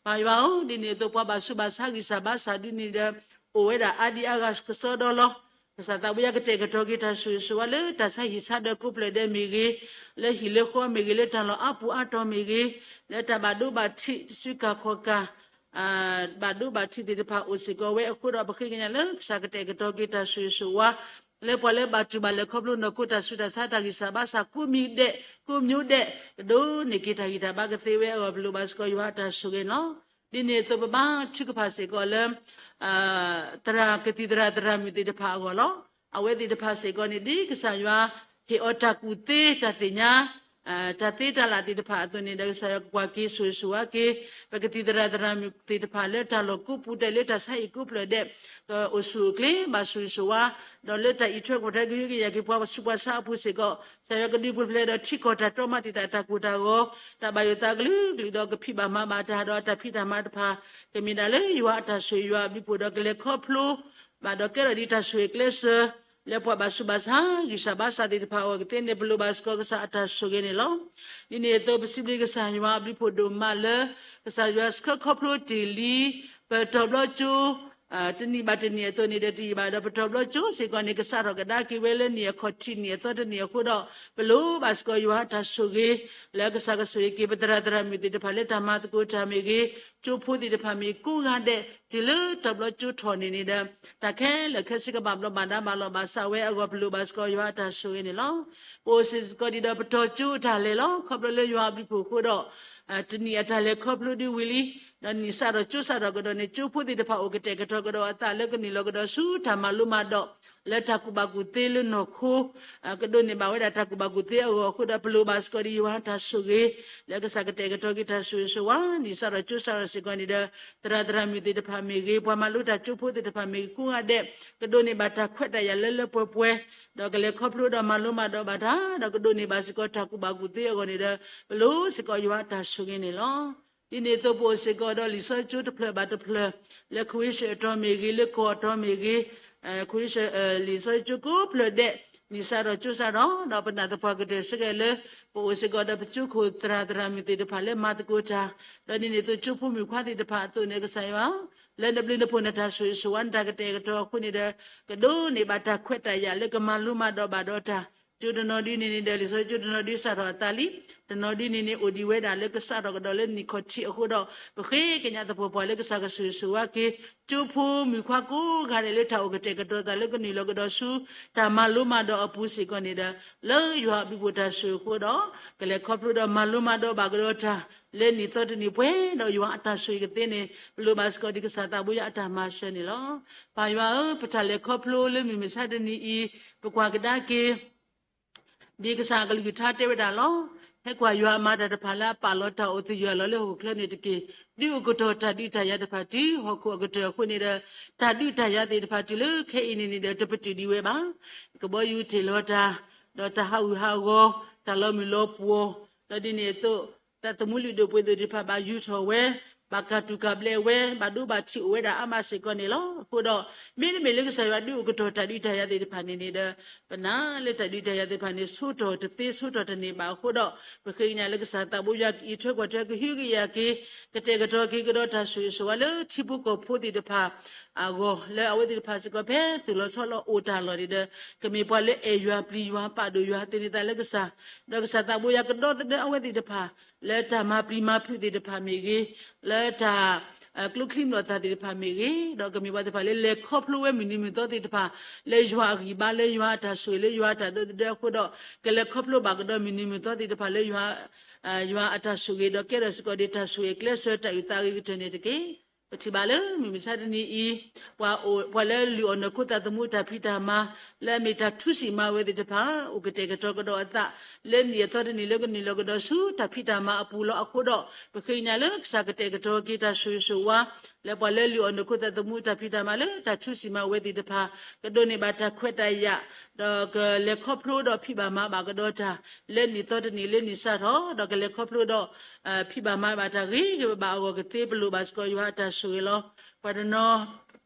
ပၢ်ယွၤဧၢ, ဒ်န့ၣ်အသိးပှၤဘၣ်ဆူးဘၣ်ဆါဂံၢ်စၢ်ဘါစၢ်ဒ်န့ၣ်ဒီး အိၣ်ဝဲဒၣ်အါဒံအါဂၤကစီဒီလီၤ. ကစၢ်သးဘိယွၤကတဲာ်ကတီၤက့ၤတၢ်ဆိၣ်ဂ့ၤဆိၣ်ဝါလၢ တၢ်ဆါဟံၣ်ဆါဒီးကိးဖျၢၣ်ဒဲးမ့ၢ်ဂ့ၤ, လၢဟံၣ်လၢဃီမ့ၢ်ဂ့ၤ, လၢတၢ်လီၢ်အါပူၤအါတီၤမ့ၢ်ဂ့ၤ, လၢတၢ်ဘၣ်ဒိဘၣ်ထံးတစုကၢ်ခီၣ်ကၢ် ဘၣ်ဒိဘၣ်ထံးသ့ၣ်တဖၣ်အိၣ်စ့ၢ်ကီးဝဲအဃိဒီး ပဃ့ကညးလၢကစၢ်ကတဲာ်ကတီၤက့ၤတၢ်ဆိၣ်ဂ့ၤဆိၣ်ဝါ လၢပှၤလၢဘၣ်တူၢ်ဘၣ်လဲၤခီဖျိနီၢ်ခိတၢ်ဆူးတၢ်ဆါ တၢ်ဂံၢ်စၢ်ဘါစၢ်ကိးမံၤဒဲး ကိးမံၤဒဲး ကဒိးန့ၢ်က့ၤတၢ်ဂံၢ်တၢ်ဘါကသ့ဝဲအဂီၢ် ပလိၣ်ဘၣ်စ့ၢ်ကီးယွၤအတၢ်ဆိၣ်ဂ့ၤန့ၣ်လီၤ. ဒ်န့ၣ်အသိးပဘါထုကဖၣ်စ့ၢ်ကီးလၢ သရၣ်ကသံၣ်သရၣ်သရၣ်မုၣ်သ့ၣ်တဖၣ်အဂီၢ်လီၤ. အဝဲသ့ၣ်တဖၣ်စ့ၢ်ကီးန့ၣ် ဒ်ကစၢ်ယွၤ ဟ့ၣ်အီၤတၢ်ကူၣ်သ့တၢ်သ့ၣ်ညါ တၢ်သ့တၢ်လၢ်သ့ၣ်တဖၣ်အသိးန့ၣ်ဒီး ကစၢ်ယွၤကကွၢ်က့ၤဆိၣ်ဂ့ၤဆိၣ်ဝါက့ၤ ပကသံၣ်သရၣ်သရၣ်မုၣ်သ့ၣ်တဖၣ်လၢတၢ်လီၢ်ကိးပူၤဒဲး လၢတၢ်ဆါဟံၣ်ကိးဖျၢၣ်ဒဲး ကအိၣ်ဆူၣ်အိၣ်ချ့ ဘၣ်ဆိၣ်ဂ့ၤဆိၣ်ဝါ ဒီးလၢတၢ်အံးထွဲကွၢ်ထွဲကဟုကယာ်က့ၤပှၤဆူးပှၤဆါအပူၤစ့ၢ်ကီး ကစၢ်ယွၤကဒုးပူၤဖျဲးဒီးထံကီၢ်တၢ်တီမၤတံာ်တာ်တၢ်ကိၢ်တၢ်ဂီၤ တၢ်ဘၣ်ယိၣ်သးကလုာ်ကလုာ်ဒီးကဖံးဘၣ်မၤဘၣ်တၢ်ဒီးအတၢ်ဖံးတၢ်မၤတဖၣ် ကမ့ၢ်ဒၣ်လၢယွၤအတၢ်ဆိၣ်ဂ့ၤယွၤအဘျုးအဖှိၣ်ဒီးကလဲၤခီဖျိ ဘၣ်ဒီးကဲထီၣ်ဒ်တၢ်ဆိၣ်ဂ့ၤကျဲးစၢး လၢပှၤဘၣ်ဆူးဘၣ်ဆါ ဂံၢ်စၢ်ဘါစၢ်သ့ၣ်တဖၣ်အဂီၢ်ကသ့န့ၣ် ပလိၣ်ဘၣ်စ့ၢ်ကီးကစၢ်အတၢ်ဆိၣ်ဂ့ၤန့ၣ်လီၤ. ဒ်န့ၣ်အသိးပစံးဘျုးကစၢ်ယွၤအဘျုးအဖှိၣ်ဒိၣ်မးလၢ ကစၢ်ယွၤဆှၢခီဖျိတ့ၢ်လံ ပတီၤဘျီကၠိ တနံၣ်ဘၣ်တနံၣ်အသိးန့ၣ်ဒီးတယံာ်ဘၣ်ဒီး ပတီၤဘျီကၠိစ့ၢ်ကီးန့ၣ် ကစးထီၣ်ကဒါက့ၤဝဲလၢနံၣ်အခီၣ်ထံးနံၣ်အသီတနံၣ်အဃိဒီး ပလိၣ်ဘၣ်စ့ၢ်ကီးယွၤအတၢ်ဆိၣ်ဂ့ၤ လၢကစၢ်ကဆိၣ်ဂ့ၤက့ၤပသရၣ်သရၣ်မုၣ်သ့ၣ်တဖၣ်လၢတၢ်မၤသကိးတၢ်မ့ၢ်ဂ့ၤ, ကၠိဖိသ့ၣ်တဖၣ်မ့ၢ်ကိးဂၤဒဲး တုၤလၢတီၤဘျီကၠိထီၣ်န့ၣ်န့ၣ်ဒီး တၢ်ခဲလၢာ်ခဲဆ့ကဘၣ်ဘျီးဘၣ်ဒါဘၣ်လီၤဘၣ်စးဝဲအဂီၢ် ပလိၣ်ဘၣ်စ့ၢ်ကီးယွၤအတၢ်ဆိၣ်ဂ့ၤန့ၣ်လီၤ. ပအိၣ်စ့ၢ်ကီးဒံးဒီးပတီၤကၠိအတၢ်လဲၤလီၤ. ခီဖျိလၢယွၤအဘျုးအဖှိၣ်အဃိဒီး တနံၣ်အတၢ်လဲၤခီဖျိဒ်ဝံၤလံ ဒီးနံၣ်စးထီၣ်ကၠိစးထီၣ်ကဒီးန့ၣ် ကၠိဖိသ့ၣ်တဖၣ်အိၣ်ကတဲာ်ကတီၤကဒီးအသးလၢကနုာ်လီၤကဒီးဆူတၢ်မၤလိမၤဒိး လၢတၢ်ကူၣ်ဘၣ်ကူၣ်သ့လၢနီၢ်ခိ ကဒိးန့ၢ်ဘၣ်ဝဲဒၣ်တၢ်ကူၣ်ဘၣ်ကူၣ်သ့အဂီၢ်အဃိဒီး ပလိၣ်ဘၣ်စ့ၢ်ကီးဒံးယွၤအတၢ်ဆိၣ်ဂ့ၤ လၢကစၢ်ကတဲာ်ကတီၤက့ၤတၢ်ဆိၣ်ဂ့ၤဆိၣ်ဝါ နံၣ်စးထီၣ်ကၠိစးထီၣ်စ့ၢ်ကီးန့ၣ်ဒီး သရၣ်သရၣ်မုၣ်သ့ၣ်တဖၣ်မ့ၢ်ဂ့ၤ, ပှၤမၤလိတၢ်ကၠိဖိသ့ၣ်တဖၣ်မ့ၢ်ဂ့ၤ ကိးဂၤဒဲး ကဒိးန့ၢ်ဘၣ်တၢ်ခွဲးတၢ်ယာ်လၢလၢပှဲၤပှဲၤ ဒီးကလဲၤခီဖျိဒီးမၤလိမၤဒိးဘၣ်တၢ် ဒီးကဒိးန့ၢ်ဘၣ်စ့ၢ်ကီးတၢ်ကူၣ်ဘၣ်ကူၣ်သ့အဂီၢ်န့ၣ်ဒီး ပလိၣ်စ့ၢ်ကီးယွၤအတၢ်ဆိၣ်ဂ့ၤန့ၣ်လီၤ. ဒ်န့ၣ်အသိးပအိၣ်စ့ၢ်ကီးဒီးလံာ်စီဆှံကၠိတဖျၢၣ်ဘၣ်တဖျၢၣ် လၢခဝ့ၡၢၣ်အတီၤမ့ၢ်ဂ့ၤ, လၢကီၢ်အတီၤမ့ၢ်ဂ့ၤ, ခဝ့ၡၢၣ် လံာ်စီဆှံကၠိကိးဖျၢၣ်ဒဲး နံၣ်စးထီၣ်ကၠိစးထီၣ် ဒီးပနၢ်သပှၢ်ကတၢၢ်ဆၢကဲးလၢ ပအိၣ်စ့ၢ်ကီးဒီးပကၠိခိၣ်သရၣ်သရၣ်မုၣ်သ့ၣ်တဖၣ်လၢမၤသကိးတၢ်, ဒီးဒ်န့ၣ်အသိးကၠိဖိမုၣ်ခွါသ့ၣ်တဖၣ်အသိးန့ၣ် ကစၢ်ယွၤ လၢနဘျုးနဖှိၣ်နတၢ်ဆိၣ်ဂ့ၤဆိၣ်ဝါနတၢ်ကတဲာ်ကတီၤအဃိန့ၣ်ဒီး ကဒိးန့ၢ်ဘၣ်တၢ်ခွဲးတၢ်ယာ်လၢကမၤလိမၤဒိးဘၣ်ဒီးတၢ် ကၠိတနီၤဒ်န့ၣ်န့ၣ်ဒီး လံာ်စီဆှံကၠိတနီၤဒ်စးထီၣ်အသးလံ, တနီၤဒ်န့ၣ်န့ၣ် အိၣ်ဒံးဝဲဒၣ်လၢကစးထီၣ်ကဒီးလၢနံၣ်ခီၣ်ထံးအဃိဒီး ပဃ့ကညးသပှၢ်ပှၢ်လၢကစၢ်ကဆိၣ်ဂ့ၤဆိၣ်ဝါက့ၤ ကၠိဖိမုၣ်ခွါကိးဂၤဒဲးလၢတၢ်အိၣ်ကတဲာ်ကတီၤသးလၢကနုာ်လီၤကဒီးဆူ တၢ်မၤလိမၤဒိးအပူၤစ့ၢ်ကီးန့ၣ်ဒီး လၢယွၤအဘျုးအဖှိၣ်တၢ်ဆိၣ်ဂ့ၤအဃိဒီး ကလဲၤခီဖျိဒီးမၤလိမၤဒိးဘၣ်ကဒီးတၢ် လၢနံၣ်သီတနံၣ်ပှဲၤဒီးယွၤအတၢ်ဆိၣ်ဂ့ၤကသ့န့ၣ် ပလိၣ်ဘၣ်စ့ၢ်ကီးဒ်ကစၢ်သးဘိယွၤအတၢ်မၤစၢၤန့ၣ်လီၤ. ပၢ်ယွၤဧၢ, ပတၢ်လဲၤခီဖျိလၢမုၢ်မဆါတနံၤအံၤ ပကွၢ်ကဒါက့ၤ ဒ်ကစၢ်အကလုၢ်ကထါတဲဝဲဒၣ်လီၤ. ဟဲကွၢ်ယွၤအမၤတၢ်တဖၣ်လၢအပာ်လီၤတၢ်အိၣ်သယုၢ်အလီၢ်လၢဟီၣ်ခိၣ်ချၢန့ၣ်တက့ၢ်. ဒုးအိၣ်ကတီၢ်တၢ်ဒုးတၢ်ယၤတဖၣ်တုၤဟီၣ်ခိၣ်အကတၢၢ်အဃိန့ၣ်ဒီး တၢ်ဒုးတၢ်ယၤသ့ၣ်တဖၣ်တုၤလၢခဲအံၤန့ၣ်န့ၣ်ဒီး တပတုာ်ဒံးဝဲဘၣ်. ကဘီယူၤတ့ၢ်လီၤတၢ်, ဒီးတၢ်ဟးဂူာ်ဟးဂီၤ, တၢ်လီၤမုၢ်လီၤပှီၢ်, ဒီးဒ်န့ၣ်အသိး သးသမူလုၢ်ဒိၣ်ပှ့ၤဒိၣ်သ့ၣ်တဖၣ် ဘၣ်ယူၤထီၣ်ဝဲ, ဘၣ်ကၢ်တူၢ်ကၢ်ဘျဲးဝဲ ဘၣ်ဒိဘၣ်ထံးအိၣ်ဝဲဒၣ်အါမးစ့ၢ်ကီးန့ၣ်လီၤ. အဃိဒီး မ့တမ့ၢ်လၢကစၢ်ယွၤဒုးအိၣ်ကတီၢ်တၢ်ဒုးတၢ်ယၤသ့ၣ်တဖၣ်န့ၣ်န့ၣ်ဒီး ပနာ်လၢတၢ်ဒုးတၢ်ယၤသ့ၣ်တဖၣ်န့ၣ် ဆိကတီၢ်တသ့ဆိကတီၢ်တန့ၢ်ဘၣ်အဃိဒီး ပဃ့ကညးလၢကစၢ်သးဘိယွၤကအံးထွဲကွၢ်ထွဲကဟုကယာ်က့ၤ ကတဲာ်ကတီၤက့ၤကဒီးတၢ်ဆိၣ်ဂ့ၤဆိၣ်ဝါလၢထံဖိကီၢ်ဖိသ့ၣ်တဖၣ်အဂီၢ် လၢအဝဲသ့ၣ်တဖၣ်စ့ၢ်ကီးဖဲသိၣ်လီၤဆီလီၤအိၣ်တၢ်လီၢ်န့ၣ်ဒီး ကမ့ၢ်ပှၤလၢအဲၣ်ယွၤပျံၤယွၤပာ်ဒိၣ်ယွၤသ့ၣ်န့ၣ်သးလၢကစၢ် ဒီးကစၢ်သးဘိယွၤကဒီသဒၢအဝဲသ့ၣ်တဖၣ် လၢတၢ်မၤပျံၤမၤဖုးသ့ၣ်တဖၣ်မ့ၢ်ဂ့ၤ, လၢတၢ် ကျိချံမျိာ်သၣ်သ့ၣ်တဖၣ်မ့ၢ်ဂ့ၤ, ဒီးကမ့ၢ်ပှၤသ့ၣ်တဖၣ်လၢလဲၤခီဖျိဝဲမုၢ်နံၤမုၢ်သီသ့ၣ်တဖၣ် လၢယွၤအဂံၢ်ဘါ လၢယွၤအတၢ်ဆိၣ်ဂ့ၤ လၢယွၤအတၢ်ဒိသဒၢအဃိဒီး ကလဲၤခီဖျိဘၣ်ကဒီးမုၢ်နံၤမုၢ်သီသ့ၣ်တဖၣ်လၢယွၤ ယွၤအတၢ်ဆိၣ်ဂ့ၤ ဒီးကဲထီၣ်စ့ၢ်ကီးဒံးတၢ်ဆိၣ်ဂ့ၤကျဲးစၢးတၢ်အုၣ်သးအဂ့ၤကတၢၢ်န့ၣ်တက့ၢ်. ပထံၣ်ဘၣ်လၢမုၢ်မဆါတနံၤအံၤ ပှၤအိၣ် ပှၤလၢလုၢ်အီၣ်နီၢ်ခိသးသမူတၢ်ဖံးတၢ်မၤ လၢအမ့ၢ်တၢ်ထူစံၣ်မၤဝဲသ့ၣ်တဖၣ် အိၣ်ကတဲာ်ကတီၤကဒီးအသး လၢနံၣ်အသီတနံၣ်လၢကနုာ်လီၤကဒီးဆူတၢ်ဖံးတၢ်မၤအပူၤလီၤ. အဃိဒီးပဃ့ကညးလၢကစၢ်ကတဲာ်ကတီၤက့ၤတၢ်ဆိၣ်ဂ့ၤဆိၣ်ဝါ လၢပှၤလၢလုၢ်အီၣ်နီၢ်ခိသးသမူတၢ်ဖံးတၢ်မၤလၢတၢ်ထူစံၣ်မၤဝဲသ့ၣ်တဖၣ် ကဒိးန့ၢ်ဘၣ်တၢ်ခွဲးတၢ်ယာ် ဒီးကလဲၤခီဖျိဒီးဖံးဘၣ်မၤဘၣ်ကဒီးတၢ် လၢနံၣ်သီတနံၣ်လၢနံၣ်စးထီၣ် ဒီးကလဲၤခီဖျိဒီး ဖံးဘၣ်မၤဘၣ်တၢ်ဂ့ၤဂ့ၤဘၣ်ဘၣ်အဂီၢ်ကသ့ ပလိၣ်ဘၣ်စ့ၢ်ကီးယွၤအတၢ်ဆိၣ်ဂ့ၤလီၤ. ပှၤတနီၤ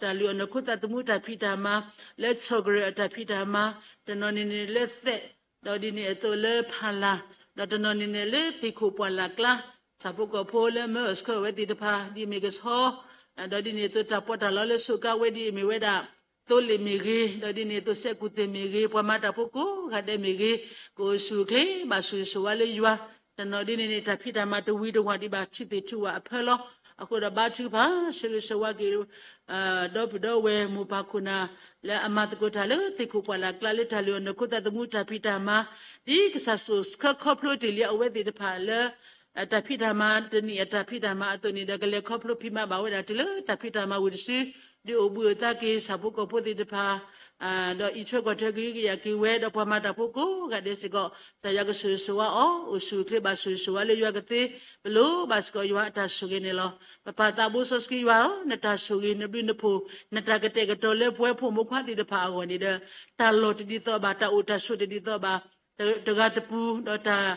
တၢ်လုၢ်အီၣ်နီၢ်ခိသးသမူတၢ်ဖံးတၢ်မၤ လၢဆီၣ်ကရၢၢ်အတၢ်ဖံးတၢ်မၤ တနီၤန့ၣ်န့ၣ်လၢသဲး ဒီးဒ်န့ၣ်အသိးလၢဖၣ်လၣ် ဒီးတနီၤန့ၣ်န့ၣ်လၢသ့ၣ်ခိၣ်ပှၢ်လၢ်ကျါ ဆၣ်ဖိကီၢ်ဖိလၢမၢအီၣ်ဆှၢဝဲသ့ၣ်တဖၣ် ဒ်မ့ၢ်ကဆီ ဒီးဒ်န့ၣ်အသိးတၢ်ပီးတၢ်လီလၢစူးကါဝဲဒ်အမ့ၢ်ဝဲဒၣ် သိလ့ၣ်မ့ၢ်ဂ့ၤ, ဒီးဒ်န့ၣ်အသိးစဲးကူၣ်သ့ၣ်မ့ၢ်ဂ့ၤ, ပှၤမၤတၢ်ဖိကိးဂၤဒဲးမ့ၢ်ဂ့ၤ, ကအိၣ်ဆူၣ်အိၣ်ချ့ ဘၣ်ဆိၣ်ဂ့ၤဆိၣ်ဝါလၢယွၤ, တနီၤဒ်န့ၣ်န့ၣ် တၢ်ဖံးတၢ်မၤတဝံၤတဝီၤဒံးဘၣ် ထုးသ့ၣ်ထုးဝၣ်အဖၢလီၤ. အဃိဒီးဘါထုကဖၣ် ဆိၣ်ဂ့ၤဆိၣ်ဝါက့ၤ ဒီပုၢ်ဒီဝဲၢ်မိၢ်ပၢ်ခိၣ်နၢ် လၢအမၤသကိးတၢ်လၢသ့ၣ်ခိၣ်ပှၢ်လၢ်ကျါလၢတၢ်လုၢ်အီၣ်နီၢ်ခိသးသမူတၢ်ဖံးတၢ်မၤ, ဒ်ကစၢ်စိာ်ဆှၢခီဖျိတ့ၢ်လံအဝဲသ့ၣ်တဖၣ်လၢ တၢ်ဖံးတၢ်မၤတနံၣ်အတၢ်ဖံးတၢ်မၤအသိးန့ၣ်ဒီး ကလဲၤခီဖျိဖံးမၤဘၣ်ဝဲဒၣ်တုၤလၢတၢ်ဖံးတၢ်မၤဝံၤတစု, ဒုးအိၣ်ဘှံးအိၣ်သါက့ၤဆၣ်ဖိကီၢ်ဖိသ့ၣ်တဖၣ် ဒီးအံးထွဲကွၢ်ထွဲကဟုကယာ်က့ၤဝဲ ဒီးပှၤမၤတၢ်ဖိကိးဂၤဒဲးစ့ၢ်ကီး ကစၢ်ယွၤကဆိၣ်ဂ့ၤဆိၣ်ဝါအီၤ, အိၣ်ဆူၣ်အိၣ်ချ့ဘၣ်ဆိၣ်ဂ့ၤဆိၣ်ဝါလၢယွၤကသ့, ပလိၣ်ဘၣ်စ့ၢ်ကီးယွၤအတၢ်ဆိၣ်ဂ့ၤန့ၣ်လီၤ. ပပၢ်သးဘိစီဆှံယွၤဧၢ, နတၢ်ဆိၣ်ဂ့ၤ နဘျုးနဖှိၣ် နတၢ်ကတဲာ်ကတီၤလၢပဝဲဖိမုၣ်ဖိခွါသ့ၣ်တဖၣ်အဂီၢ်န့ၣ်ဒီး တၢ်လီၢ်တဒ်သိးဘၣ်, တၢ်အိၣ်တၢ်ဆိးတဒ်သိးဘၣ်, တဂၤတပူၤ, ဒီးတၢ်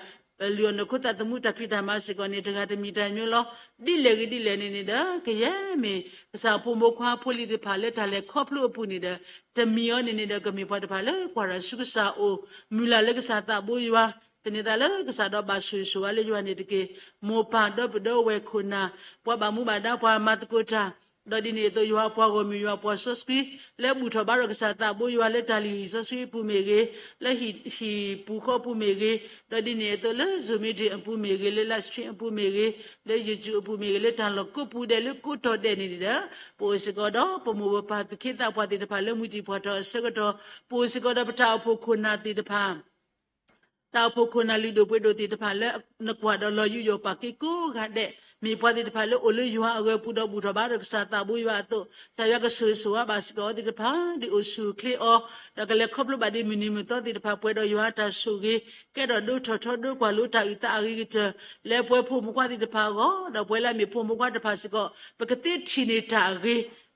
လုၢ်အီၣ်နီၢ်ခိသးသမူတၢ်ဖံးတၢ်မၤစ့ၢ်ကီးန့ၣ် တဂၤတမံၤတၢ်မံၤလီၤ. ဒ်လဲၣ်ဂ့ၤဒ်လဲၣ်န့ၣ်န့ၣ်ဒီး ကယဲၢ်မ့ၢ်ကစၢ်ဖိမုၣ်ဖိခွါဖိလံၤသ့ၣ်တဖၣ်လၢတၢ်လဲၤခီဖျိအပူၤန့ၣ်ဒီး တမံၤအံၤန့ၣ်န့ၣ်ဒီး ကမ့ၢ်ပှၤတဖၣ်လၢကွၢ်တၢ်ဆူကစၢ်အအိၣ်, မုၢ်လၢ်လၢကစၢ်သးဘိယွၤ, သန့ၤသးလၢကစၢ်ဒီးဘၣ်ဆိၣ်ဂ့ၤဆိၣ်ဝါလၢယွၤန့ၣ်တက့ၢ်. မိၢ်ပၢ်ဒီပုၢ်ဒီဝဲၢ်ခိၣ်နၢ်, ပှၤဘၣ်မူဘၣ်ဒါ ပှၤမၤသကိးတၢ်, ဒီးဒ်န့ၣ်အသိးယွၤအပှၤဂီၢ်မုၢ် ယွၤအပှၤစီဆှံ လၢဘူၣ်ထီၣ်ဘါထီၣ်ကစၢ်သးဘိယွၤလၢတၢ်လုၢ်ဟံၣ်စီဆှံအပူၤမ့ၢ်ဂ့ၤ, လၢဟံၣ်ပူၤဃီအပူၤမ့ၢ်ဂ့ၤ, ဒီးဒ်န့ၣ်အသိးလၢ Zoom meeting အပူၤမ့ၢ်ဂ့ၤ, လၢ live stream အပူၤမ့ၢ်ဂ့ၤ, လၢ YouTube အပူၤမ့ၢ်ဂ့ၤ, လၢတၢ်လီၢ်ကိးပူၤဒဲးလၢကိးတီၤဒဲးန့ၣ်န့ၣ်ဒီး ပအိၣ်စ့ၢ်ကီးဒီးပမိၢ်ပပၢ်သူၣ်က့သးပှၢ်သ့ၣ်တဖၣ်လၢမုၢ်တံၢ်ဖှီၣ်ထီၣ်အဆၢကတီၢ်, ပအိၣ်စ့ၢ်ကီးဒီးပတၢ်အိၣ်ဖှိၣ်ခိၣ်နၢ်သ့ၣ်တဖၣ် တၢ်အိၣ်ဖှိၣ်ခိၣ်နၢ်လုၢ်ဒိၣ်ပှ့ၤဒိၣ်သ့ၣ်တဖၣ်လၢနကွၢ်ဒီးလီၤယူးယီၣ်ပာ်က့ၤကိးဂၤဒဲး, မ့ၢ်ပှၤသ့ၣ်တဖၣ်လၢအိၣ်လၢယွၤအဂၢၤပူၤဒီးဘူၣ်ထီၣ်ဘါထီၣ်ကစၢ်သးဘိယွၤအသိး, ကစၢ်ယွၤကဆိၣ်ဂ့ၤဆိၣ်ဝါဘၣ်စ့ၢ်ကီးအဝဲသ့ၣ်တဖၣ် ဒုးအိၣ်ဆူၣ်အိၣ်ချ့အီၤ, ဒီးကလဲၤခီဖျိဘၣ်ဒ်မုၢ်နံၤမုၢ်သီသ့ၣ်တဖၣ် ပှဲၤဒီးယွၤအတၢ်ဆိၣ်ဂ့ၤ, ကဲထီၣ်ဒိထီၣ်ထီဒိကွၢ်လိတၢ်အုၣ်သးအဂ့ၤကတၢၢ် လၢပဝဲဖိမုၣ်ဖိခွါသ့ၣ်တဖၣ်အဂီၢ်, ဒီးပဝဲလၢအမ့ၢ်ဖိမုၣ်ဖိခွါတဖၣ်စ့ၢ်ကီး ပကသ့ထံၣ်န့ၢ်တၢ်အဂ့ၤ, ဒီ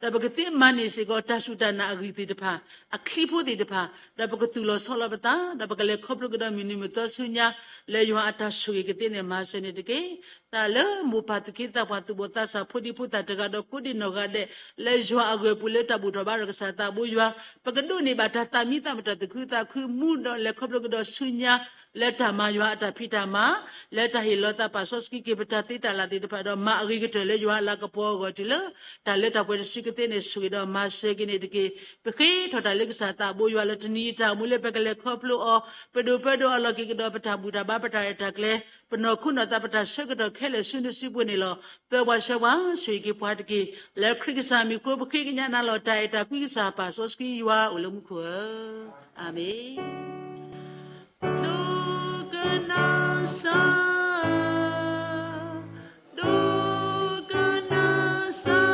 းပကသ့မၤန့ၢ်စ့ၢ်ကီးတၢ်စူၢ်တၢ်နာ်အဂံၢ်သ့ၣ်တဖၣ်, အချံဖိသ့ၣ်တဖၣ်, ဒီးပကသူၣ်လီၤဆီလီၤပသး, ဒီးပကလဲၤခီဖျိကဒီးမုၢ်နံၤမုၢ်သီဆူညါ, လၢယွၤအတၢ်ဆိၣ်ဂ့ၤကသ့န့ၣ်မၤစၢၤန့ၣ်တက့ၢ်. တၢ်လၢမိၢ်ပၢ်သူၣ်က့သးပှၢ်သူၣ်ဘီၣ်သးစၢ်ဖိဒံဖိသၣ်တဂၤဒီးကိးဒံနီၢ်ဂၤဒဲး, လၢယွၤအဂၢၤပူၤလၢတၢ်ဘူၣ်ထီၣ်ဘါထီၣ်ကစၢ်သးဘိယွၤ, ပကဒိးန့ၢ်ဘၣ်တၢ်သးမံသးမုာ်တၢ်သူၣ်ခုသးခုမူဒီးလဲၤခီဖျိကဒီးဆူညါ, လၢတၢ်မၤယွၤအတၢ်ဖံးတၢ်မၤ, လၢတၢ်ဟ့ၣ်လီၤသးပာ်စီဆှံက့ၤပတၢ်သ့တၢ်လၢ်သ့ၣ်တဖၣ်ဒီး မၤအဂ့ၤကတၢၢ်လၢယွၤအလၤကပီၤအဂီၢ်တုၤလၢ တၢ်လၢတၢ်ပှဲၤတစုကသ့န့ၣ်ဆိၣ်ဂ့ၤဒီးမၤစၢၤက့ၤန့ၣ်တက့ၢ်. ပဃ့ထီၣ်တၢ်လၢကစၢ်သးဘိယွၤလၢတနံၤအံၤတၢ်အိၣ်မူလၢပကလဲၤခီဖျိအီၤ, ပဒိၣ်ပၢဒီးအလီၢ်က့ၤကဒီးပတၢ်ဘူၣ်တၢ်ဘါပတၢ်ရဲၣ်တၢ်ကျဲၤ, ပနီၢ်ခိနီၢ်သးပတၢ်ဆၢကတီၢ်ခဲလၢာ်ဆူနစုပူၤန့ၣ်လီၤ. ပၢပှၤဆှၢပှၤဆိၣ်ဂ့ၤက့ၤပှၤတက့ၢ်. လၢခရံာ်ကစၢ်မံၤအဃိ ပဃ့ကညးနၤလီၤတၢ်အဲၣ်တၢ်ကွံကစၢ်ပၢ်စီဆှံယွၤအိၣ်လၢမူခိၣ်ဧၢ, အၤမ့ၣ်. ဒိကနၣ်စၢ်, ဒိကနၣ်စၢ်,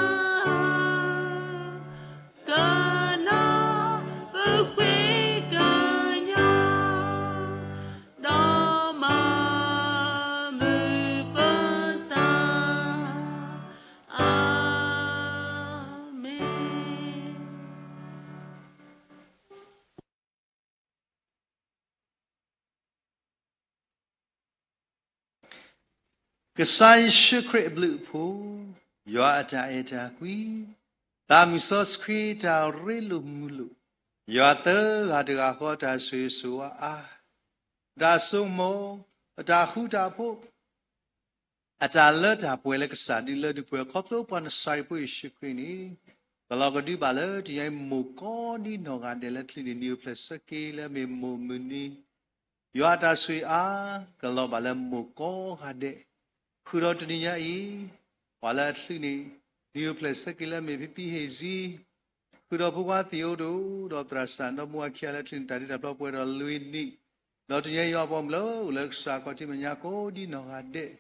ကနၣ်ပဃ့ကညး, ဒီးမၤမုာ်ပသး, အၤမ့ၣ်. ကစၢ်ယ့ၣ်ၡူးခရံာ်အဘျုးအဖှိၣ်, ယွၤအတၢ်အဲၣ်တၢ်ကွံ, သးမုၢ်စီဆှံတၢ်ရ့လိာ်မုာ်လိာ်, ယွၤသၢဂၤတဂၤဃီအတၢ်ဆိၣ်ဂ့ၤဆိၣ်ဝါအါ, အတၢ်ဆိကမိၣ်, အတၢ်ဃူတၢ်ဖိး, အတၢ်လၢတၢ်ပှဲၤလၢကစၢ်ဒုးလၢဒုးပှဲၤ ခီဖျိပှၤနစၤရ့းဖိယ့ၣ်ၡူးခရံာ်န့ၣ်, ကလီၤကဒုဘၣ်လၢတနံၤအံၤမိၢ်ကိးဒံနီၢ်ဂၤဒဲးလၢအချုးန့ၣ် နံၤအိၣ်ဖျဲၣ်ဆၢက့ၤလၢအမ့ၢ်မိၢ်မုၢ်နံၤ, ယွၤအတၢ်ဆိၣ်ဂ့ၤအါ ကလီၤဘၣ်လၢမိၢ်ကိးဂၤဒဲး, ဃုာ်ဒီးတနံၤညါအံၤ, ပှၤလၢအချုးန့ၣ်, နံၤအိၣ်ဖျဲၣ်ဆၢက့ၤလၢအမ့ၢ်ဖံဖံဟ့ၣ်စံ ဃုာ်ဒီးဖိခွါသ့ၣ်အိၣ်တအိၣ် ဒီးသရၣ်စၢ်ဒီမါဝၤခံဂၤလၢအချုးန့ၣ် တၢ်တ့တၢ်ဖျီပှဲၤဒီးလွံၢ်နံၣ်, ဒီးတနံၤညါယွၤပှၤကညီအိၣ်လၢကစၢ်အခီၣ်ထံးမဲာ်ညါကိးဒံနီၢ်ဂၤဒဲး,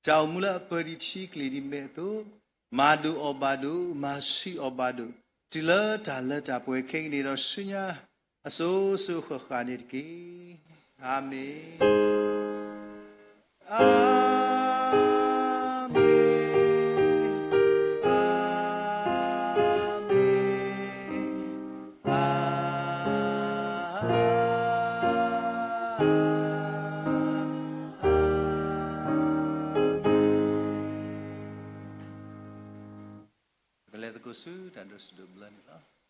တၢ်အိၣ်မူလၢအပၢၤဒံးထံကလ့ၢ်ဒံးမဲာ်အသိး, မၤဒိၣ်အီၣ်ဘၣ်ဒိၣ် မၤဆံးအီၣ်ဘၣ်ဒိၣ်, တုၤလၢတၢ်လၢတၢ်ပှဲၤခဲကနံၣ်ဒီးဆူညါ အစိၤစိၤဃၣ်ဃၣ်န့ၣ်တက့ၢ်. အၤမ့ၣ်, အၤမ့ၣ်, အၤမ့ၣ်, အၤမ့ၣ်. ပကလဲၤသကိးဆူတၢ်ဒိးစံးဒိးဘျၢန့ၣ်လီၤ.